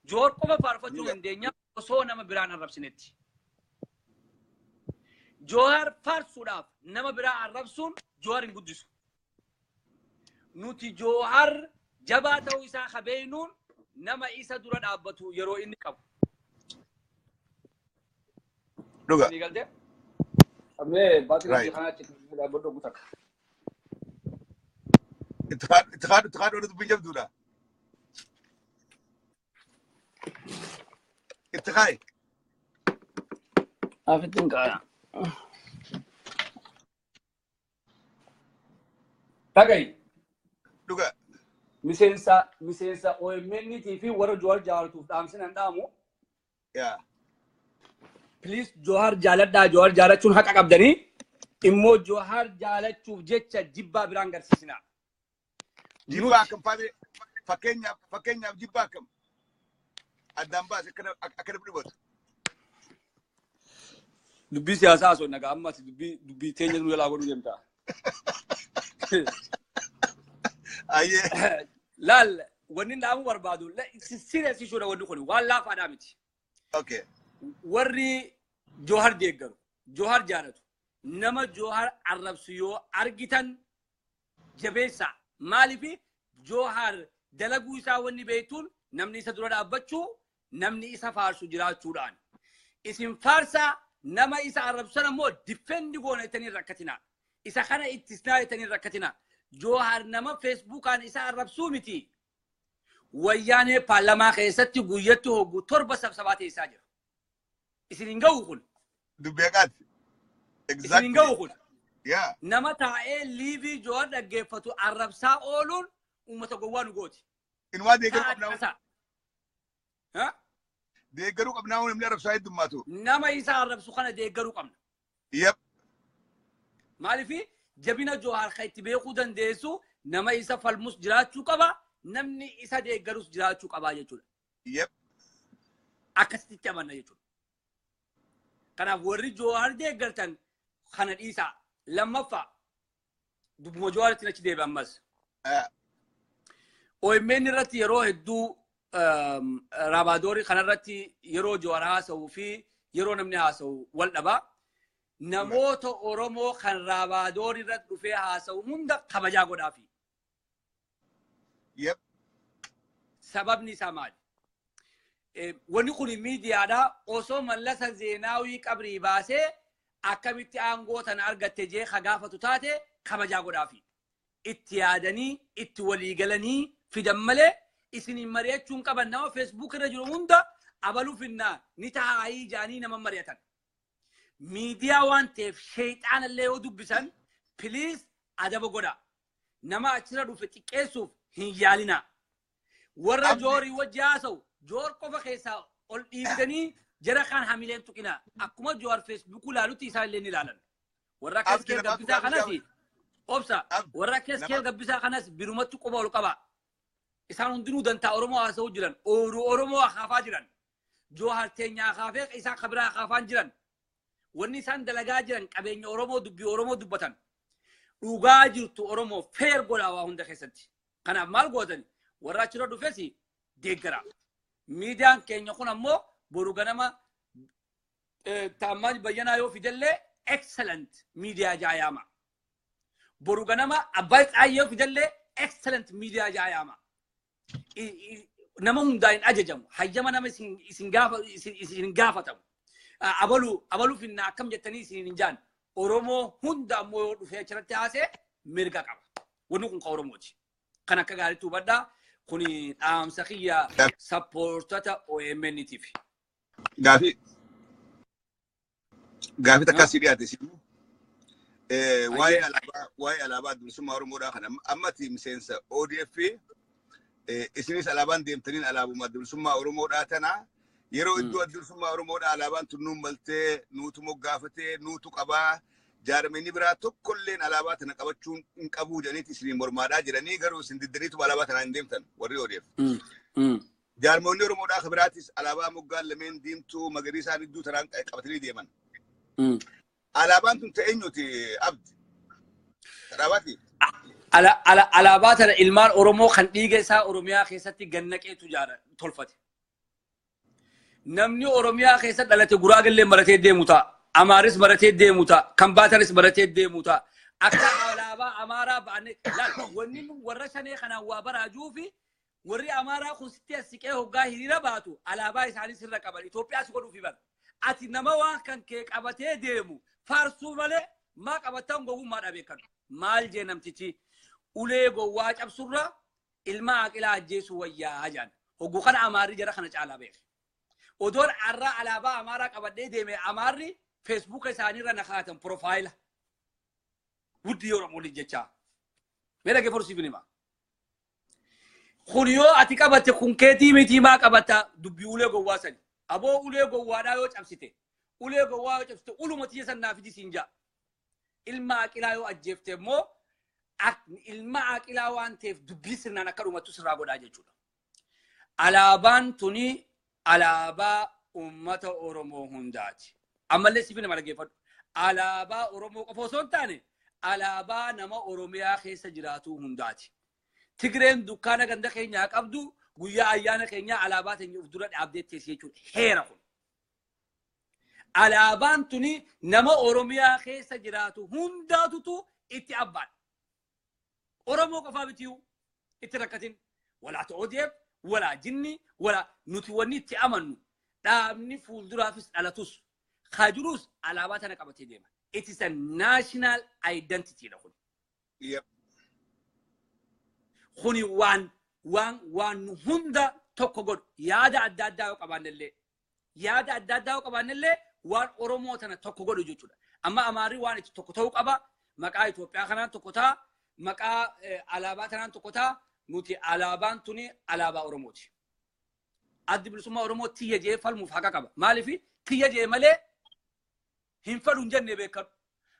Joowar qofa faarfachuu dandeenya osoo nama biraan arrabsinetti. Joowar faarsuudhaaf nama biraa arrabsuun Joowar hin guddisu. Nuti Joowar jabaa ta'uu isaa kabeenuun nama isa dura dhaabbatu yeroo inni qabu. Dhuga. Ni galtee? Ammee baatirii kanaa achi dhaabbadhu guutaa. Itti kaadhu dubbiin jabduudha. Itti kaa'i. Afittiin kaaya. Dhaga'i. Dhuga. Miseensa OMN fi warra Joowar jaalatuuf dhaamsinan dhaamu. Yaa. Please Joowar jaaladhaa Joowar jaalachuun haqa qabdanii immoo Joowar jaalachuuf jecha jibbaa biraan garsiisinaa. Jibbaa akkam faatee fakkeenyaaf jibbaa akkam addaan baase akkana dhibatu. Dubbii siyaasaa osoo nagaa ammas dubbii teenya nu jalaa godhuu deemta. Ayyee. Laal wanni dhaamu barbaadu serious issue dha wanni kun waan laafaadhaa miti. Okay. Warri Joowar deeggaru, Joowar jaalatu, nama Joowar arrabsu yoo argitan jabeessaa. Maaliif Joowar dalaguu isaa wanni beektuun namni isa dura dhaabbachuu, namni isa faarsu jiraachuudhaan. Isin faarsaa nama isa arrabsan ammoo defend goona jettanii rakkatinaa. Isa kana ittisnaa jettanii rakkatinaa. Joowar nama Feesbuukaan isa arrabsuu miti. Wayyaanee paarlaamaa keessatti guyyatti hoggu 7 sabsabaa teessaa jira. Isin hin ga'u kun. Dubbii haqaati. Isin hin ga'u kun. Yaa. Nama taa'ee liivii Joowar dhaggeeffatu arrabsaa ooluun uummata gowwaa nu gooti. Inumaa deeggaruu qabnaa. Deeggaruu qabnaa namni arrabsaa heddummaatu. Nama isa arrabsu kana deeggaruu qabna. Yep. Maaliif jabina Joowar kan itti beekuu dandeessu nama isa falmus jiraachuu qaba namni isa deeggarus jiraachuu qaba jechuudha. Yep. Akkasitti amanna jechuudha. Kanaaf warri Joowar deeggartan kana dhiisaa. Lammaffaa dubbuma Joowaritti achi deebi'e ammas. OMN irratti yeroo hedduu raabaadorii kanarratti yeroo Joowar haasa'uu fi yeroo namni haasa'u wal dhabaa. Namoota Oromoo kan raabaadorii irratti dhufee haasa'u hunda kabajaa godhaafi. Yep. Sababni isaa maali? Wanni kun miidiyaadhaa osoo Mallasa Zeenaawii qabrii baasee akkamitti aangoo tana argatte jee gaafatu taate kabajaa godhaafi. Itti yaadanii itti walii galanii fidan malee isin mari'achuun qaban nama Feesbuuk irra jiru hunda abaluu finnaa ni taa'anii jaanii nama mari'atan. Miidiyaa waan ta'eef sheexaanallee yoo dubbisan please adaba godhaa. Nama achirra dhufe xiqqeessuuf hin yaalinaa. Warra Joorii wajji haasa'u Joowar qofa keessaa ol dhiibdanii jara kaan hamileen tuqinaa. Akkuma Joowar Feesbuukuu ilaalutti isaan illee ni ilaalan. Warra akka Iskeel Gabbisaa kanas obsa warra akka Iskeel Gabbisaa kanas birumatti quba ol qaba. Isaan hundinuu dantaa Oromoo haasa'uu jiran, ooluu Oromoo hakaafaa jiran, Joowar teenyaa hakaafee isaan kabiraa hakaafaan jiran. Wanni isaan dalagaa jiran qabeenya Oromoo dubbii Oromoo dubbatan. Dhugaa jirtu Oromoo feer godhaa waa hunda keessatti. Kanaaf maal gootan warra achirra dhufes deeggara. Miidiyaan keenya kun ammoo boru ganama Taammaany Bayyanaa yoo fidellee excellent miidiyaa jaayaama. Boru ganama Abbaay Tsaayyee yoo fidellee excellent miidiyaa jaayaama. Nama hundaa hin ajajamu. Hayyama nama isin gaafatamu. Abaluu finna akkam jettanii isin hin jaan. Oromoo hunda ammoo yoo dhufee achirratti haasee mirga qaba. Wanni kun kan Oromooti. Kan akka gaariitti hubadhaa. Kuni dhaamsa kiyya sappoortota OMN-tiif. Gaafii takka si dhiyaate si waa'ee alaabaa bilisummaa Oromoodhaa kana ammati miseensa ODF isinis alaabaan deemtaniin alaabuma bilisummaa Oromoodhaa tana yeroo iddoo bilisummaa Oromoodhaa alaabaan tun nuun maltee nuutu moggaafatee nuutu qabaa jaarmeenii biraa tokkolleen alaabaa tana qabachuun hin qabuu jedhaniiti isiniin mormaadhaa jiranii garuu isin diddaniituma alaabaa tanaan hin deemtan warri ODF. Jaarmoonni Oromoodhaa kan biraatis alaabaa moggaan lameen diimtuu magariisaan iddoo tanaan qabatanii deeman. Alaabaan tun ta'e eenyuti Abdi? Alaabaati? Alaabaa tana ilmaan Oromoo kan dhiiga isaa Oromiyaa keessatti gannaqeetu jaara tolfate. Namni Oromiyaa keessa dhalate guraagallee maratee deemu ta'a. Amaaris maratee deemu ta'a. Kambaatanis maratee deemu ta'a. Akka alaabaa Amaaraa ba'anii laal wanni warra shanee kanaan waa baraajuu fi warri Amaaraa kun sitti as siqee hoggaa hiriira baatu alaabaa isaanii sirra qaban Itoophiyaas godhuufi bara. Ati nama waan kan kee qabatee deemu faarsuu malee maa qabattan gowwummaa dhabeekkan. Maal jee namtichi ulee gowwaa cabsurra ilma aqilaa ajjeesuu wayyaa jaan. Hogguu kana Amaarri jara kana caalaa beeke. Odoon arraa alaabaa Amaaraa qabadhee deeme Amaarri Feesbuuka isaaniirra na kaatan profaayila. Wuddii Oromoo jechaa. Mee dhagee forsiif hima. Kun yoo ati qabatte kun keetii miti maa qabatta dubbii ulee gowwaa sani. Aboo ulee gowwaadhaa yoo cabsite ulee gowwaa yoo cabsite uluma tiyya san naaf siin jaa. Ilma aqilaa yoo ajjeefte immoo ilma aqilaa waan ta'eef dubbii sirnaan akka dhumattu sirraa godhaa jechuudha. Alaabaan tuni alaabaa uummata Oromoo hundaati. Ammallee siif nama dhaggeeffadhu. Alaabaa Oromoo qofa osoo hin taane alaabaa nama Oromiyaa keessa jiraatu hundaati. Tigreen dukkaana ganda keenyaa qabdu guyyaa ayyaana keenyaa alaabaa teenya of dura dhaabdee teessi jechuudha. Heera kun. Alaabaan tuni nama Oromiyaa keessa jiraatu hundaatutu itti abbaadha. Oromoo qofaa mitiyyuu itti rakkatin. Walaa ODF, walaa jinni, walaa nuti wanni itti amannu dhaabni fuulduraafis dhalatus kajurus alaabaa tana qabatee deema. It is a national identity dha kun. Kuni waan nu hunda tokko godhu yaada adda addaa yoo qabaannellee yaada adda addaa yoo qabaannellee waan Oromoo tana tokko godhu jechuudha. Amma Amaarri waan itti tokko ta'uu qaba. Maqaa Itoophiyaa kanaan tokko ta'a. Maqaa alaabaa tanaan tokko ta'a. Nuti alaabaan tuni alaabaa Oromooti. Addi bilisummaa Oromoo tiyya jee falmuuf haqa qaba. Maaliif tiyya jee malee hin fedhu hin jenne beekadhu.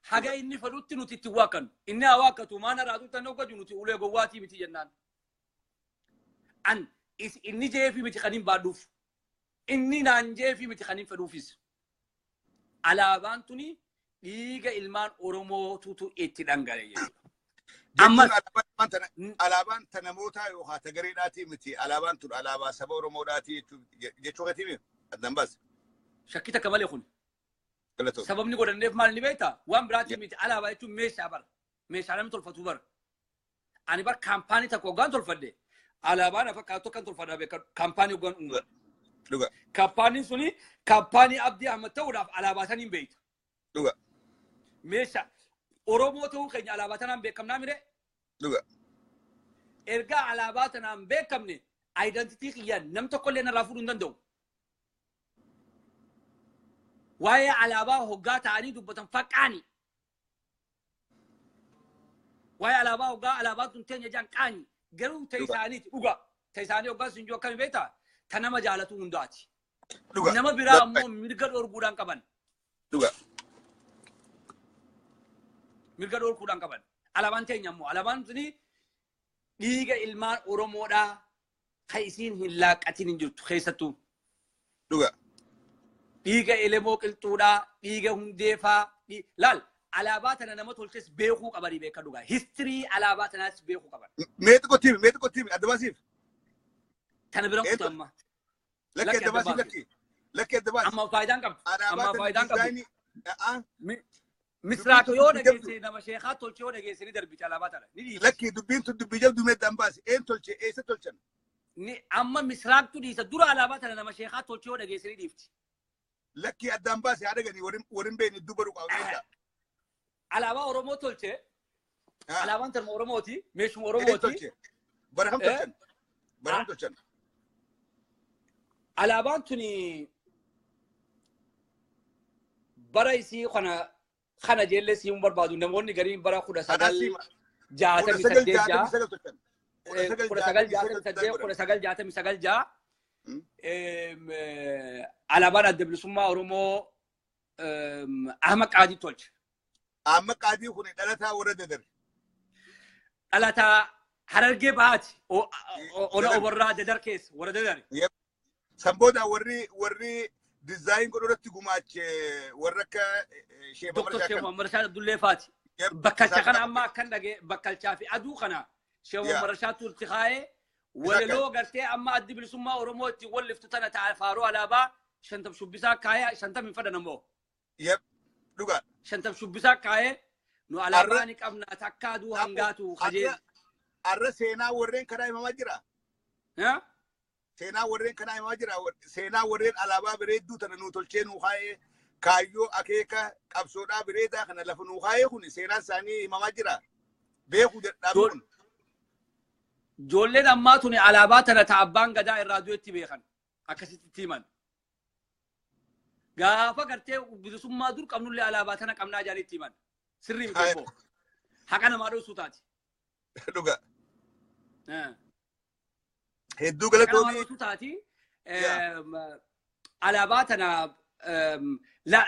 Haga inni fedhutti nuti itti waaqannu. Inni haa waaqatu maan araatu tan hojjetu nuti ulee gowwaatii miti jennaan. An inni jeefi miti kan hin baadhuuf. Inni naan jeefi miti kan hin fedhuufis. Alaabaan tuni dhiiga ilmaan Oromootutu itti dhangala'e jechuudha. Amma alaabaan ta namootaa yookaan ta gareedhaatii miti alaabaan tun alaabaa saba Oromoodhaatii jechuu keetii addaan baase. Shakkii takka malee kun. Sababni godhanneef maal ni beektaa? Waan biraatii miti alaabaa jechuun meeshaa bara. Meeshaa namni tolfatu bara. Ani bar kaampaanii takka hoggaan tolfadhe alaabaa na fakkaatu akkan tolfadha beekadhu kaampaanii hoggaan uumadha. Dhuga. Kaampaaniin suni kaampaanii Abdii Ahmad ta'uudhaaf alaabaa saniin beekta. Dhuga. Meeshaa Oromoo ta'uu keenya alaabaa tanaan beekamnaa mire? Dhuga. Ergaa alaabaa tanaan beekamne aayidentitii kiyyaan nam tokkollee narraa fuudhuu hin danda'u. Waa'ee alaabaa hoggaa ta'anii dubbatan faqqaani. Waa'ee alaabaa hoggaa alaabaa tun teenya jaan qaani. Garuu ta isaaniiti dhuga. Ta isaanii hoggaa sun jiru akkami beektaa? Ta nama jaalatu hundaati. Dhuga. Nama biraa ammoo mirga dhoorguudhaan qaban. Dhuga. Mirga dhoorguudhaan qaban. Alaabaan teenya ammoo alaabaan tuni dhiiga ilmaan Oromoodhaa kan isiin hin laaqqatin hin jirtu keessattuu. Dhuga. Dhiiga elemoo qilxuudhaa, dhiiga hundeefaa, laal alaabaa tana nama tolches beekuu qabanii beeka dhugaa. Histirii alaabaa tanaas beekuu qaban. Mee xiqqoo tiimi adda baasiif. Tana bira kutu amma. Lakki adda baasiif lakki. Lakki adda baasiif. Amma faayidaan qabdu. Alaabaa Amma faayidaan qabdu. Misraako Misraako yoo dhageesse nama sheekaa tolche yoo dhageesse ni darbite alaabaa tana. Ni dhiisi. Lakki dubbiin tun dubbii jabduu mee addaan baasi. Een tolche eessa tolchan? Ni amma misraaqtu dhiisa dura alaabaa tana nama sheekaa tolchee yoo dhageessanii dhiifti. Lakkii addaan baase haadha gadi warrin beekni dubaru qabu. Alaabaa Oromoo tolchee. Alaabaan tana Oromooti. Meeshuma Oromooti. Bara kam tolchan? Bara kam tolchan? Alaabaan tuni bara isii kana jeellee siin barbaadu namoonni gariin bara 1968 6 1968 1969 alaabaan adda bilisummaa Oromoo Ahmad Qaadii tolche. Ahmad Qaadii kun dhalataa warra Dadar. Dhalataa Harargee Bahaati. Ona oborraa Dadar keessa warra Dadar. San booda warri dizaayin godhu irratti gumaache warra akka Sheekh Doktor Sheekh Muhammad Rashaad Abdullee faati. Bakkalcha kana amma akkan dhagee bakkalchaa fi aduu kana Sheekh Muhammad Rashaad turti kaa'ee walaloo gartee amma addi bilisummaa Oromoo itti walliftu tana ta'a faaruu alaabaa 50 shubbisaa kaa'ee 50 hin fedhan ammoo. Yep, dhugaa. 50 shubbisaa kaa'ee nu alaabaa ni qabna takka aduu hangaatu kajeel. Arra seenaa warreen kanaa himamaa jira. Seenaa warreen kanaa himamaa jira. Seenaa warreen alaabaa bareedduu tana nuu tolchee nuu kaa'ee kaayyoo akeeka qabsoodhaa bareedaa kana lafa nuu kaa'ee kun seenaan isaanii himamaa jira. Beekuu dadhabu kun. Ijoolleen ammaa tuni alaabaa tana ta abbaan gadaa irraa du'etti beekan akkasitti himan. Gaafa gartee bilisummaa dur qabnullee alaabaa tana qabnaa jaalitti himan. Sirrii miti immoo. Haqa namaa dhoosuu taati. Dhugaa. Hedduu galatoomii. Haqa namaa dhoosuu taati. Alaabaa tana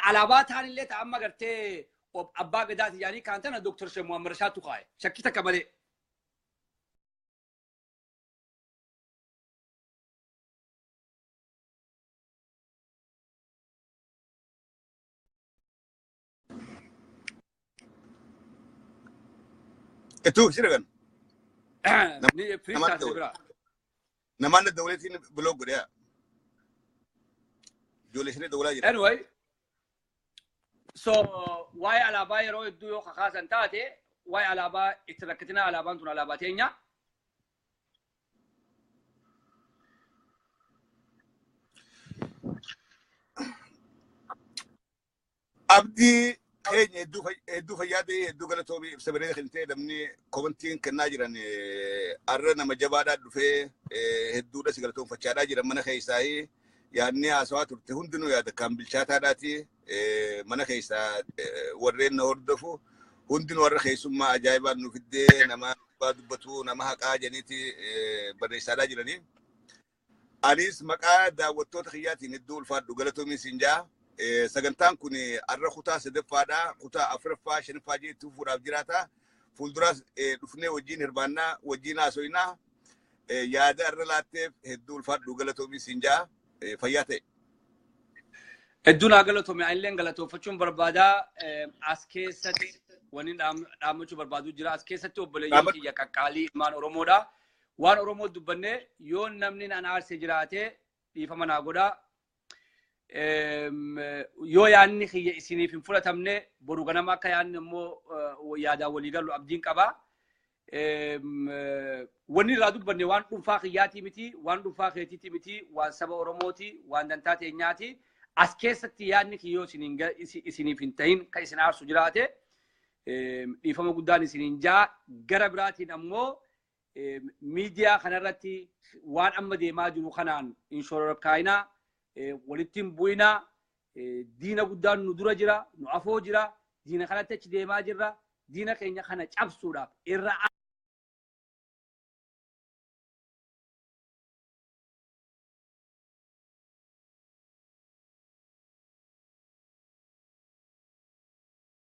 alaabaa taanillee ta amma gartee abbaa gadaati jaanii kaan tana Dooktar Sheekh Muhammad Rashaadtu kaa'e. Shakkii takka malee. Itu silakan. Namaan dawlatiin blog godhe. Ijoollee ishee dawlaa jira. Anyway, so waa'ee alaabaa yeroo hedduu yoo kakaasan taate waa'ee alaabaa itti rakkatina alaabaan tun alaabaa teenya. Abdii keenya hedduu fayyaa ta'e hedduu galatoomii ibsa bareeda kan ta'e namni komantiin kennaa jiran arra nama jabaadhaa dhufee hedduudha si galatoonfachaadhaa jiran mana keessaa yaadni haasawaa turte hundinuu yaada kan bilchaataadhaati mana keessaa warreen na hordofu hundinuu warra keessummaa ajaa'ibaan nu fiddee nama abbaa dubbatu nama haqaa jedhaniiti barreessaadhaa jiranii. Anis maqaa daawwattoota kiyyaatiin hedduu ulfaadhu galatoomii siin jaa. Sagantaan kun arra kutaa sadaffaadha. Kutaa afuraffaa shanaffaa jedhu fuudhaaf jiraata. Fuulduraas dhufnee wajjin hirmaannaa wajjin haasoynaa yaada arra laatteef hedduu ulfaadhu galatoomii siin jaa fayyaa ta'e. Hedduu naa galatoome anilleen galatoofachuun barbaadaa as keessatti wanni dhaammachuu barbaadu jira. As keessatti obboleeyyan kiyya qaqqaalii ilmaan Oromoodha. Waan Oromoo dubbannee yoo namni an aarsee jiraate dhiifama naa godhaa. Yoo yaadni kiyya isiniif hin fudhatamne boru ganama akka yaadni immoo yaadaan walii galu abdiin qaba. Wanni irraa dubbanne waan dhuunfaa kiyyaatii miti, waan dhuunfaa keetiitii miti, waan saba Oromooti, waan dantaa teenyaati. As keessatti yaadni kiyyoo isiniif hin tahin kan isin aarsu jiraate dhiifama guddaan isiniin jaa. Gara biraatiin ammoo miidiyaa kanarratti waan amma deemaa jiru kanaan hin shororkaayinaa. Walitti hin bu'inaa, diina guddaan nu dura jira, nu afoo jira, diina kanatti achi deemaa jirra, diina keenya kana cabsuudhaaf irra